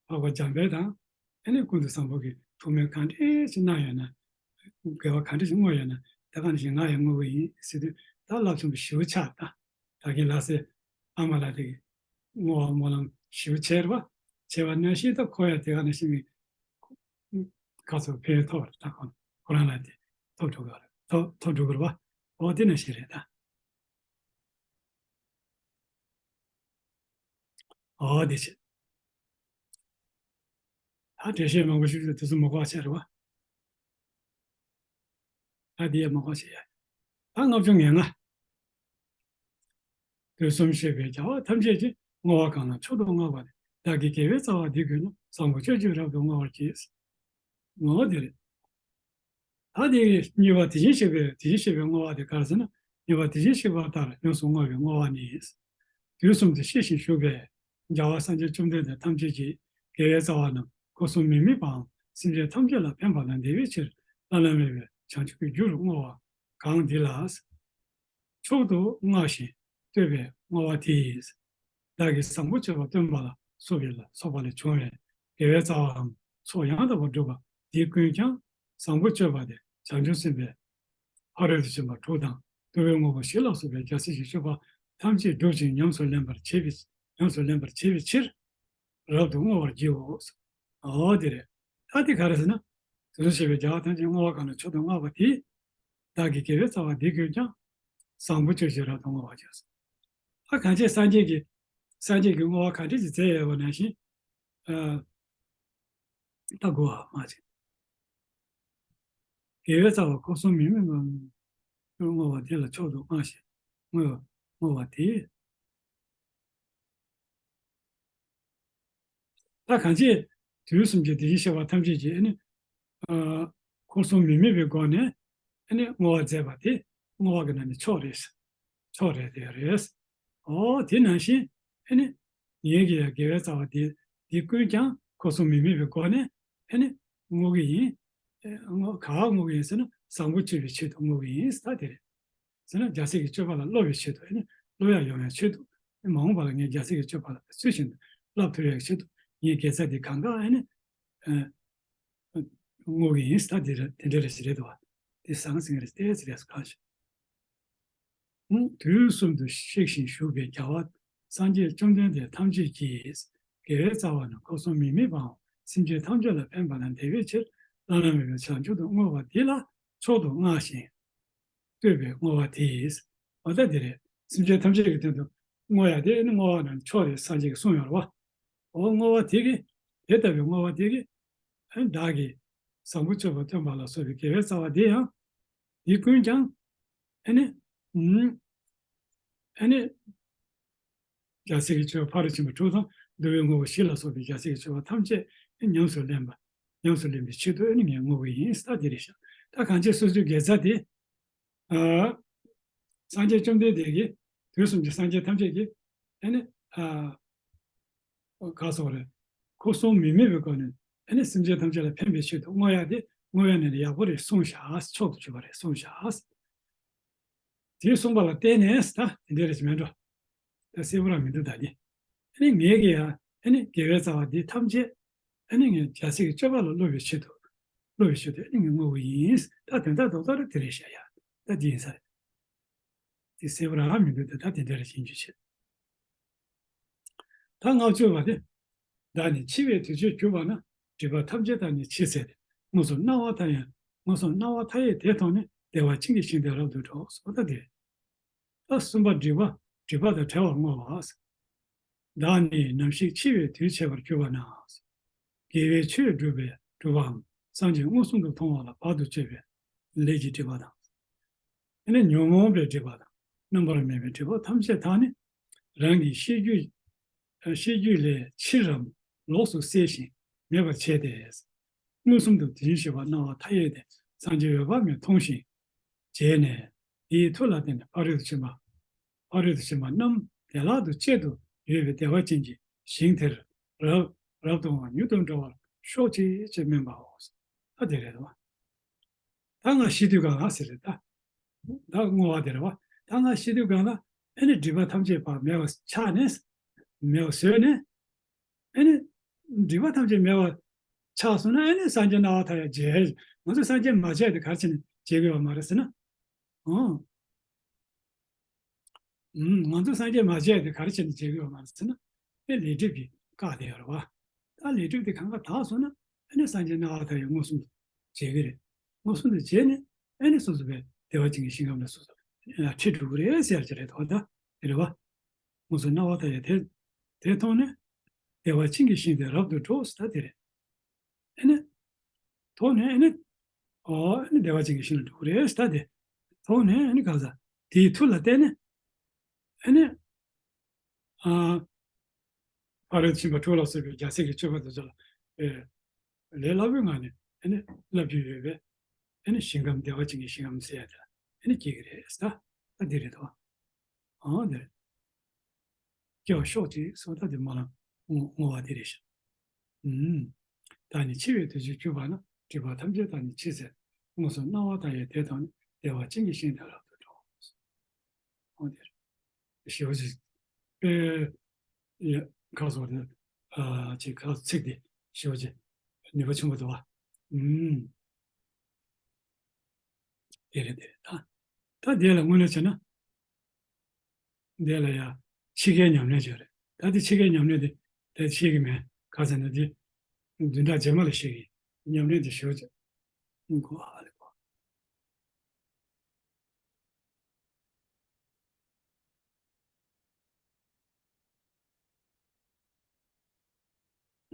འཕགས་པ་འཇམ་དཔལ་དང་། ཨ་ནི་ཀུན་ཏུ་བཟང་པོ་གིས་ཐུགས་སྨོན་གང་འདྲས་ཤིག་གནང་ཡོད་ན། དགེ་བ་གང་འདྲས་ཤིག་བསྔོས་ཡོད་ན། ད་ག་ནང་བཞིན་ང་ཡང་བསྔོ་གི་ཡིན་ཟེར་དུས་ད་རླབས་ཆེན་པོ་ཞེ་པོ་ཆགས་ད། ད་གིན་ལྷ་སའི་ཨ་མ་ལགས་དེ་གིས་བསྔོ་བ་སྨོན་ལམ་ཞེ་པོ་བྱས་རེད་བ། བྱས་པ་ནང་བཞིན་ད་ཁོ་ཡང་དེ་ག་ནང་བཞིན་གྱི་ག་ཚོད་ཕན་ཐོགས་རེད་ད། ཁོ་ཁོ་རང་ལ་དེ་ཐོབ་འགྲོ་གི་རེད། ཐོབ་ཐོབ་འགྲོ་གི་རེད་བ། འོ་དེ་ནང་བཞིན་རེད་ད། ཨོ་དེ་བྱས། ད་འགྲེལ་བཤད་མང་པོ་ཞུ་རྒྱུ་དུས་ཚོད་མ་འགོར་བ་བྱས་རེད་བ། ད་འདི་ཡང་མ་འགོར་བྱས་ཡ། ད་ལྔ་བཅུ་ང་ལྔ། དུས་གསུམ་གཤེགས་པའི་རྒྱལ་བ་ཐམས་ཅད་ཀྱིས། བསྔོ་བ་གང་ལ་མཆོག་ཏུ་བསྔགས་པ་དེས། བདག་གི་དགེ་བའི་རྩ་བ་འདི་ཀུན་ཀྱང་། བཟང་པོ་སྤྱོད་ཕྱིར་རབ་ཏུ་བསྔོ་བར་བགྱི། ངོ་བོ་འདི་རེད། ད་དེ་གཉིས་པ་དེ་བཞིན་གཤེགས་པའི་དེ་བཞིན་གཤེགས་པའི་བསྔོ་བ་དེ་ག་རེ་ཟེར་ན། གཉིས་པ་དེ་བཞིན་གཤེགས་པ་ལྟར་ཡོངས་སུ་བསྔོ་བའི་བསྔོ་བ་ནི། དུས་གསུམ་དུ་གཤེགས་ཤིང་བཞུགས་པའི་རྒྱལ་བ་སངས་རྒྱས་བཅོམ་ལྡན་འདས་ཐམས་ཅད་ཀྱི་དགེ་བའི་རྩ་བ་རྣམས་འཁོར་གསུམ་མི་དམིགས་པའམ་སེམས་ཅན་ཐམས་ཅད་ལ་ཕན་པ་དང་བདེ་བའི་ཕྱིར་བླ་ན་མེད་པའི་བྱང་ཆུབ་ཀྱི་རྒྱུར་བསྔོ་བ་གང་འདི་ལ། མཆོག་ཏུ་བསྔགས་ཤིང་བསྟོད་པའི་བསྔོ་བ་དེས། བདག་གིས་བཟང་པོ་སྤྱོད་པ་སྟོན་པ་ལ་སོགས་པའི་ལ་སོགས་པ་ལས་བྱུང་བའི་དགེ་བའི་རྩ་བའམ་ཚོགས་ཡང་དག་པར་སྒྲུབ་པ་འདི་ཀུན་ཀྱང་བཟང་པོ་སྤྱོད་པ་སྟེ། བྱང་ཆུབ་སེམས་དཔའི་ཕ་རོལ་ཏུ་ཕྱིན་པ་དྲུག་དང་། ཏུ་རེའི་དངོས་པོ་བཞི་ལ་སོགས་པའི་རྒྱལ་སྲས་བཞི་བཅུ་པ་ཐམས་ཅད་བསྒྲུབ་ཅིང་ཉམས་སུ་ལེན་པར་བྱེད་པའི་ཉམས་སུ་ལེན་པར་བྱེད་པའི་ཕྱིར་རབ་ཏུ་བསྔོ་བར་བགྱིའོ། འོ་དེ་རེད། ད་དེ་ག་རེ་ཟེར་ན། དུས་གསུམ་གཤེགས་པའི་རྒྱལ་བ་ཐམས་ཅད་བསྔོ་བ་གང་ལ་མཆོག་ཏུ་བསྔགས་པ་དེས། བདག་གིས་དགེ་བའི་རྩ་བ་འདི་ཀུན་ཀྱང་། བཟང་པོ་སྤྱོད་ཕྱིར་རབ་ཏུ་བསྔོ་བར་བྱ། ཨ་གང་བྱས་སངས་རྒྱས་ཀྱིས་སངས་རྒྱས་ཀྱི་བསྔོ་བ་ག་འདྲ་ཞིག་མཛད་ཡོད་པ་ནང་བཞིན། ཨ། ལྟ་དགོས་པ་མ་ཟད། དགེ་བའི་རྩ་བ་འཁོར་གསུམ་མི་དམིགས་པར་བསྔོ་བ་འདི་ལ་མཆོག་ཏུ་བསྔགས་ཤིང་བསྔོ་བསྔོ་བ་དེས། ད་གང་བྱས་དུས་གསུམ་གྱི་དེ་བཞིན་གཤེགས་པ་ཐམས་ཅད་ཀྱིས་ནི། ཨ། འཁོར་གསུམ་མི་དམིགས་པའི་སྒོ་ནས་ནི་བསྔོ་བ་མཛད་པ་དེ་བསྔོ་བ་གི་ནང་ནས་མཆོག་རེད། མཆོག་རེད་དེ་རེད། ཨོ་དེ་ནང་བཞིན་ནི་ངེད་ཀྱི་ཡང་དགེ་བའི་རྩ་བ་དེ་དེ་ཀུན་ཀྱང་འཁོར་གསུམ་མི་དམིགས་པའི་སྒོ་ནས་ནི་བསྔོ་གི་ཡིན། ཨེ་བསྔོ་ག་བ་བསྔོ་གི་ཡིན་ཟེར་ན་བཟང་པོ་སྤྱོད་པའི་ཆེད་དུ་བསྔོ་གི་ཡིན་ཟེར་ད་དེ་རེད། ཟེར་ན་རྒྱལ་སྲས་ཀྱི་སྤྱོད་པ་ལ་སློབ་པའི་ཆེད་དུ་ནི་སློབ་ཡག་ཡོང་ཡག་ཆེད་དུ་མ་འོངས་པ་ལ་ངས་རྒྱལ་སྲས་ཀྱི་སྤྱོད་པ་ལ་ཚུལ་བཞིན་དུ་བསླབ་ཐུབ་ཡག་ཆེད་དུ་ངས་དགེ་རྩ་འདི་གང་ག་ནི་བསྔོ་གི་ཡིན་ཟེར་ད་དེ་རེད། དེ་འདྲ་རེ་ཞིག་རེད་འདུག་བ། དེ་ཟང་ཟིང་རེ་ཏོག་ཙམ་རེ་སུ་གང་ཞིག་དུས་གསུམ་དུ་གཤེགས་ཤིང་བཞུགས་པའི་རྒྱལ་བ་སངས་རྒྱས་བཅོམ་ལྡན་འདས་ཐམས་ཅད་ཀྱིས་དགེ་བའི་རྩ་བ་ནི་འཁོར་གསུམ་མི་དམིགས་པའམ་སེམས་ཅན་ཐམས་ཅད་ལ་ཕན་པ་དང་བདེ་བའི་ཕྱིར་བླ་ན་མེད་པའི་བྱང་ཆུབ་ཏུ་བསྔོ་བ་འདི་ལ་མཆོག་ཏུ་བསྔགས་ཤིང་བསྟོད་པའི་བསྔོ་བ་དེས། འོ་ད་འདི་རེད། སེམས་ཅན་ཐམས་ཅད་ཀྱི་དོན་དུ་བསྔོ་ཡག་དེ་ནི་བསྔོ་བ་ནི་མཆོག་རེད་ཟེར་ཅིག་གསུངས་ཡོད་རེད་བ། འོ་བསྔོ་བ་དེ་གི་དེ་ལྟ་བུའི་བསྔོ་བ་དེ་གི་བདག་གིས་བཟང་པོ་སྤྱོད་པ་སྟོན་པ་ལ་སོགས་པའི་དགེ་བའི་རྩ་བ་དེ་ཡང་དེ་ཀུན་ཀྱང་ཨ་ནི་ཨ་ནི་རྒྱལ་སྲས་ཀྱི་སྤྱོད་པ་ཕ་རོལ་ཕྱིན་པ་དྲུག་དང་བསྡུ་བའི་དངོས་པོ་བཞི་ལ་སོགས་པའི་རྒྱལ་སྲས་ཀྱི་སྤྱོད་པ་ཐམས་ཅད་ཉམས་སུ་ལེན་པ། ཉམས་སུ་ལེན་པའི་ཆེད་དུ་ཨ་ནི་ངས་བསྔོ་བ་ཡིན་ཟེར་ད་འདི་རེད་ཤག་ད་གང་བྱས་སོ་སོའི་དགེ་རྩ་དེ། ཨ། སངས་རྒྱས་བཅོམ་ལྡན་འདས་ཀྱིས་དུས་གསུམ་གྱི་སངས་རྒྱས་ཐམས་ཅད་ཀྱིས་ཨ་ནི་ཨ། ག་སོགས་རེད། འཁོར་གསུམ་མི་དམིགས་པའི་སྒོ་ནས་ཨ་ནི་སེམས་ཅན་ཐམས་ཅད་ལ་ཕན་པའི་ཆེད་དུ་བསྔོ་ཡག་དེ་བསྔོ་ཡག་ནི་ཡག་པོ་རེད་གསུངས་ཤག་མཆོག་ཏུ་གྱུར་པ་རེད་གསུངས་ཤག་དེ་གསུངས་པ་ལ་བརྟེན་ནས་ད་དེ་འདྲ་རེད་ཅེས་མེད་འགྲོ། ད་གསལ་པོ་རང་མི་འདུག་ད་དེ། ཨ་ནི་ངས་ཀྱི་ཡང་ཨ་ནི་དགེ་བའི་རྩ་བ་འདི་ཐམས་ཅད་ཨ་ནི་ངས་རྒྱལ་སྲས་ཀྱི་སྤྱོད་པ་ལ་སློབ་པའི་ཆེད་དུ་སློབ་པའི་ཆེད་དུ་ཨ་ནི་ངས་བསྔོ་བ་ཡིན། ད་དོན་དག་རྡོག་རྡོག་རེ་དེ་རེད་བཤད་ཡ། ད་འདི་ཡིན་ས་རེད། དེ་གསལ་པོ་རང་མི་འདུག་ད་ད་དེ་འདྲ་རེད་ཅེས་འཇུ་བྱེད། ད་ལྔ་བཅུ་པ་དེ། བདག་ནི་འཆི་བའི་དུས་ཚོད་གྱུར་པ་ན། སྒྲིབ་པ་ཐམས་ཅད་དག་ནི་འཆི་ཟད་དེ། མངོན་སུམ་སྣང་བ་མཐའ་ཡས། མངོན་སུམ་སྣང་བ་མཐའ་ཡས་དེ་མཐོང་ནས། བདེ་བ་ཅན་གྱི་ཞིང་དུ་རབ་ཏུ་འགྲོ། སོ་ད་དེ། ད་གསུམ་པ་སྒྲིབ་པ་སྒྲིབ་པ་དང་བྲལ་བར་བསྔོ་བ། བདག་ནི་ནམ་ཞིག་འཆི་བའི་དུས་བྱེད་པར་གྱུར་པ་ན། དགེ་བའི་ཆོས་སྒྲུབ་པའི་སྒྲུབ་པའམ་སངས་རྒྱས་མངོན་སུམ་དུ་མཐོང་བ་ལ་བར་དུ་གཅོད་པའི་ལས་ཀྱི་སྒྲིབ་པ་དང་། དེ་ནས་ཉོན་མོངས་པའི་སྒྲིབ་པ་དང་རྣམ་པར་སྨིན་པའི་སྒྲིབ་པ་ཐམས་ཅད་དག་ནི་རང་གི་ཤེས་རྒྱུད་ཤེས་རྒྱུད་ལས་ཕྱིར་རམ་ལོགས་སུ་བསལ་ཞིང་མེད་པར་བྱས་ཏེ། མངོན་སུམ་དུ་དེ་བཞིན་གཤེགས་པ་སྣང་བ་མཐའ་ཡས་དེ་སངས་རྒྱས་འོད་དཔག་མེད་མཐོང་ཞིང་། བྱས་ནས་དེའི་མཐུ་ལ་བརྟེན་ནས་ཕ་རོལ་ཏུ་ཕྱིན་པ། ཕ་རོལ་ཏུ་ཕྱིན་པ་རྣམས་བདེ་བླག་ཏུ་སྤྱད་དུ་ཡོད་པའི་བདེ་བ་ཅན་གྱི་ཞིང་དེར་རབ་རབ་ཏུ་འོང་མྱུར་དུ་འགྲོ་བར་ཤོག་ཅིག་ཅེས་སྨོན་པའོ། ད་དེ་རེད་བ། ད་ང་ཤི་དུས་གང་ལ་ཟེར་རེད་ད། ད་བསྔོ་བ་དེ་རེད་བ། ད་ང་ཤི་དུས་གང་ལ་ཨ་ནི་སྒྲིབ་པ་ཐམས་ཅད་ཕར་མེད་པར་ཆགས་ནས། མེད་པར་བཟོས་ནས། ཨ་ནི་སྒྲིབ་པ་ཐམས་ཅད་མེད་པར་ཆགས་སོང་ན་ཨ་ནི་སངས་རྒྱས་སྣང་བ་མཐའ་ཡས་མཇལ། ང་ཚོ་སངས་རྒྱས་མ་མཇལ་དེ་ག་རེ་བྱས་ནས་མཇལ་གི་ཡོད་མ་རེད་ཟེར་ན། ཨང་། ཨུམ། ང་ཚོ་སངས་རྒྱས་མ་མཇལ་དེ་ག་རེ་བྱས་ནས་མཇལ་གི་ཡོད་མ་རེད་ཟེར་ན། ཨེ་ལས་སྒྲིབ་ཀྱིས་བཀག་བསྡད་ཡོད་རེད་བ། ད་ལས་སྒྲིབ་དེ་གང་ག་དག་སོང་ན་ཨ་ནི་སངས་རྒྱས་སྣང་བ་མཐའ་ཡས་མངོན་སུམ་དུ་མཇལ་གི་རེད། མངོན་སུམ་དུ་མཇལ་ནས་ཨ་ནི་སོ་སོ་བའི་བདེ་བ་ཅན་གྱི་ཞིང་ཁམས་ལ་སོ་སོ་ཁྲིད་འགྲོ་གི་རེད་ཟེར་གྱི་རེད་དོ། ད་དེ་རེད་བ། མངོན་སུམ་སྣང་བ་མཐའ་ཡས་དེ་དེ་མཐོང་ནས་བདེ་བ་ཅན་གྱི་ཞིང་དུ་རབ་ཏུ་འགྲོ་ཟེར་ད་དེ་རེད། ཨ་ནི། མཐོང་ནས་ཨ་ནི། ཨོ་ཨ་ནི་བདེ་བ་ཅན་གྱི་ཞིང་ལ་འགྲོ་གི་རེད་ཟེར་ད་དེ། མཐོང་ནས་ཨ་ནི་གང་ཟག་དེའི་མཐུ་ལ་བརྟེན་ནས། ཨ་ནི། ཨ། ཕ་རོལ་ཏུ་ཕྱིན་པ་དྲུག་ལ་སོགས་པའི་རྒྱལ་སྲས་ཀྱི་སྤྱོད་པ་དེ་ཚོ་ལ། ཨེ། ལས་སླ་པོའི་ངང་ནས་ཨ་ནི་བསླབ་རྒྱུ་ཡོད་པས། ཨ་ནི་ཞིང་ཁམས་བདེ་བ་ཅན་གྱི་ཞིང་ཁམས་ཟེར་ཡ་དེ་ལ་ཨ་ནི་སྐྱེ་གི་རེད་ཟེར་ད། ད་འདི་རེད་དོ། ཨང་། འདིར་སྐྱེ་བར་ཤོག་ཅིག་གསུངས་ད་འདིར་སྨོན་ལམ་བསྔོ་བ་འདི་རེད་ཤག་ཨུམ། བདག་ནི་འཆི་བའི་དུས་ཚོད་གྱུར་པ་ན། སྒྲིབ་པ་ཐམས་ཅད་དག་ནི་འཆི་ཟད། མངོན་སུམ་སྣང་བ་མཐའ་ཡས་དེ་མཐོང་ནས། བདེ་བ་ཅན་གྱི་ཞིང་དུ་རབ་ཏུ་འགྲོ། ཨོ་འདིར་ཞེ་པོ་ཅིག་དཔེ་ཡ་ཁ་སོགས་དེ་ཨ་ཅིག་ཁ་ཚིག་དེ་ཞེ་པོ་ཅིག་ནུས་པ་ཆེན་པོ་འདུག་བ། ཨུམ། དེ་རེད་དེ་རེད་ད། ད་དེ་ལ་དངོས་གནས་བྱས་ན། དེ་ལ་ཡང་འཆི་ཁའི་ཉམས་ལེན་བྱས་རེད། ད་དེ་འཆི་ཁའི་ཉམས་ལེན་དེ་དེ་བཤད་གི་མེད། ག་ཟེར་ན་དེ་བདུན་ཕྲག་རྗེས་མ་ལ་བཤད་གི་ཉམས་ལེན་དེ་ཞུ་བྱ། གོ་ཨ་ལེ་གོ།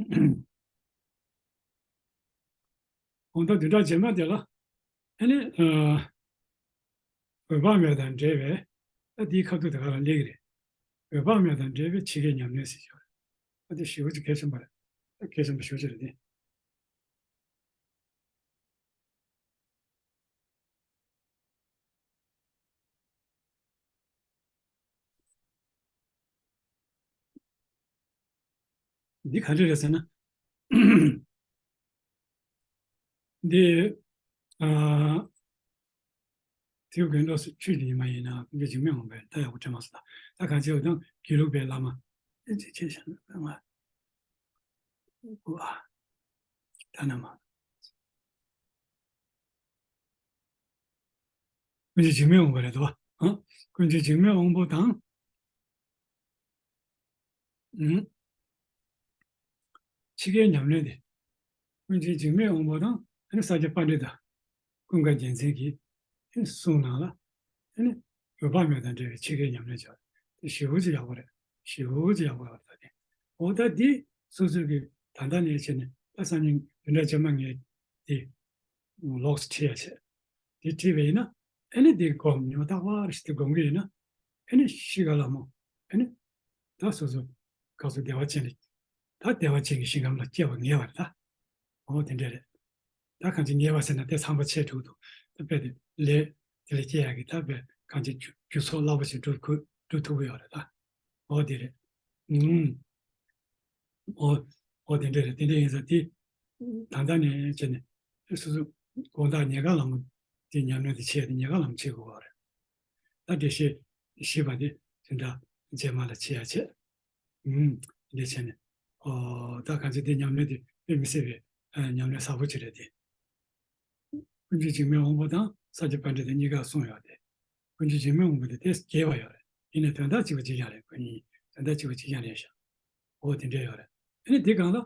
གང་ལྟར་བདུན་ཕྲག་རྗེས་མ་དེ་ལ་ཨ་ནི་ཨ་འོད་དཔག་མེད་དང་འབྲེལ་བའི་ཨ་དེའི་ཁ་ཐུག་དེ་ག་ལ་སླེབས་ཀྱི་རེད། འོད་དཔག་མེད་དང་འབྲེལ་བའི་ཕྱི་དཀྱིལ་ཉམས་ལེན་ཟེར་ཞོར་ཨ་དེ་ཞེ་པོ་ཅིག་གལ་ཆེན་པོ་རེད། ཨ་གལ་ཆེན་པོ་ཞེ་པོ་ཅིག་རེད་དེ། འདི་ག་འདྲ་རེད་ཟེར་ན། འདི་ཨ་དེའུ་དགོན་གྲོགས་སུ་ཆོས་ཀྱི་ཉི་མ་ཡིན་ན་ཀུན་མཁྱེན་འཇིགས་མེད་དབང་པོས་ད་ཡག་པོ་དྲན་མ་སོང་། ད་ད་གང་བྱས་འོ་དང་དགེ་ལུགས་པའི་བླ་མ་ཨེ་ཅེ་ཆེ་ཤ་ང་ཨུ་ཨ་ད་ན་མ། ཀུན་མཁྱེན་འཇིགས་མེད་དབང་པོ་རེད་དོ། ཨ་ཀུན་མཁྱེན་འཇིགས་མེད་དབང་པོ་དང་། ཨུམ། ཕྱི་དཀྱིལ་ཉམས་ལེན་དེ། ཀུན་མཁྱེན་འཇིགས་མེད་དབང་པོ་དང་ཨ་ནི་ས་སྐྱ་པཎྜི་ཏ། ཀུན་དགའ་རྒྱལ་མཚན་གྱི་ཨ་ནི་གསུང་ནང་ལ་ཨ་ནི་འོད་དཔག་མེད་དང་འབྲེལ་བའི་ཕྱི་དཀྱིལ་ཉམས་ལེན་བྱ་བ་དེ་ཞེ་པོ་ཅིག་ཡག་པོ་རེད། ཞེ་པོ་ཅིག་ཡག་པོ་རེད་ད་དེ། འོ་ད་འདི་སོ་སོ་གི་ད་ལྟ་ནས་བྱས་ནས་ད་སང་ཉིན་བདུན་ཕྲག་རྗེས་མ་ངས་དེ་ལོགས་ཁྲིད་ཡ་བྱས། དེ་ཁྲིད་པ་ཡིན་ན་ཨ་ནི་དེ་སྒོམ་ཉི་མ་རྟག་པར་ཞིག་དེ་སྒོམ་གི་ཡིན་ན་ཨ་ནི་ཤི་ཁ་ལ་མོ་ཨ་ནི་ད་སོ་སོ་ག་སོ་བདེ་བ་ཅན་རེད། ད་བདེ་བ་ཅན་གྱི་ཞིང་ཁམས་ལ་སྐྱེ་བ་ངེས་པ་རེད་ད། འོ་དེ་འདྲ་རེད། ད་གང་ཅི་ཉེས་པ་ཟེར་ན་དེ་ཚངས་པ་ཆེ་དྲུག་ཏུ་ད་དཔེ་དེ་ལས་དེ་ལས་སྐྱེ་ཡག་གི་ད་དཔེ་གང་ཅི་རྒྱུ་རྒྱུ་ཚོགས་རླབས་པོ་ཆེ་སྒྲུབ་ཁུ་སྒྲུབ་ཐུབ་ཀྱི་ཡོད་རེད་ད། འོ་དེ་རེད། ཨུམ། འོ་འོ་དེ་འདྲ་རེད། དེ་འདྲ་ཡིན་ཙང་དེ་ད་ལྟ་ནས་བྱས་ནས་སོ་སོ་དགོང་དག་ཉལ་ཁ་ལ་མོ་དེ་ཉམས་ལེན་དེ་བྱས་ཏེ་ཉལ་ཁ་ལ་མོ་བྱེད་དགོས་པ་རེད། ད་འགྲེལ་བཤད་བཤད་པ་དེ་དེ་འདྲ་རྗེས་མ་ལ་བྱེད་ཡ་བྱེད། ཨུམ། འདི་བྱས་ནས། ཨོ། ད་གང་ཅི་དེ་ཉམས་ལེན་དེ་དཔེ་མི་སྲིད་པའི་ཨ་ཉམས་ལེན་ཟབ་པོ་ཅིག་རེད་དེ། ཀུན་མཁྱེན་འཇིགས་མེད་དབང་པོ་དང་ས་སྐྱ་པཎྜི་ཏ་གཉིས་ཀ་གསུངས་ཡོད་དེ། ཀུན་མཁྱེན་འཇིགས་མེད་དབང་པོ་དེ་དེ་རྒྱས་པ་ཡོད་རེད། ཡིན་ནའི་དོན་དག་གཅིག་པ་གཅིག་རྐྱང་རེད། ཁོ་གཉིས་དོན་དག་གཅིག་པ་གཅིག་རྐྱང་རེད་ཤག་འོ་དེ་འདྲ་ཡོད་རེད། ཨ་ནི་དེ་གང་ལ།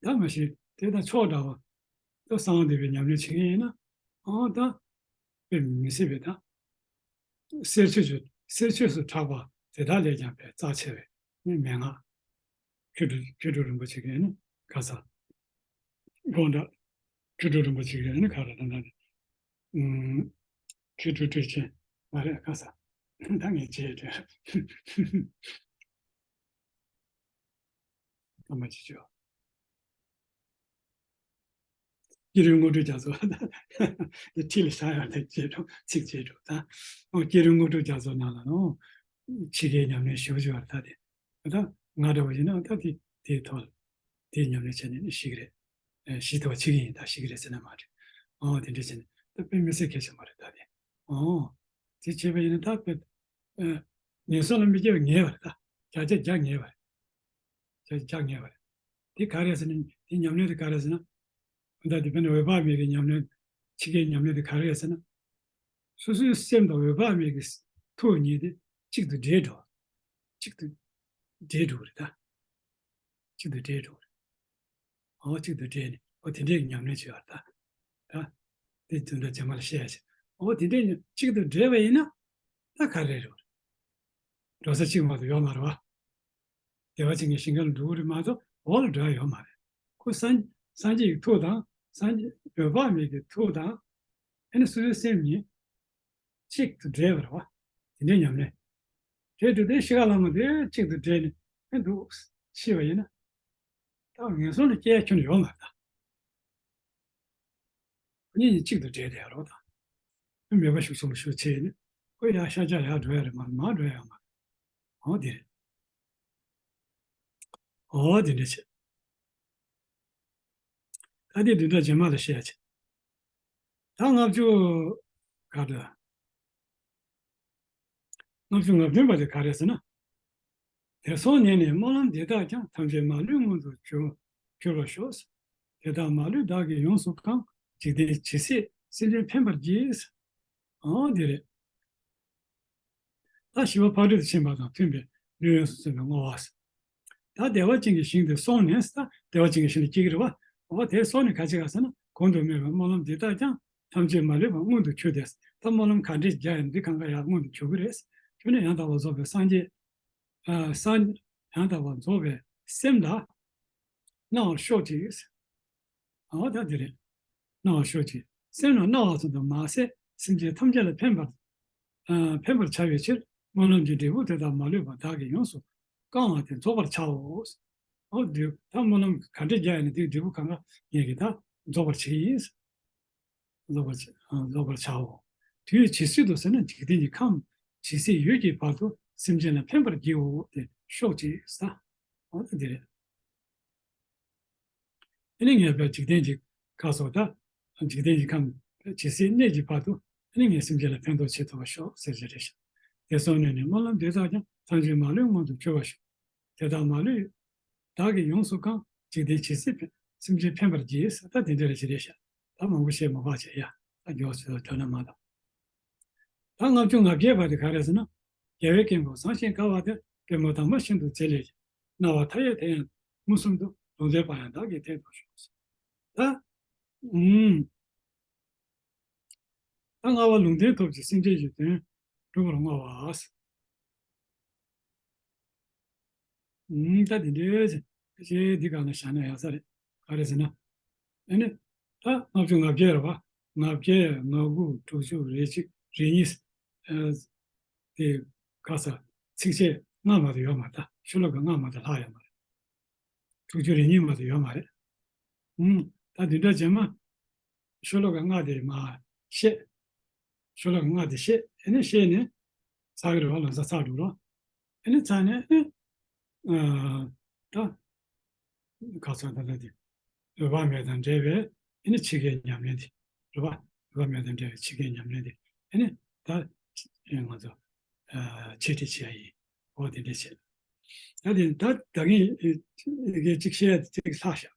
ད་མ་གཞི་དེ་དང་ཕྱོགས་འདྲ་བ། ད་གསང་བ་འདུས་པའི་ཉམས་ལེན་བྱེད་མཁན་ཡིན་ན། ཨང་ད། དཔེ་མི་སྲིད་པའི་ད། གསེར་ཆོས་སུ་གསེར་ཆོས་སུ་གྲགས་པ་དེ་དག་ལས་ཀྱང་དཔེ་རྩ་ཆེ་བའི་ནི་མན་ངག་མཁས་གྲུབ་མཁས་གྲུབ་རིན་པོ་ཆེ་གིས་ནི་ག་ས། དགོངས་དག་མཁས་གྲུབ་རིན་པོ་ཆེ་གིས་ནི་ག་རེ་ད་ལྟ་ནི། ཨུམ། མཁས་གྲུབ་སྤྲོས་ཆེན་མ་རེད་ག་ས། ད་ངས་བྱས་དྲན། ཐ་མ་ཅི་ཆོ། བསྐྱེད་རིམ་དངོས་གྲུབ་རྒྱ་མཚོ། འདི་ཁྲིད་ལ་བཞག་ཡོད་དེ་བྱེད་འགྲོ་ཚིག་བྱེད་འགྲོ་ད། ཨོ་བསྐྱེད་རིམ་དངོས་གྲུབ་རྒྱ་མཚོ་ནང་ལ་ནོ། ཕྱི་དཀྱིལ་ཉམས་ལེན་ཞུ་ཞུ་བར་ད་དེ། ད་ང་འདྲ་བ་ཡིན་ན་ད་དེ་དེའི་ཐོག་ལ་དེའི་ཉམས་ལེན་བྱས་ནས་ནི་ཤེས་ཀྱི་རེད། ཨེ་ཤེས་ཐུབ་པ་བྱེད་ཀྱི་ཡིན་ད་ཤེས་ཀྱི་རེད་ཟེར་ན་མ་རེད། ཨོ་དེ་འདྲ་བྱས་ནས་ད་དཔེ་མི་སྲིད་གལ་ཆེན་པོ་རེད་ད་དེ། ཨོ་དེ་བྱས་པ་ཡིན་ན་ད་དཔེ་ཨེ་ངན་སོང་ལ་མི་སྐྱེ་བ་ངེས་པ་རེད་ད། བརྒྱ་ཆ་བརྒྱ་ངེས་པ་རེད། བརྒྱ་ཆ་བརྒྱ་ངེས་པ་རེད། དེ་ག་རེ་ཟེར་ན་དེ་ཉམས་ལེན་དེ་ག་རེ་ཟེར་ན། ད་དེ་དཔེར་ན་འོད་དཔག་མེད་ཀྱི་ཉམས་ལེན། ཕྱི་དཀྱིལ་ཉམས་ལེན་དེ་ག་རེ་ཟེར་ན། སོ་སོའི་སེམས་དང་འོད་དཔག་མེད་ཀྱི་ཐུགས་གཉིས་དེ་གཅིག་ཏུ་འདྲེས་འགྲོ། གཅིག་ཏུ་འདྲེས་འགྲོ་གི་རེད་ད། གཅིག་ཏུ་འདྲེས་འགྲོ་གི་རེད། འོ་གཅིག་ཏུ་འདྲེས་ནས་འོ་དེ་འདྲའི་ཉམས་ལེན་བྱེད་པ་རེད་ད། ད་དེ་དོན་དག་རྗེས་མ་ལ་བཤད་ཡ་བྱེད། འོ་དེ་འདྲའི་ཉམས་གཅིག་ཏུ་འདྲེས་པ་ཡིན་ན་ད་ག་རེ་རེད། འགྲོ་ས་གཅིག་མ་གཏོགས་ཡོད་མ་རེད་བ། བདེ་བ་ཅན་གྱི་ཞིང་ཁམས་ལ་འགྲོ་གི་རེད་མ་གཏོགས་འོག་ལ་འགྲོ་ཡ་ཡོད་མ་རེད། ཁོ་སངས་སངས་རྒྱས་ཀྱི་ཐུགས་དང་སངས་རྒྱས་འོད་དཔག་མེད་ཀྱི་ཐུགས་དང་ཨེ་ནི་སོ་སོའི་སེམས་ཉིད་གཅིག་ཏུ་འདྲེས་པ་རེད་བ། དེ་འདྲའི་ཉམས་ལེན། འདྲེས་འགྲོ་དེ་ཤི་ཁ་ལ་མ་དེ་གཅིག་ཏུ་འདྲེས་ནས་ཨེ་འདུག་ཤི་བ་ཡིན་ན། ད་ངན་སོང་ལ་སྐྱེ་ཡ་ཁྱོན་ནས་ཡོད་མ་རེད་ད། ཁོ་གཉིས་གཉིས་གཅིག་ཏུ་འདྲེས་བསྡད་རོགས་དང་། མོས་པ་ཤུགས་ཆེན་པོ་ཞུ་བྱས་ནས་ཁོ་ཡར་ཤར་རྒྱག་ཡར་འགྲོ་ཡ་རེད་མ་མར་འགྲོ་ཡ་ཡོད་མ་རེད། འོ་དེ་རེད། འོ་དེ་འདྲ་བྱས། ད་དེ་བདུན་ཕྲག་རྗེས་མ་ལ་བཤད་ཡ་བྱས། ད་ལྔ་བཅུ་ག་འདྲ། ལྔ་བཅུ་ང་བདུན་པ་དེ་ག་རེ་ཟེར་ན། དེར་སོང་ནས་ནི་སྨོན་ལམ་འདི་དག་ཀྱང་ཐམས་ཅད་མ་ལུས་མངོན་དུ་གྱུར་གྱུར་པར་ཤོག་དེ་དག་མ་ལུས་བདག་གིས་ཡོངས་སུ་བཀང་། འཇིག་རྟེན་ཇི་སྲིད་སེམས་ཅན་ཕན་པར་བགྱི། ཨང་དེ་རེད། ད་ཞི་བ་ཕ་རོལ་ཏུ་ཕྱིན་པ་དང་མཐུན་པའི་ལུས་ཡོངས་སུ་བཙུན་པའི་བསྔོ་བ། ད་བདེ་བ་ཅན་གྱི་ཞིང་དུ་སོང་ནས་ད་བདེ་བ་ཅན་གྱི་ཞིང་ལ་སྐྱེ་གི་རེད་བ། འོ་དེར་སོང་ནས་ག་ཅི་ག་ཟེར་ན་གོང་དུ་སྨོས་པའི་སྨོན་ལམ་འདི་དག་ཀྱང་ཐམས་ཅད་མ་ལུས་པ་མངོན་དུ་གྱུར་ཏེ། ད་སྨོན་ལམ་ག་འདྲས་རྒྱག་ཡང་འདི་གང་ག་ཡང་མངོན་དུ་གྱུར་གི་རེད། ཁྱོད་ནི་ཡང་དག་པར་རྫོགས་པའི་སངས་རྒྱས། ཨ་སངས། ཡང་དག་པར་རྫོགས་པའི་སེམས་ལ། གནང་བར་ཤོག་ཅིག། ཨོ་ད་འདི་རེད། གནང་བར་ཤོག་ཅིག། སེམས་ལ་གནང་བ་ཙམ་དུ་མ་ཟད་སེམས་ཅན་ཐམས་ཅད་ལ་ཕན་པར། ཨ་ཕན་པར་བྱ་བའི་ཕྱིར་སྨོན་ལམ་གྱི་འབྲས་བུ་དེ་དག་མ་ལུས་པ་བདག་གིས་ཡོངས་སུ་བསྐང་བ་དེ་རྫོགས་པར་བྱའོ། ཨོ་འདི་ད་སྨོན་ལམ་ག་འདྲ་རྒྱག་ཡིན་ན་དེའི་འབྲས་བུ་གང་ག་ངེད་ཀྱིས་ད་རྫོགས་པར་བྱེད་ཀྱི་ཡིན། རྫོགས་པར་བྱ། ཨ་རྫོགས་པར་བྱའོ། དུས་ཇི་སྲིད་དུ་ཟེར་ན་འཇིག་རྟེན་གྱི་ཁམས་ཇི་སྲིད་ཡོད་ཀྱི་བར་དུ་སེམས་ཅན་ལ་ཕན་པར་བགྱིའོ་དེ་ཤོག་ཅེས་ཟེར། འོ་ན་འདི་རེད། ཨ་ནི་ངེས་པར་འཇིག་རྟེན་གྱི་ཁམས་སོགས་དང་། འཇིག་རྟེན་གྱི་ཁམས་ཇི་སྲིད་གནས་ཀྱི་བར་དུ་ཨ་ནི་ངས་སེམས་ཅན་ལ་ཕན་ཐོགས་བྱེད་ཐུབ་པར་ཤོག་ཟེར་གྱི་རེད་ཤག། དེ་སོང་ནས་ནི་སྨོན་ལམ་འདི་དག་ཀྱང་ཐམས་ཅད་མ་ལུས་མངོན་དུ་གྱུར་པར་ཤོག། དེ་དག་མ་ལུས་བདག་གིས་ཡོངས་སུ་བསྐང་། འཇིག་རྟེན་ཇི་སྲིད་ཕན། སེམས་ཅན་ཕན་པར་བགྱི། ད་དེ་འདྲ་རེ་ཞིག་རེད་ཤག། ད་མང་པོ་བཤད་མ་དགོས་བྱས་ཡ། ད་མགྱོགས་ཚོད་ཐོན་ན་མ་གཏོགས། ད་ལྔ་བཅུ་ང་བརྒྱད་པ་དེ་ག་རེ་ཟེར་ན། རྒྱལ་བའི་སྐད་འབོད་ཟང་ཞིང་དཀར་བ་དེ། པད་མོ་དང་པོ་བཞིན་དུ་བྱེད་ལས་ཀྱི། སྣང་བ་མཐའ་ཡས་དེ་ཡང་མངོན་སུམ་དུ། ལུང་བསྟན་པ་ཡང་བདག་གིས་ཐེག་དུ་ཞུགས། ད། ཨུམ། ད་ལྔ་པ་ལུང་བསྟན་ཐོབ་ཀྱི་སེམས་ཅན་གྱི་དོན་སྒྲུབ་པར་བསྔོ་བ། ཨུམ། ད་དེ་འདྲའི་ཞེས་འདི་ག་ན་བཞག་ན་ཡག་ས་རེད། ག་རེ་ཟེར་ན། ཨ་ནི། ད་ལྔ་བཅུ་ང་བརྒྱད་རེད་པ། ང་བརྒྱད་ང་དགུ་དྲུག་ཅུ་རེ་གཅིག་རེ་གཉིས། ཨ་དེ་ག་ས་ཚིགས་བཅད་ལྔ་མ་གཏོགས་ཡོད་མ་རེད། ད་ཤོ་ལོ་ཀ་ལྔ་མ་གཏོགས་ལྷག་ཡོད་མ་རེད། དྲུག་ཅུ་རེ་གཉིས་མ་གཏོགས་ཡོད་མ་རེད། ཨུམ། ད་འདི་འདྲ་བྱས་མ། ཤོ་ལོ་ཀ་ལྔ་དེ་མར་བཤད། ཤོ་ལོ་ཀ་ལྔ་དེ་བཤད། ཨ་ནི་བཤད་ནས་ཚར་གི་རེད་པ། ལམ་སང་ཚར་འགྲོ་རོགས། ཨ་ནི་ཚར་ནས་ཨ་ནི། ཨ་ད་ག་ཚོད་ད་ལྟ་དེ། འོད་དཔག་མེད་དང་འབྲེལ་བའི་ཨ་ནི་འཆི་ཁའི་ཉམས་ལེན་དེ་རེད་པ། འོད་དཔག་མེད་དང་འབྲེལ་བའི་འཆི་ཁའི་ཉམས་ལེན་དེ་ཨ་ནི་ད་ང་ཚོ་ཨ་འཆད་ཁྲིད་བྱེད་ཡ་ཡིན། འོ་དེ་འདྲ་བྱས། ད་དེ་ད་ད་གིན་ཨེ་གཅིག་བཤད་ཡ་དེ་གཅིག་ལྷག་ཤག།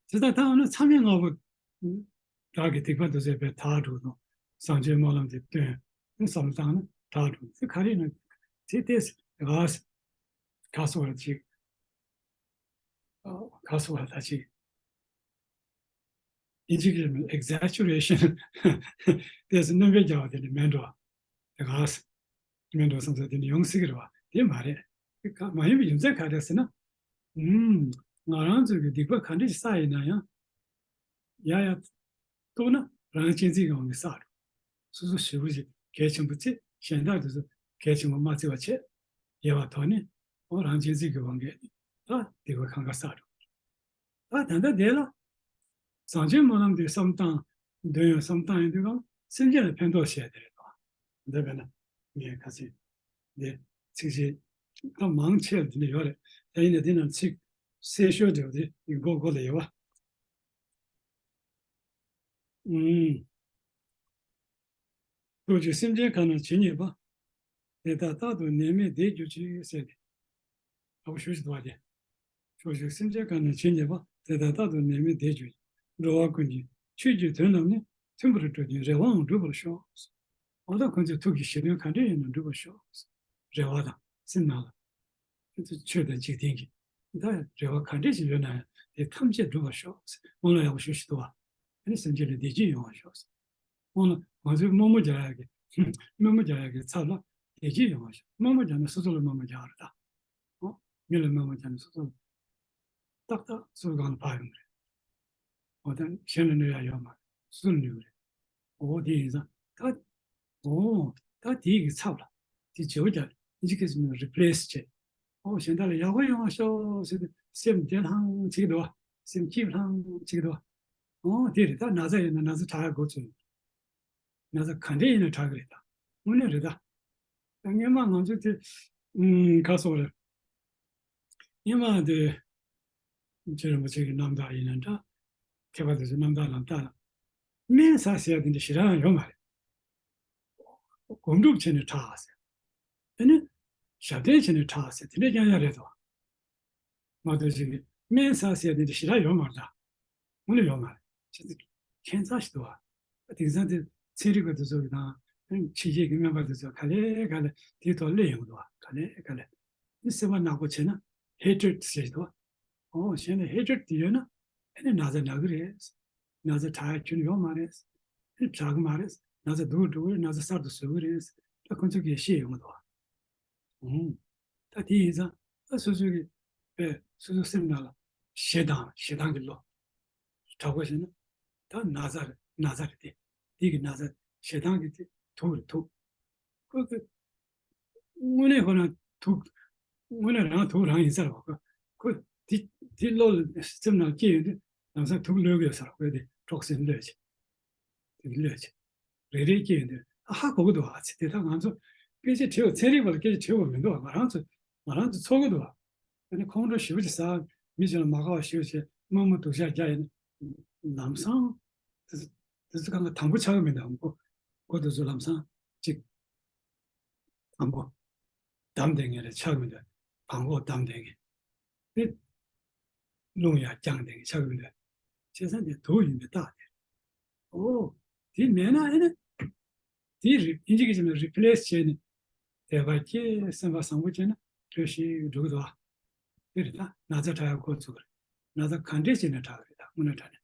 དེ་ལྟར་ད་ཨ་ནི་མཚམས་མེད་ལྔ་པོ། བདག་གིས་སྡིག་པ་འདི་ཚོ་དཔེ་དག་འགྲོ་དང་། བཟང་སྤྱོད་སྨོན་ལམ་དེ་བཏོན། བསམ་བློ་བཏང་ན་དག་འགྲོ། དེ་ག་རེ་ན་དེ་ལྟས་ག་ག་སོགས་ལ་ཅིག། ག་སོགས་ལ་ད་ཅིག། ཨིན་ཇི་སྐད་ནང་exaggeration། ལྟས་སུ་སྣོན་པ་རྒྱག་པ་དེ་ནི་མེད་འགྲོ། དེ་ག་མེད་འགྲོ་བསམ་ཚུལ་དེ་ནི་ཡོང་སྲིད་ཀྱི་རེད་པ། དེ་མ་རེད། དེ་ག་མ་ཡིན་པའི་རྒྱུ་མཚན་ག་རེ་ཟེར་ན། ཨུམ། ང་རང་ཚོ་གི་སྡིག་པ་ག་འདྲ་ཞིག་བསགས་ཡིན་ན་ཡང་། ཡ་ཡ། རྟོགས་ན་རང་གཅེས་འཛིན་གྱི་དབང་གིས་བསགས་འགྲོ། སོ་སོ་ཞེ་པོ་ཞིག་གལ་ཆེན་པོ་བརྩི། གཞན་དག་དེ་ཚོ་གལ་ཆེན་པོ་མ་བརྩི་བ་བྱས། ཡལ་བ་དོར་ནས། འོ་རང་གཅེས་འཛིན་གྱི་དབང་གིས་ད་སྡིག་པ་གང་ག་བསགས་འགྲོ། ད་ད་ལྟ་དེ་ལ། བཟང་སྤྱོད་སྨོན་ལམ་དེ་བསམ་བཏང་། འདོན་ཡང་བསམ་བཏང་ཡོང་དུས་གང་སེམས་ཅན་ལ་ཕན་ཐོགས་བྱས་དེ་རེད་དོ། འདི་བས་ན། ངས་ཁ་སང་། འདི་ཚིགས་བཅད་ད་མང་ཆེ་བ་དེ་འདྲ་ཡོད་རེད། ད་ཡིན་ན་དེ་ནང་ཚིག་གསལ་ཤོས་འདྲ་བོ་དེ་མགོ་མགོ་ལ་ཡོད་པ། ཨུམ། ཕྱོགས་བཅུའི་སེམས་ཅན་གང་རྣམས་ཇི་སྙེད་པ། དེ་དག་རྟག་ཏུ་ནད་མེད་བདེར་གྱུར་ཅིག་ཟེར་ཏེ། ཨ་བོ་ཞུ་ཞིག་འདུག་པ་དེ། ཕྱོགས་བཅུའི་སེམས་ཅན་གང་རྣམས་ཇི་སྙེད་པ། དེ་དག་རྟག་ཏུ་ནད་མེད་བདེར་གྱུར་ཅིག། འགྲོ་བ་ཀུན་གྱི་ཆོས་ཀྱི་དོན་རྣམས་ནི། མཐུན་པར་གྲུབ་ཅིང་རེ་བའང་འགྲུབ་པར་ཤོག། འོ་ད་ཁོང་ཚོའི་ཐུགས་ཀྱི་བཞེད་དོན་ག་འདྲ་ཡིན་ན་འགྲུབ་པར་ཤོག། རེ་བ་དང་སེམས་ནང་ལ། ཆོས་དང་འཇིག་རྟེན་གྱི་ད་རེ་བ་ག་འདྲ་ཞིག་ཡོད་ན་ཡང་དེ་ཐམས་ཅད་འགྲུབ་པར་ཤོག། སྨོན་ལམ་ཡག་པོ་ཞུ་ཞིག་འདུག་པ། ཨ་ནི་སེམས་ཅན་ལ་བདེ་སྐྱིད་ཡོང་བར་ཤོག། སྔོན་ལ་ང་ཚོའི་དམོད་མོ་རྒྱག་ཡག་གི། དམོད་མོ་རྒྱག་ཡག་གི་ཚབ་ལ་བདེ་སྐྱིད་ཡོང་བ་ཞིག། དམོད་མོ་རྒྱག་ན་སོ་སོ་ལ་དམོད་མོ་རྒྱག་རེད་ད། ཨོ། མི་ལ་དམོད་མོ་རྒྱག་ན་སོ་སོ་ལ་ཏག་ཏག་སོ་སོ་སྒང་ལ་ཕར་ཡོང་གི་རེད། འོ་ད་གཞན་ལ་གནོད་ཡག་ཡོད་མ་རེད། སོ་སོ་ལ་གནོད་གི་རེད། འོ་དེ་ཡིན་ཙང་ད། འོ་ད་དེའི་གི་ཚབ་ལ་དེ་བརྗེ་པོ་རྒྱག་ཨིན་ཇི་སྐད་ནང་replace་བྱེད། ཨོ་གཞན་དག་ལ་ཡག་པོ་ཡོང་བ་ཤོག་ཟེར་ཏེ་སེམས་བདེ་ལྷང་བྱེད་ཀྱི་འདུག་པ། སེམས་སྐྱིད་ལྷང་བྱེད་ཀྱི་འདུག་པ། ཨོ་དེ་རེད། ད་ན་ཚ་ཡོད་ན་ན་ཚ་དྲག་ཡག་འགོ་ཚུགས། ན་ཚ་ག་འདྲས་ཡིན་ན་དྲག་གི་རེད་ད། དངོས་གནས་རེད་ད། ད་སྔོན་མ་ང་ཚོ་དེ་ཨུམ་ག་སོགས་རེད། སྔོན་མ་དེ་རྗེ་རིན་པོ་ཆེ་གི་རྣམ་ཐར་ཡིན་ན་འདྲ། མཁས་པ་དེ་ཚོའི་རྣམ་ཐར་ལ་ལྟ་ན། སྨན་ཟ་ཟེར་ཡ་དེ་འདྲ་ཞེ་དྲག་ཡང་ཡོད་མ་རེད། སྒོམ་སྒྲུབ་བྱས་ནས་དྲག་ཟེར། དེ་ནི་ཞབས་བརྟན་བྱས་ནས་དྲག་ཟེར་དེ་འདྲ་རྐྱང་རྐྱང་རེད་དོ། མ་གཏོགས་ཅིག་གིས་སྨན་ཟ་ཟེར་དེ་འདྲ་ཞེ་དྲག་ཡོད་མ་རེད་ད། དངོས་གནས་ཡོད་མ་རེད། ཕྱི་ཚེ་ཁྱད་མཚར་ཞིག་འདུག་པ། དེང་སང་དེ་ཚན་རིག་པ་དེ་ཚོ་གི་དང་ཕྱི་རྒྱལ་གྱི་སྨན་པ་དེ་ཚོ་ག་ལེ་ག་ལེ་དེའི་ཐོག་སླེབས་ཡོང་གི་འདུག་པ། ག་ལེ་ག་ལེ། མི་སེམས་པ་ནག་པོ་བྱས་ན་hatred་ཟེར་གྱི་འདུག་པ། ཨོ་གཞན་ལ་hatred་དེ་ཡོད་ན་ཨ་ནི་ན་ཚ་ན་གི་རེད། ན་ཚ་དྲག་ཡག་ཁྱོན་ཡོད་མ་རེད། ཨ་ནི་དྲག་གི་མ་རེད། ན་ཚ་སྡུག་འགྲོ་གི་རེད། ན་ཚ་གསར་དུ་བཟོ་གི་རེད། ད་ཁོ་ཚོ་གིས་ཤེས་ཡོང་གི་འདུག་པ། ཨོ། ད་དེ་ཡིན་ཙང་ད་སོ་སོ་གི་ པས་སོ་སོའི་སེམས་ནང་ལ་ཞེ་སྡང་ཞེ་སྡང་གི་བློ་དྲག་པོ་བྱས་ན། ད་ན་ཚ་རེད། ན་ཚ་རེད་དེ། དེ་གི་ན་ཚ་ཞེ་སྡང་གི་དེ་དུག་རེད་དུག་ཁོ་གི་དངོས་གནས་ཁོ་རང་དུག་དངོས་གནས་རང་དུག་རང་ཡིན་ས་རེད་པ། ཁོ་ཁོ་དེ་དེ་བློ་ལ་སེམས་ནང་སྐྱེས་ཡོང་དུས་ལམ་སང་དུག་གློད་གི་ཡོད་ས་རེད། ཁོས་དེ་གྲོགས་སེམས་གློད་བྱས། དེ་གློད་བྱས། རེ་རེ་སྐྱེས་ཡོང་དུས་ཨ་ཧ་གོ་གི་འདུག་ཨ་ཙི། དེ་ད་ང་ཚོ་སྐད་ཆ་དྲི་བ་ཚན་རིག་པ་ལ་སྐད་ཆ་དྲི་དགོས་མི་འདུག་ང་རང་ཚོ་ང་རང་ཚོ་ཚོར་གི་འདུག་ཨ་ནི་ཁོང་ཁྲོ་ཞེ་པོ་ཅིག་ཟ། མི་གཞན་ལ་མ་དགའ་བ་ཞེ་པོ་བྱས། དམོད་མོ་སྡུག་ཅག་རྒྱག་ཡིན་ན་ལམ་སང་དེ་ཚོ་དེ་ཚོ་གང་ག་དང་པོ་ཆགས་ཀྱི་མི་འདུག་ཨ་མགོ་མགོ་དེ་ཚོ་ལམ་སང་ཅིག་དང་པོ་བསྡམས་བསྡད་མཁན་རེད་ཆགས་ཀྱི་མི་འདུག་བྲང་ཁོག་བསྡམས་བསྡད་མཁན་དེ་རླུང་ཡར་བརྐྱངས་བསྡད་མཁན་ཆགས་ཀྱི་མི་འདུག་བྱས་ཙང་དེ་དུག་ཡིན་པའི་རྟགས་དེ། ཨོ། དེ་མེད་ན་ཨེ་ནི། དེ་རི་ཨིན་ཇི་སྐད་ཆ་ནས་རི་པི་ལེ་སི་བྱས་ནས་དད་པ་སྐྱེ་སེམས་པ་བཟང་པོ་བྱས་ན་ལྷོད་ཤིག་འགྲོ་གི་འདུག་ཨ། དེ་རེད་ད། ན་ཚ་དྲག་ཡག་འགོ་ཚུགས་གི་རེད། ན་ཚ་ག་འདྲས་བྱས་ནས་དྲག་གི་རེད་ད་དངོས་གནས་དྲག་ནས།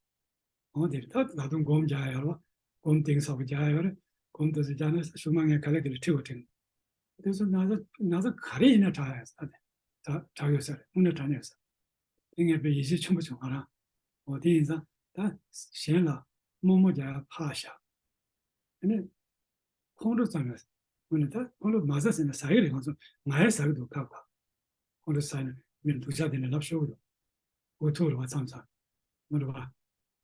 འོ་དེ་རེད་ད། ད་དུང་སྒོམ་རྒྱག་ཡ་ཡོད་རེད་བ། སྒོམ་གཏིང་ཟབ་པོ་རྒྱག་ཡ་ཡོད་རེད། སྒོམ་དེ་ཚོ་རྒྱག་ན་གཞུག་མ་ངས་ག་ལེ་ག་ལེ་ཁྲིད་དགོས་དྲན། དེ་ཚོ་ན་ཚ་ན་ཚ་ག་རེ་ཡིན་ན་དྲག་ཡོད་ས་རེད། ད་དྲག་ཡོད་ས་རེད། དངོས་གནས་དྲག་ནས་ཡོད་ས་རེད། དེ་ངས་དཔེ་ཡིད་ཆེས་ཆེན་པོ་བྱུང་ང་རང་། འོ་དེ་ཡིན་ཙང་ད་གཞན་ལ་དམོད་མོ་རྒྱག་ཡ་ཕར་བཞག་དེ་ནས་ཁོང་ཁྲོ་ཙམ་ཡང་། དངོས་གནས་ད་ཁོང་ཁྲོ་མ་ཟ་ཟེར་ན་ཟ་གི་རེད། ང་ཚོ་ང་ཡང་ཟ་གི་འདུག་སྐབས་སྐབས། ཁོང་ཁྲོ་ཟ་ནས་མི་ལ་སྡུག་ཅག་དེ་འདྲ་ལབ་ཤོར་གི་འདུག་འུ་ཐུག་རེད་བ་མཚམས་མཚམས། མི་རེད་བ།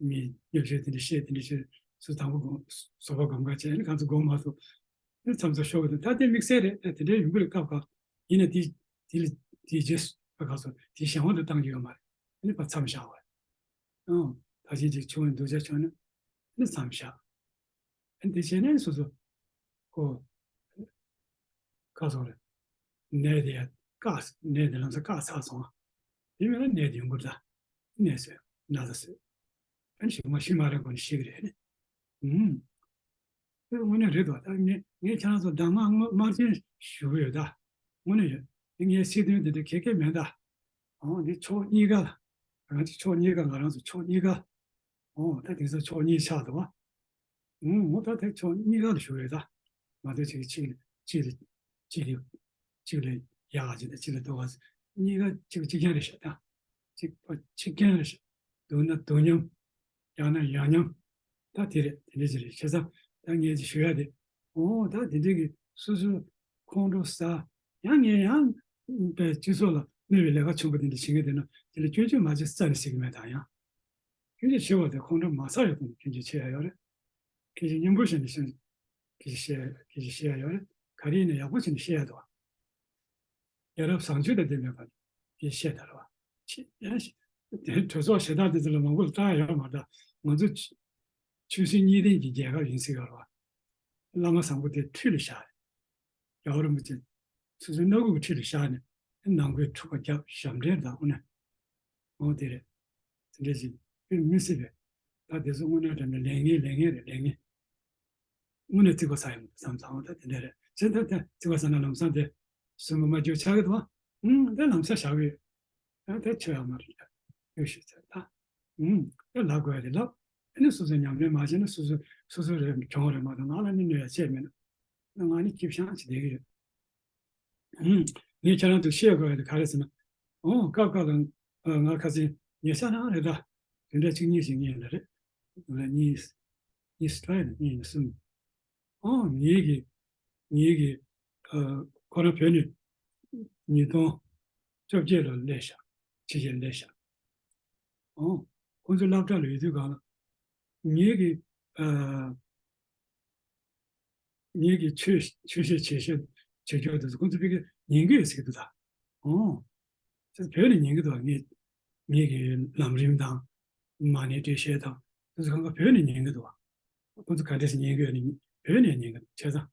མི་ཉོབ་ཤོས་དེ་འདྲ་བཤད་དེ་འདྲ་བཤད། སུ་དང་པོ་དགོངས་བཟོད་པ་སྒོམ་ག་བྱས་ནས་གང་ཚོད་སྒོམ་མ་ཐུབ། ནི་མཚམས་མཚམས་ཤོར་གི་འདུག་ད་དེ་དམིགས་བསལ་རེད། ད་དེ་འདྲའི་ཡོང་གི་རེད་སྐབས་སྐབས། ཡིན་ན་དེ་དེ་ལ་དེའི་རྗེས་སུ་ཕར་ག་སོ་དེ་གཞན་དབང་དུ་བཏང་རྒྱུ་ཡོད་མ་རེད། ནི་ཕར་མཚམས་བཞག་པ་རེད། ཨང་། ད་གཞན་གྱིས་ཆུང་བའི་སྡུག་ཅག་བྱུང་ན་ནི་མཚམས་བཞག་ཨ་ནི་དེ་བྱས་ནས་སོ་སོ་ཁོ་ཁ་སོང་རེད། ནད་དེ་ཡང་བཀག་ནད་དེ་ལམ་སང་བཀག་ཚར་སོང་། དེ་མིན་ན་ནད་དེ་ཡོང་གི་རེད། ནད་སོས་ན་ཚ་སོས། ཨ་ནི་ཞིག་མ་ཤི་མ་རན་གོང་ནས་ཤི་གི་རེད་ནི། ཨུམ། དེ་དངོས་གནས་རེད་དོ། ད་ངས་ངས་ཁྱེད་རང་ཚོ་གདམས་ངག་དམར་རྗེན་ཞུ་གི་ཡོད་ད། དངོས་གནས་ཡོད། དེ་ངའི་སྲིད་དོན་དེ་འདྲ་གལ་གལ་མེད་ད། ཨོ་འདི་ཕྱོགས་གཉིས་ཀ་ལ། རང་གི་ཕྱོགས་གཉིས་ཀ་ང་རང་ཚོ་ཕྱོགས་གཉིས་ཀ་ཨོ་ད་དེང་སང་ཕྱོགས་གཉིས་ཆགས་འདུག་བ། ཨུང་། ངོ་ད་དེ་ཕྱོགས་གཉིས་ཀ་ལ་ཞུགས་ཡོད་ད། མ་གཏོགས་གཅིག་གིས་གཅིག་ལ་གཅིག་ལ་གཅིག་ལ་གཅིག་ལ་ཡག་གཅིག་དང་གཅིག་ལ་སྡུག་ག་གཉིས་ཀ་གཅིག་པ་གཅིག་རྐྱང་རེད་ཤག་ད་གཅིག་པ་གཅིག་རྐྱང་རེད་ཤག་སྡུག་ན་སྡུག་མཉམ། ཡག་ན་ཡག་མཉམ། ད་དེ་རེད། དེ་འདྲ་ཅིག་རེད། བྱས་ཙང་ད་ངས་ཅིག་ཞུ་ཡ་དེ། ཨོ་ད་དེ་འདྲ་གི་སོ་སོའི་ཁོང་ཁྲོ་ཟ། ཡང་ངས་ཡང་པའི་སྤྱི་ཚོགས་ལ་གནོད་པའི་ལས་ཀ་ཆེན་པོ་དེ་འདྲ་བྱེད་མཁན་དེ་ན་དེ་ལ་སྐྱོན་བརྗོད་མ་བྱེད་རྩ་ནས་ཟེར་གི་མེད་ད། ཡང་སྐྱོན་བརྗོད་བྱེད་པ་དེ་ཁོང་ཁྲོ་མ་ཟ་ཡག་དེ་ནས་སྐྱོན་བརྗོད་བྱེད་ཡ་ཡོད་རེད། སྐད་ཆ་སྙན་པོ་བྱས་ནས་བཤད། སྐད་ཆ་བཤད། སྐད་ཆ་བཤད་ཡ་ཡོད་རེད། ག་རེ་ཡིན་ན་ཡག་པོ་བྱས་ནས་བཤད་ཡ་འདུག་ཡ་རབས་བཟང་སྤྱོད་དང་ལྡན་པའི་སྒོ་ནས་བཤད་ད་རེད་བ། ཆེ་ཡང་ཞིག་དེ་གྲོས་ཚོགས་ཞེ་དྲག་དེ་ཚོ་ལ་མང་པོ་ལ་བཀྲག་ཡོད་མ་རེད། ང་ཚོ་ཆོས་སྲིད་གཉིས་ལྡན་གྱི་རྒྱལ་ཁབ་ཡིན་ཟེར་གི་རེད་བ། བླ་མ་བཟང་པོ་དེ་འཁྲུས་ལ་བཞག་རེད། རྒྱལ་བ་རིན་པོ་ཆེ་སོ་སོའི་སྣ་ཁུག་གི་འཁྲིས་ལ་བཞག་ནས་ནང་ཁུལ་འཁྲུག་པ་བརྒྱབ། ཞབས་འདྲེན་དང་དངོས་གནས་འོ་དེ་རེད། དེ་འདྲ་ཞིག་དཔེ་མི་སྲིད་པས། ད་དེ་ཚོ་དངོས་གནས་དྲང་གནས་ལས་ངན། ལས་ངན་རེད། ལས་ངན། དངོས་གནས་བརྩི་བཀུར་ཟ་ཡོང་བསམ་ཙང་ད་དེ་འདྲ་རེད། བྱས་ཙང་ད་བརྩི་བཀུར་ཟ་ན་ལམ་སང་དེ་སུན་པོ་མ་རྒྱུག་ཆགས་ཀྱི་འདུག་ཨང་། དེ་ལམ་སང་བཞག་གི་ཡོད། ད་དེ་ཆོ་ཡག་མ་རེད། ཡོད་ཤེས་ཚད་ད། ཨང་། དེ་ལབ་དགོས་ཡ་དེ་ལབ། ཨ་ནི་སོ་སོས་ཉམས་ལེན་མ་བྱས་ན་སོ་སོ་སོ་སོ་རེད་གྱོང་རེད་མ་གཏོགས་ང་ལ་ནི་གནོད་ཡ་ཆེ་མེད་ན། ང་ནི་སྐྱིད་ཤང་ཅིག་བསྡད་ཀྱི་ཡོད། ངས་ཁྱེད་རང་ཚོར་བཤད་དགོས་པ་དེ་ག་རེ་ཟེར་ན། ཨོ་སྐབས་སྐབས་ལ་ང་ཁ་སང་ཉེ་ཆར་རང་རེད་ད། དེ་འདྲ་གཅིག་གཉིས་ཤིག་ངས་ལ་རེད། ང་གཉིས་གཉིས་སུ་ཡིན་ན་གཉིས་ཡིན་ན་གསུམ། ཨོ་ངེད་ཀྱི་ངེད་ཀྱི་ཁོ་རང་བོད་ནས་ཉིས་སྟོང་བཅོ་བརྒྱད་ལོར་སླེབས་ཤག་ཕྱི་རྒྱལ་སླེབས་ཤག་ཨོ་ཁོང་ཚོ་སློབ་གྲྭ་ལ་ཡོད་དུས་སྒང་ལ་ངེད་ཀྱི་ངེད་ཀྱི་ཆོས་ཆོས་བཤད་བྱེད་བཤད་བྱེད་རྒྱུ་དེ་ཚོ་ཁོང་ཚོ་ཕ་གིར་ཉན་གྱི་ཡོད་ཟེར་གྱི་འདུག་ད། ཨོ། ཁྱེད་ཚོ་བོད་ནས་ཉན་གྱི་འདུག་ངེད་ངེད་ཀྱི་ལམ་རིམ་དང་མ་ཎི་འགྲེལ་བཤད་དང་དེ་ཚོ་གང་ག་བོད་ནས་ཉན་གྱི་འདུག་ཁོང་ཚོ་ག་འདྲས་སེ་ཉན་གྱི་ཡོད་ནི་བོད་ནས་ཉན་གྱི་འདུག་བྱས་ཙང་།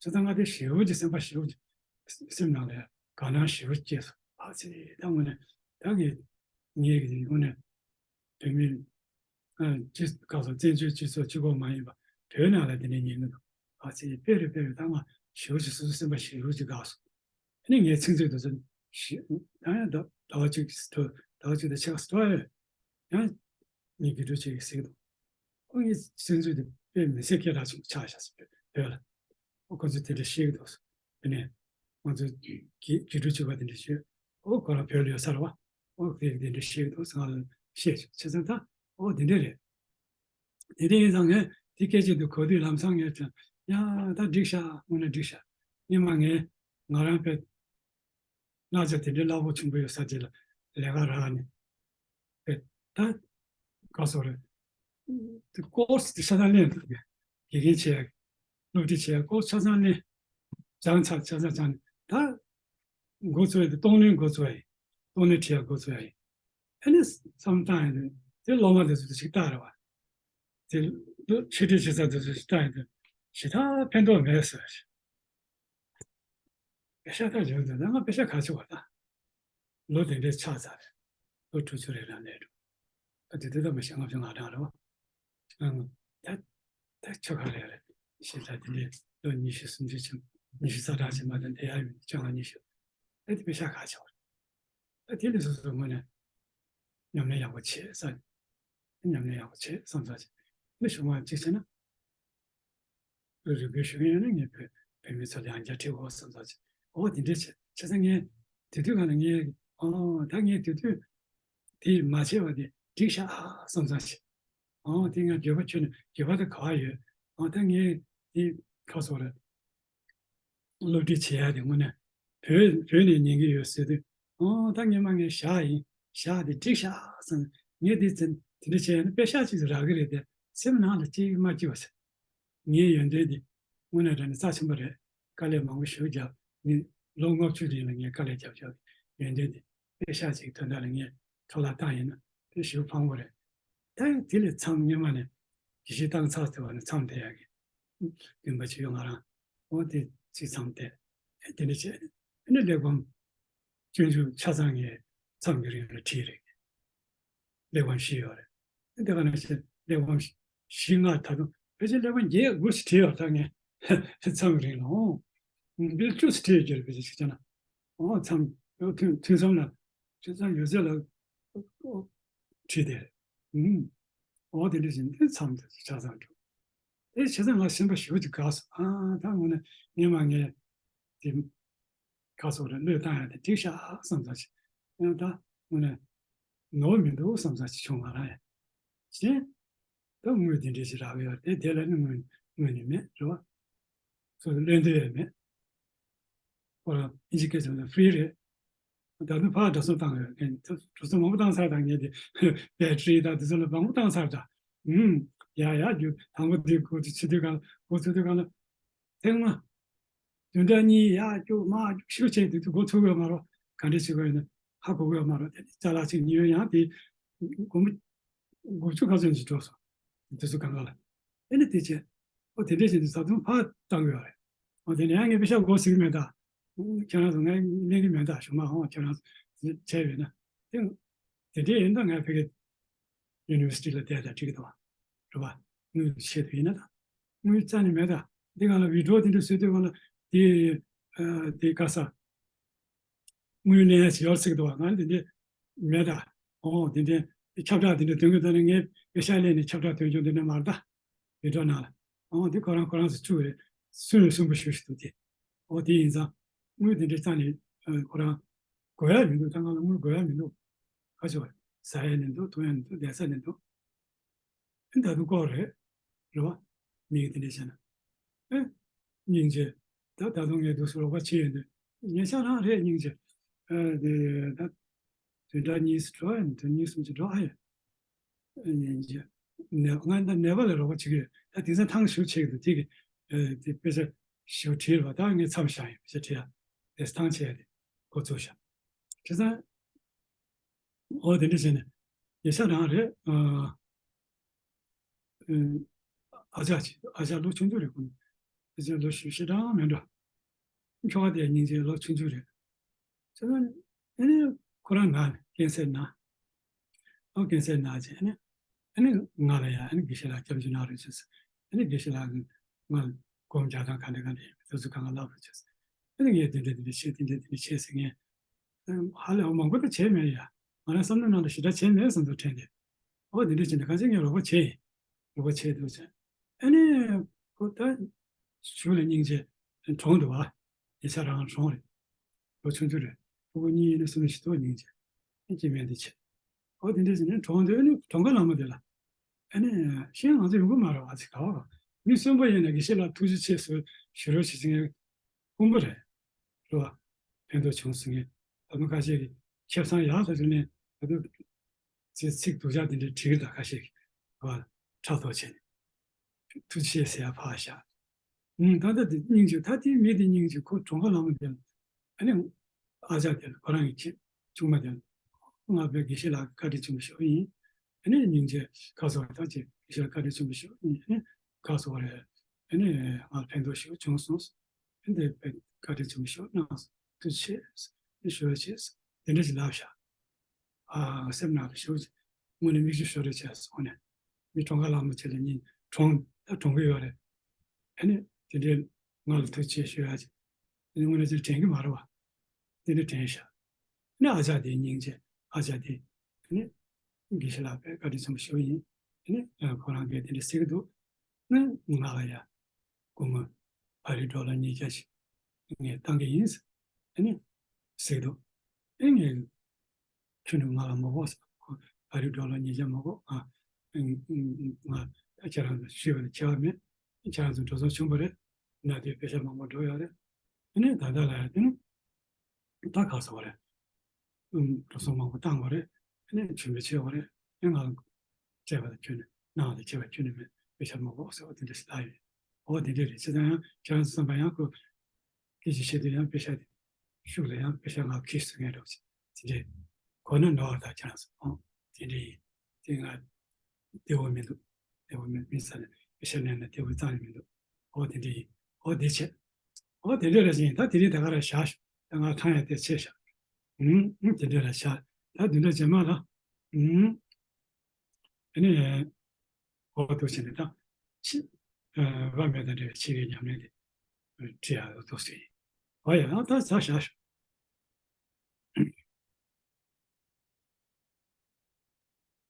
བྱས་ཙང་ང་དེ་ཞེ་པོ་ཅིག་སེམས་པ་ཞེ་པོ་ཅིག་སེམས་ནང་ལ་དགའ་སྣང་ཞེ་པོ་སྐྱེས་སོང་། ཨ་ཙི་ད་དངོས་གནས་ད་ངེད་ངེད་ཀྱི་དངོས་གནས་བོད་མི། ཨ། སྤྱི་སྐབས་སུ་བཙན་བྱོལ་སྤྱི་ཚོགས་གཅིག་པོ་མ་ཡིན་པ་བོད་ནང་ལ་དེ་འདྲའི་ཉན་གྱི་འདུག་ཨ་ཙི་དཔེ་རེད་དཔེ་རེད། ད་ང་ཞེ་པོ་ཅིག་སོ་སོའི་སེམས་པ་ཞེ་པོ་ཅིག་དགའ་སོང་། ཨ་ནི་ངའི་ཚིག་མཛོད་དུ་ཚོ་ཞེ་ད་ཡང་ཟླ་ཟླ་བ་གཅིག་ཟླ་བ་གཅིག་དང་ཕྱེད་ཀ་ཙམ་ཡོད། ཡང་ངའི་དགེ་ཕྲུག་ཅིག་གིས་གཟིགས་འདུག་ཁོ་ངའི་ཚིག་མཛོད་དུ་དཔེ་མི་སྲིད་སྐད་གྲགས་ཆེན་པོ་ཆགས་བཞག་སོང་བོད་ལ། ཨོ་ཁོ་ཚོས་དེ་འདྲ་བཤད་ཀྱི་འདུག་དེ་ནས་ང་ཚོ་དགེ་དགེ་ཕྲུག་གཅིག་པ་དེ་འདྲ་བཤད། ཨོ་ཁོ་རང་བོད་ལ་ཡོད་ས་རེད་བ། ཨོ་དེ་དེ་འདྲ་བཤད་འདུག་ཟེར་ང་ལ་བཤད་བྱུང་། བྱས་ཙང་ད་ཨོ་དེ་འདྲ་རེད། དེ་འདྲ་ཡིན་ཙང་ངས་དེ་སྐད་ཆ་དེ་གོ་དུས་ལམ་སང་ངས་ཀྱང་ཡ་ད་འགྲིག་ཤག་དངོས་གནས་འགྲིག་ཤག་སྔོན་མ་ངས་ང་རང་དཔེ་གླ་ཆ་དེ་འདྲའི་གླ་ཕོགས་ཆེན་པོ་ཡོད་ས་དེ་ལ་ལས་ཀ་རག་ནས་དཔེ་ད་ག་སོ་རེད། དེ་ཀོར་སི་དེ་ཆ་ཚང་ལེན་འདུག་དགེ་རྒན་བྱས་སློབ་ཁྲིད་བྱས་ཀོར་སི་ཆ་ཚང་ལེན། སྦྱངས་ཚར་ཆ་ཚང་སྦྱངས་ནས་ད་འགོ་ཚུགས་ཡ་དེ་གཏོང་ལེན་འགོ་ཚུགས་ཡ་ཡིན། གཏོང་ལེན་བྱེད་ཡ་འགོ་ཚུགས་ཡ་ཡིན། ཨ་ནི་བསམ་བཏང་ཡ་དེ་དེ་སློབ་མ་དེ་ཚོ་ཞིག་བལྟ་རེད་བ། དེ་ཕྱི་དྲིལ་བྱེད་ས་དེ་ཚོ་ཞིག་བལྟ་ཡ་དེ་ཞེ་དྲག་ཕན་ཐོགས་མེད་ཟེར། པེ་ཤག་ད་བྱུང་ཟེར་ན་ང་པེ་ཤག་ག་ཆེ་བ་ད། ལོ་དེ་འདྲའི་ཆགས་ཚར་རེད། ལོ་དྲུག་ཅུ་རེ་རང་ལས་འགྲོ། ཨ་དེ་དུས་ད་མ་ཤེས་ལྔ་བཅུ་ང་གྲངས་རེད་བ། ཨང་། ད་ད་ཆོ་ག་རེ་རེད། ཞེས་ད་དེ་འདྲའི་ལོ་ཉི་ཤུ་སུམ་ཅུ་ཕྱིན། ཉི་ཤུ་རྩ་གྲངས་ཕྱིན་མ་ད་འདི་ཡར་ཡོང་བཅོ་ལྔ་ཉི་ཤུ། ཨ་དེ་པེ་ཤག་ག་ཆེ་བ་རེད། ཨ་དེ་ལས་སོ་སོའི་ངོས་ནས་ཉམས་ལེན་ཡག་པོ་བྱེད་བསམ། ཉམས་ལེན་ཡག་པོ་བྱེད་བསམ་ཚར་ཅིག་ནི་གཞུང་བ་གཅིག་བྱས་ན། རེ་སྐུལ་ཞུ་གི་ཡོད་ན་ངས་བོད་བོད་མི་ཚོ་ལ་ཡང་བསྐྱར་ཁྲིད་དགོས་བསམ་ཚར་ཅིག་ཨོ་དེ་འདྲས་བྱས་བྱས་ཙང་ངས་དེ་དུས་གང་ལ་ངས་ཨོ་ད་ངས་དེ་དུས་དེ་མ་བྱས་པ་དེ་འགྲིག་ཤག་ཨ་བསམ་ཚར་ཅིག་ཨོ་དེ་ང་འགྱོད་པ་ཁྱོན་ནས་འགྱོད་པ་དེ་ག་བ་ཡོད། ཨོ་ད་ངས་དེ་ཁ་སོ་རེད། སློབ་ཁྲིད་བྱེད་ཡ་དེ་དངོས་གནས་བོད་བོད་ནས་ཉན་གྱི་ཡོད་ཟེར་དུས་ཨོ་ད་སྔོན་མ་ངས་བཞག་ཡིན། བཞག་དེ་འགྲིག་ཤག་བསམ། ངས་དེ་ཚེ་དེ་འདྲ་བྱས་ན་པེ་ཤག་ཅིག་རག་གི་རེད་དེ་སེམས་ནང་ལ་ཅིག་མ་སྐྱིད་པ་ཟེར། ངའི་ཡོན་ཏན་འདི་དངོས་གནས་དྲང་གནས་རྩ་ཆེན་པོ་རེད། དཀའ་ལས་མང་པོ་ཞེ་པོ་བརྒྱབ། ངས་ལོ་ལྔ་བཅུ་རིང་ལ་ངས་དཀའ་ལས་བརྒྱབ་བརྒྱབ་ཡོན་ཏན་འདི་པེ་ཤག་ཅིག་དོན་དག་ལ་ངས་འཕྲོ་བརླག་བཏང་ཡིན་ན་དེ་ཞེ་པོ་ཕངས་པོ་རེད། ད་དེ་ལས་མཚམས་སྔོན་མ་ནས་དགེ་བཤེས་བཏང་ཚར་ཟེར་བ་ནས་མཚམས་དེ་ཡག་གི་སྟོན་པ་བྱེད་ཡོད་ང་རང་འོ་དེ་ཅིག་མཚམས་དེ་དེ་འདྲ་བྱས་ཨ་ནི་གླེགས་བམ་སྤྱོད་འཇུག་ཆ་ཚང་ངས་མཚམས་ཀྱི་རིང་ལ་བྲིས་རེད། གླེགས་བམ་བཞི་ཡོད་རེད། དེ་ག་ནང་བཞིན་གླེགས་བམ་བཞི་ལྔ་ད་དུང་ཕལ་ཆེར་གླེགས་བམ་བརྒྱད་དགུ་ཞིག་བྲིས་ཡོད་ད་ངས་མཚམས་ཀྱི་རིང་ལ་འོང་། འདི་བཅུ་ཞིག་བྲིས་ཡོད་རྒྱུ་རེད་ཕལ་ཆེར་ཞིག་བྱས་ན། འོ་མཚམས་ཐུན་ཐུན་མཚམས་ལ་ཐུན་མཚམས་ཡོད་ཚད་ལ་བྲིས་ཏེ་རེད། འོ་དེ་འདྲ་བཞིན་དེ་མཚམས་དེ་ཆ་ཚང་འགྲོ། དེ་བྱས་ཙང་ང་སེམས་པ་ཞེ་པོ་ཅིག་དགའ་སོང་། ཨ་ད་དངོས་གནས་སྔོན་མ་ངས་དེ་ག་སོགས་རེ་བློས་བཏང་ཡ་དེ་འགྲིག་ཤག་བསམ་ཚར་ཅིག་ཡང་ད་དངོས་གནས་ནོར་མི་འདུག་བསམ་ཚར་ཅིག་བྱུང་ང་རང་ཡང་། གཞན་ད་དངུལ་དེ་འདྲས་ཞིག་རག་གི་ཡོད་རེད་དེ་དེ་ལ་ནི་དངུལ་དངུལ་ནི་མེད་རེད་བ། སོ་སོ་ལེན་འདོད་ཡང་མེད། ཁོ་རང་ཨིན་ཇི་སྐད་ཚོ་ལ་ཧྥི་རི་རེད། ད་དུང་ཕར་འགྲོ་སོང་བཏང་ཡོད་མཁན་ཚོ་འགྲོ་སོང་མང་པོ་བཏང་ཚར་དང་ངས་དེ་བེ་ཊི་རི་དང་དེ་ཚོ་ལ་མང་པོ་བཏང་ཚར་དང་། ཨུམ། ཡ་ཡ་རྒྱུ་དང་པོ་དེ་འགོ་ཚུགས་དུས་གང་ལ་འགོ་ཚུགས་དུས་གང་ལ། ཐེངས་མ། བདུན་ཕྲག་གཉིས་ཡར་རྒྱུག་མར་རྒྱུག་ཞེ་པོ་བྱས་དུས་དུས་འགོ་ཚུགས་ཡོད་མ་རེད། ག་འདྲས་བྱེད་དགོས་ཡོད་ན་ཧ་གོ་གི་ཡོད་མ་རེད་དེ་ནི་ཅ་ལག་ཅིག་ཉོས་ཡང་དེ་སྒོར་མོ་དགུ་བཅུ་ག་ཚོད་ཅིག་འགྲོ་སོང་། དེ་ཚོ་གང་ག་ལ། ཨེ་ནི་དེ་བྱས། ཨོ་དེ་འདྲས་བྱས་དུས་ད་དུང་ཕར་བཏང་གི་ཡོད་རེད། ཨོ་དེ་ནས་ཡང་ངས་པེ་ཤག་སྒོར་ཟིག་མེད་ད། ཁྱེད་རང་ཚོ་ངས་ལེན་གི་མེད་ད་ཞུ་མ་ཧོ་ཁྱེད་རང་ཚོ་བྱས་ཡོད་ན། དེ་དེ་འདྲས་ཡིན་ད་ངས་ཕ་གི་ཡུ་ནི་ཝར་སི་ཊི་ལ་བསྡད་ད་འགྲིག་གི་འདུག་བ། རེད་བ། དངུལ་ཆེད་དུ་ཡིན་ན་ད། དངུལ་རྩ་ནས་མེད་ད། འདི་གང་ལ་ཝི་ཌི་རོ་དེ་འདྲ་བཟོས་དུས་གང་ལ་དེ་ཨ་དེ་ག་ས། དངུལ་ལེན་ཡ་ཞིག་ཡོད་ཟེར་གི་འདུག་བ། ང་འདི་འདྲས་མེད་ད། ཨོ་དེ་འདྲས་ཁྱབ་བསྒྲགས་དེ་འདྲས་སྟོན་གི་འདུག་ན་ངས་པེ་ཤག་ལེན་ནས་ཁྱབ་བསྒྲགས་སྟོན་རྒྱུ་འདི་འདྲས་མ་རེད་ད། ཝི་ཌི་རོ་ནང་ལ། ཨོ་དེ་ཁོ་རང་ཁོ་རང་ཚོ་བཅུག་རེད། སུན་རེ་སུན་པོ་ཞུ་ཞུ་འདུག་དེ། ཨོ་དེ་ཡིན་ཙང་དངུལ་དེ་འདྲས་རྩ་ནས་ཨ་ཁོ་རང་དགོས་ཡ་མི་འདུག་ད་ང་ལ་དངུལ་དགོས་ཡ་མི་འདུག་ཁ་ཆེ་བ་ཟ་ཡ་ནི་འདུག་འཐུང་ཡ་ནི་འདུག་བསྡད་ས་ནི་འདུག་ཨ་ད་དུང་ལྐོག་རེད། རེད་བ། མི་གི་དེ་འདྲས་བྱས་ན། ཨེ། སྙིང་རྗེ། ད་ད་དུང་ངས་འདུག་སེ་རོགས་པ་བྱེད་ཡོང་དུས་ཉེ་ཆར་རང་རེད་སྙིང་རྗེ། ཨ་དེ་ད་བདུན་ཕྲག་གཉིས་སུ་འགྲོ་ཡ་ནི་དོན་གཉིས་གསུམ་ཅིག་འགྲོ་ཨ་ཡ། ཨ་ནི་ནས་ང་ད་ནད་པ་ལ་རོགས་པ་བྱེད་ཀྱི་ཡོད། ད་དེང་སང་ཐང་ཞུ་བྱེད་ཀྱི་འདུག་དེ་གི་ཨ་དེ་དཔེ་ཆ་ཞུ་བྲིས་རེད་བ། ད་ངས་མཚམས་བཞག་ཡིན་དཔེ་ཆ་བྲིས་ཡ། དེ་ཐང་བྱས་ཡ་དེ་འགོ་ཚུགས་བཞག་བྱས་ཙང་། ཨོ་དེ་འདྲ་བྱས་ནས་ཉེ་ཆར་རང་རེད། ཨ་ཨ་ཅག་ཅིག་ཨ་ཅག་ལོ་ཆུང་ཆུང་རེད་ཁོ། ཨ་ཅག་ལོ་ཞེ་དྲག་མེད་འགྲོ། ཁྱོ་ག་དེ་སྙིང་རྗེ་ལོ་ཆུང་ཆུང་རེད། བྱས་ཙང་ཨ་ནི་ཁོ་རང་ན་ནས་ཀན་སར་ན། ཨོ་ཀན་སར་ན་བྱས་ཨ་ནི་ཨ་ནི་ང་ལ་ཡ་ཨ་ནི་དགེ་བཤེས་ལགས་སྐྱབས་འཇུག་གནང་རོགས་བྱས་ཟེར། ཨ་ནི་དགེ་བཤེས་ལགས་ཀྱིས་ང་ལ་སྒོམ་རྒྱག་སྟངས་ག་འདྲ་ག་འདྲ་ཡིན་པ་དེ་ཚོ་གང་ག་བསླབ་རོགས་བྱས་ཟེར། ཨ་ནི་ངས་དེ་འདྲ་དེ་འདྲ་བྱས་དེ་འདྲ་དེ་འདྲ་བྱས་ཟེར་ངས། ཧ་ལས་མང་པོ་ད་བྱས་མེད་ཡ། ང་རང་བསམ་བློའི་ནང་ལ་ཞེ་དྲག་བྱས་མེད་བསམ་ཚུལ་དྲན་ཏེ། ཨོ་དེ་འདྲ་བྱས་ནས་གང་ཅི་ངས་རོགས་པ་བྱས་ཡིན། རོགས་པ་བྱས་འདུག་ཟེར། ཨ་ནི་ཁོ་ད་ཞུ་ལ་སྙིང་རྗེ་གྲོངས་འདུག་བ། ཡིན་ས་རང་གྲོངས་རེད། ལོ་ཆུང་ཆུང་རེད། ཕྲུ་གུ་གཉིས་ཡིན་ན་གསུམ་ཡིན་ཞིག་འདུག་སྙིང་རྗེ། སྐྱེ་དམན་དེ་བྱས། འོ་དེ་འདྲ་ཟེར་ནས་གྲོངས་དུས་ནི་གྲོངས་ཁ་ལ་མོ་དེ་ལ། ཨ་ནི་གཞན་ང་ཚོ་ཡོང་གི་མ་རེད་བ་ཚིག་ག་བ་རོ། མི་གསོན་པོ་ཡིན་ན་དགེ་བཤེས་ལགས་ཐུགས་རྗེ་ཆེ་ཟེར་ཞུ་རོགས་བྱེད་ཀྱི་ངས་དཀོན་པོ་རེད། རེད་བ། ཕན་ཐོགས་བྱུང་ཟེར་ངས་ད་དུང་ཁ་ཤས་ཀྱིས་ཁེ་བཟང་ཡག་ཐོག་ཐོག་ནས་ད་དུང་ཚིག་ཚིག་སྡུག་ཅག་དེ་འདྲའི་བྲིས་ཀྱི་ད་ཁ་ཤས་ཀྱིས་བ་ཕྲག་དོག་བྱས་ནས་ཐུགས་རྗེ་ཆེ་ཟེར་ཡ་ཕར་བཞག་ཨུམ། ད་ལྟ་དེ་སྙིང་རྗེ་ད་དེ་མི་དེ་སྙིང་རྗེ་ཁོ་གྲོངས་ཁ་ལ་མོ་དེ་ལ་ཨ་ནི་ཨ་ཅག་དེ་ལ་ཁོ་རང་གི་ཁྱི་ཆུང་མ་དེ་ལ་ང་བའི་དགེ་བཤེས་ལགས་བཀའ་དྲིན་ཆེན་པོ་ཞུ་ཡིན། ཨ་ནི་སྙིང་རྗེ་ཁ་སོ་ད་ཅེ་དགེ་བཤེས་ལགས་བཀའ་དྲིན་ཆེན་པོ་ཞུ་ཡིན། ཨ་ནི་ཁ་སོ་རེད། ཨ་ནི་ང་ཕན་ཐོགས་ཞུ་བྱུང་སོང་། ཨ་ནི་བཀའ་དྲིན་ཆེན་པོ་ཞུ་གནང་སོང་། ཐུགས་རྗེ་ཆེ་ཞུ་བ་བྱས་དེ་འདྲ་ཞིག་ལབ་བཞག་ཨ་སེམས་ནང་དུ་ཞུ་དངོས་གནས་མིག་ཆུ་ཤོར་རེ་བྱས་སོང་ནས་མི་གྲོངས་ཁ་ལ་མོ་བྱས་ལ་ཉིན་གྲོངས་ད་གྲོངས་གི་ཡོད་རེད། ཨ་ནི་དེ་འདྲའི་ང་ལ་ཐུགས་རྗེ་ཆེ་ཞུ་ཡ་ཅིག་དེ་ནི་དངོས་གནས་ཅིག་དྲན་གི་མ་རེད་བ། དེ་འདྲ་དྲན་ཤག་ཨ་ནི་ཨ་ཅག་དེའི་སྙིང་རྗེ་ཨ་ཅག་དེ་ཨ་ནི་དགེ་བཤེས་ལགས་པས་བཀའ་དྲིན་ཆེན་པོ་ཞུ་ཡིན། ཨ་ནི་ཁོ་རང་གིས་དེ་འདྲ་ཟེར་གི་འདུག་ཨ་ནི་ང་ལ་ཡ་སྒོར་མོ་ཨ་རི་ཌོ་ལར་ཉིས་བརྒྱ་ཞིག་ངས་བཏང་གི་ཡིན། ཨ་ནི་ཟེར་གི་འདུག་ཨ་ནི་ངས་ཁྱོད་ནི་ང་ལ་མ་དགོས་ཟེར། ཁོ་ཨ་རི་ཌོ་ལར་ཉིས་བརྒྱ་མ་དགོས། ང་ང་ད་ཁྱེད་རང་ཚོ་ཤི་བ་ལ་ཁྱད་པར་མེད། ཁྱེད་རང་ཚོ་འགྲོ་སོང་བྱུང་བ་རེད། ན་དེ་པེ་ཤ་མང་པོ་འགྲོ་ཡོད་རེད། ཨ་ནི་ད་ལྟ་ལ་ཡ་དེ་ནི་ད་ག་སོང་བ་རེད། འགྲོ་སོང་མང་པོ་བཏང་བ་རེད། ཨ་ནི་ཆུན་པོ་ཆེ་བ་རེད། ཨ་ནི་ང་ལ་སྤྲད་པ་དང་ཁྱོད་ནི་གནང་བ་དང་ཁྱད་པར་ཁྱོད་ནི་མེད། པེ་ཤ་མ་དགོས་ཟེར་བ་དེ་འདྲ་ཞིག་ལབ་ཡོད། འོ་དེ་འདྲ་རེད། བྱས་ཙང་ཡང་ཁྱེད་རང་ཚོ་བསམ་པ་ཡང་ཁོ་སྐད་ཆ་བཤད་དུས་ཡང་པེ་ཤ་དེ་ཤུགས་ལ་ཡང་པེ་ཤ་ང་ཁྱི་སུ་ངས་འགྲོ་ཅིག་དེ་འདྲའི་གོ་ན་འགྲོ་བ་དང་ཁྱེད་རང་ཚོ་འོང་དེ་འདྲའི་ཡིན། དེ་ང་བདེ་བོ་མི་འདུག་བདེ་བོ་མི་མི་ས་ནས་པེ་ཤ་ལེན་ན་བདེ་བོ་རྩ་ནས་མི་འདུག་འོ་དེ་འདྲའི་ཡིན། འོ་དེ་བྱས། འོ་དེ་འདྲ་རེད་ཅིང་ད་དེ་རིང་ད་ག་ར་བཞག་ཤོག་ད་ང་ཐང་ཡ་དེ་ཆད་བཞག་ཨུམ་ཨུམ་དེ་འདྲ་ར་བཞག་ད་དེ་འདྲ་རྗེས་མ་ལ་ཨུམ། ཨ་ནི། འོ་འདུག་བྱས་ནས་ད། ཕྱི། བ་མེད་དང་འབྲེལ་བའི་ཕྱི་གི་ཉམས་ལེན་དེ། བྲིས་ཡག་འདུག་ཟེར། འོ་ཡ་ད་ཟ་བཞག་ཤོག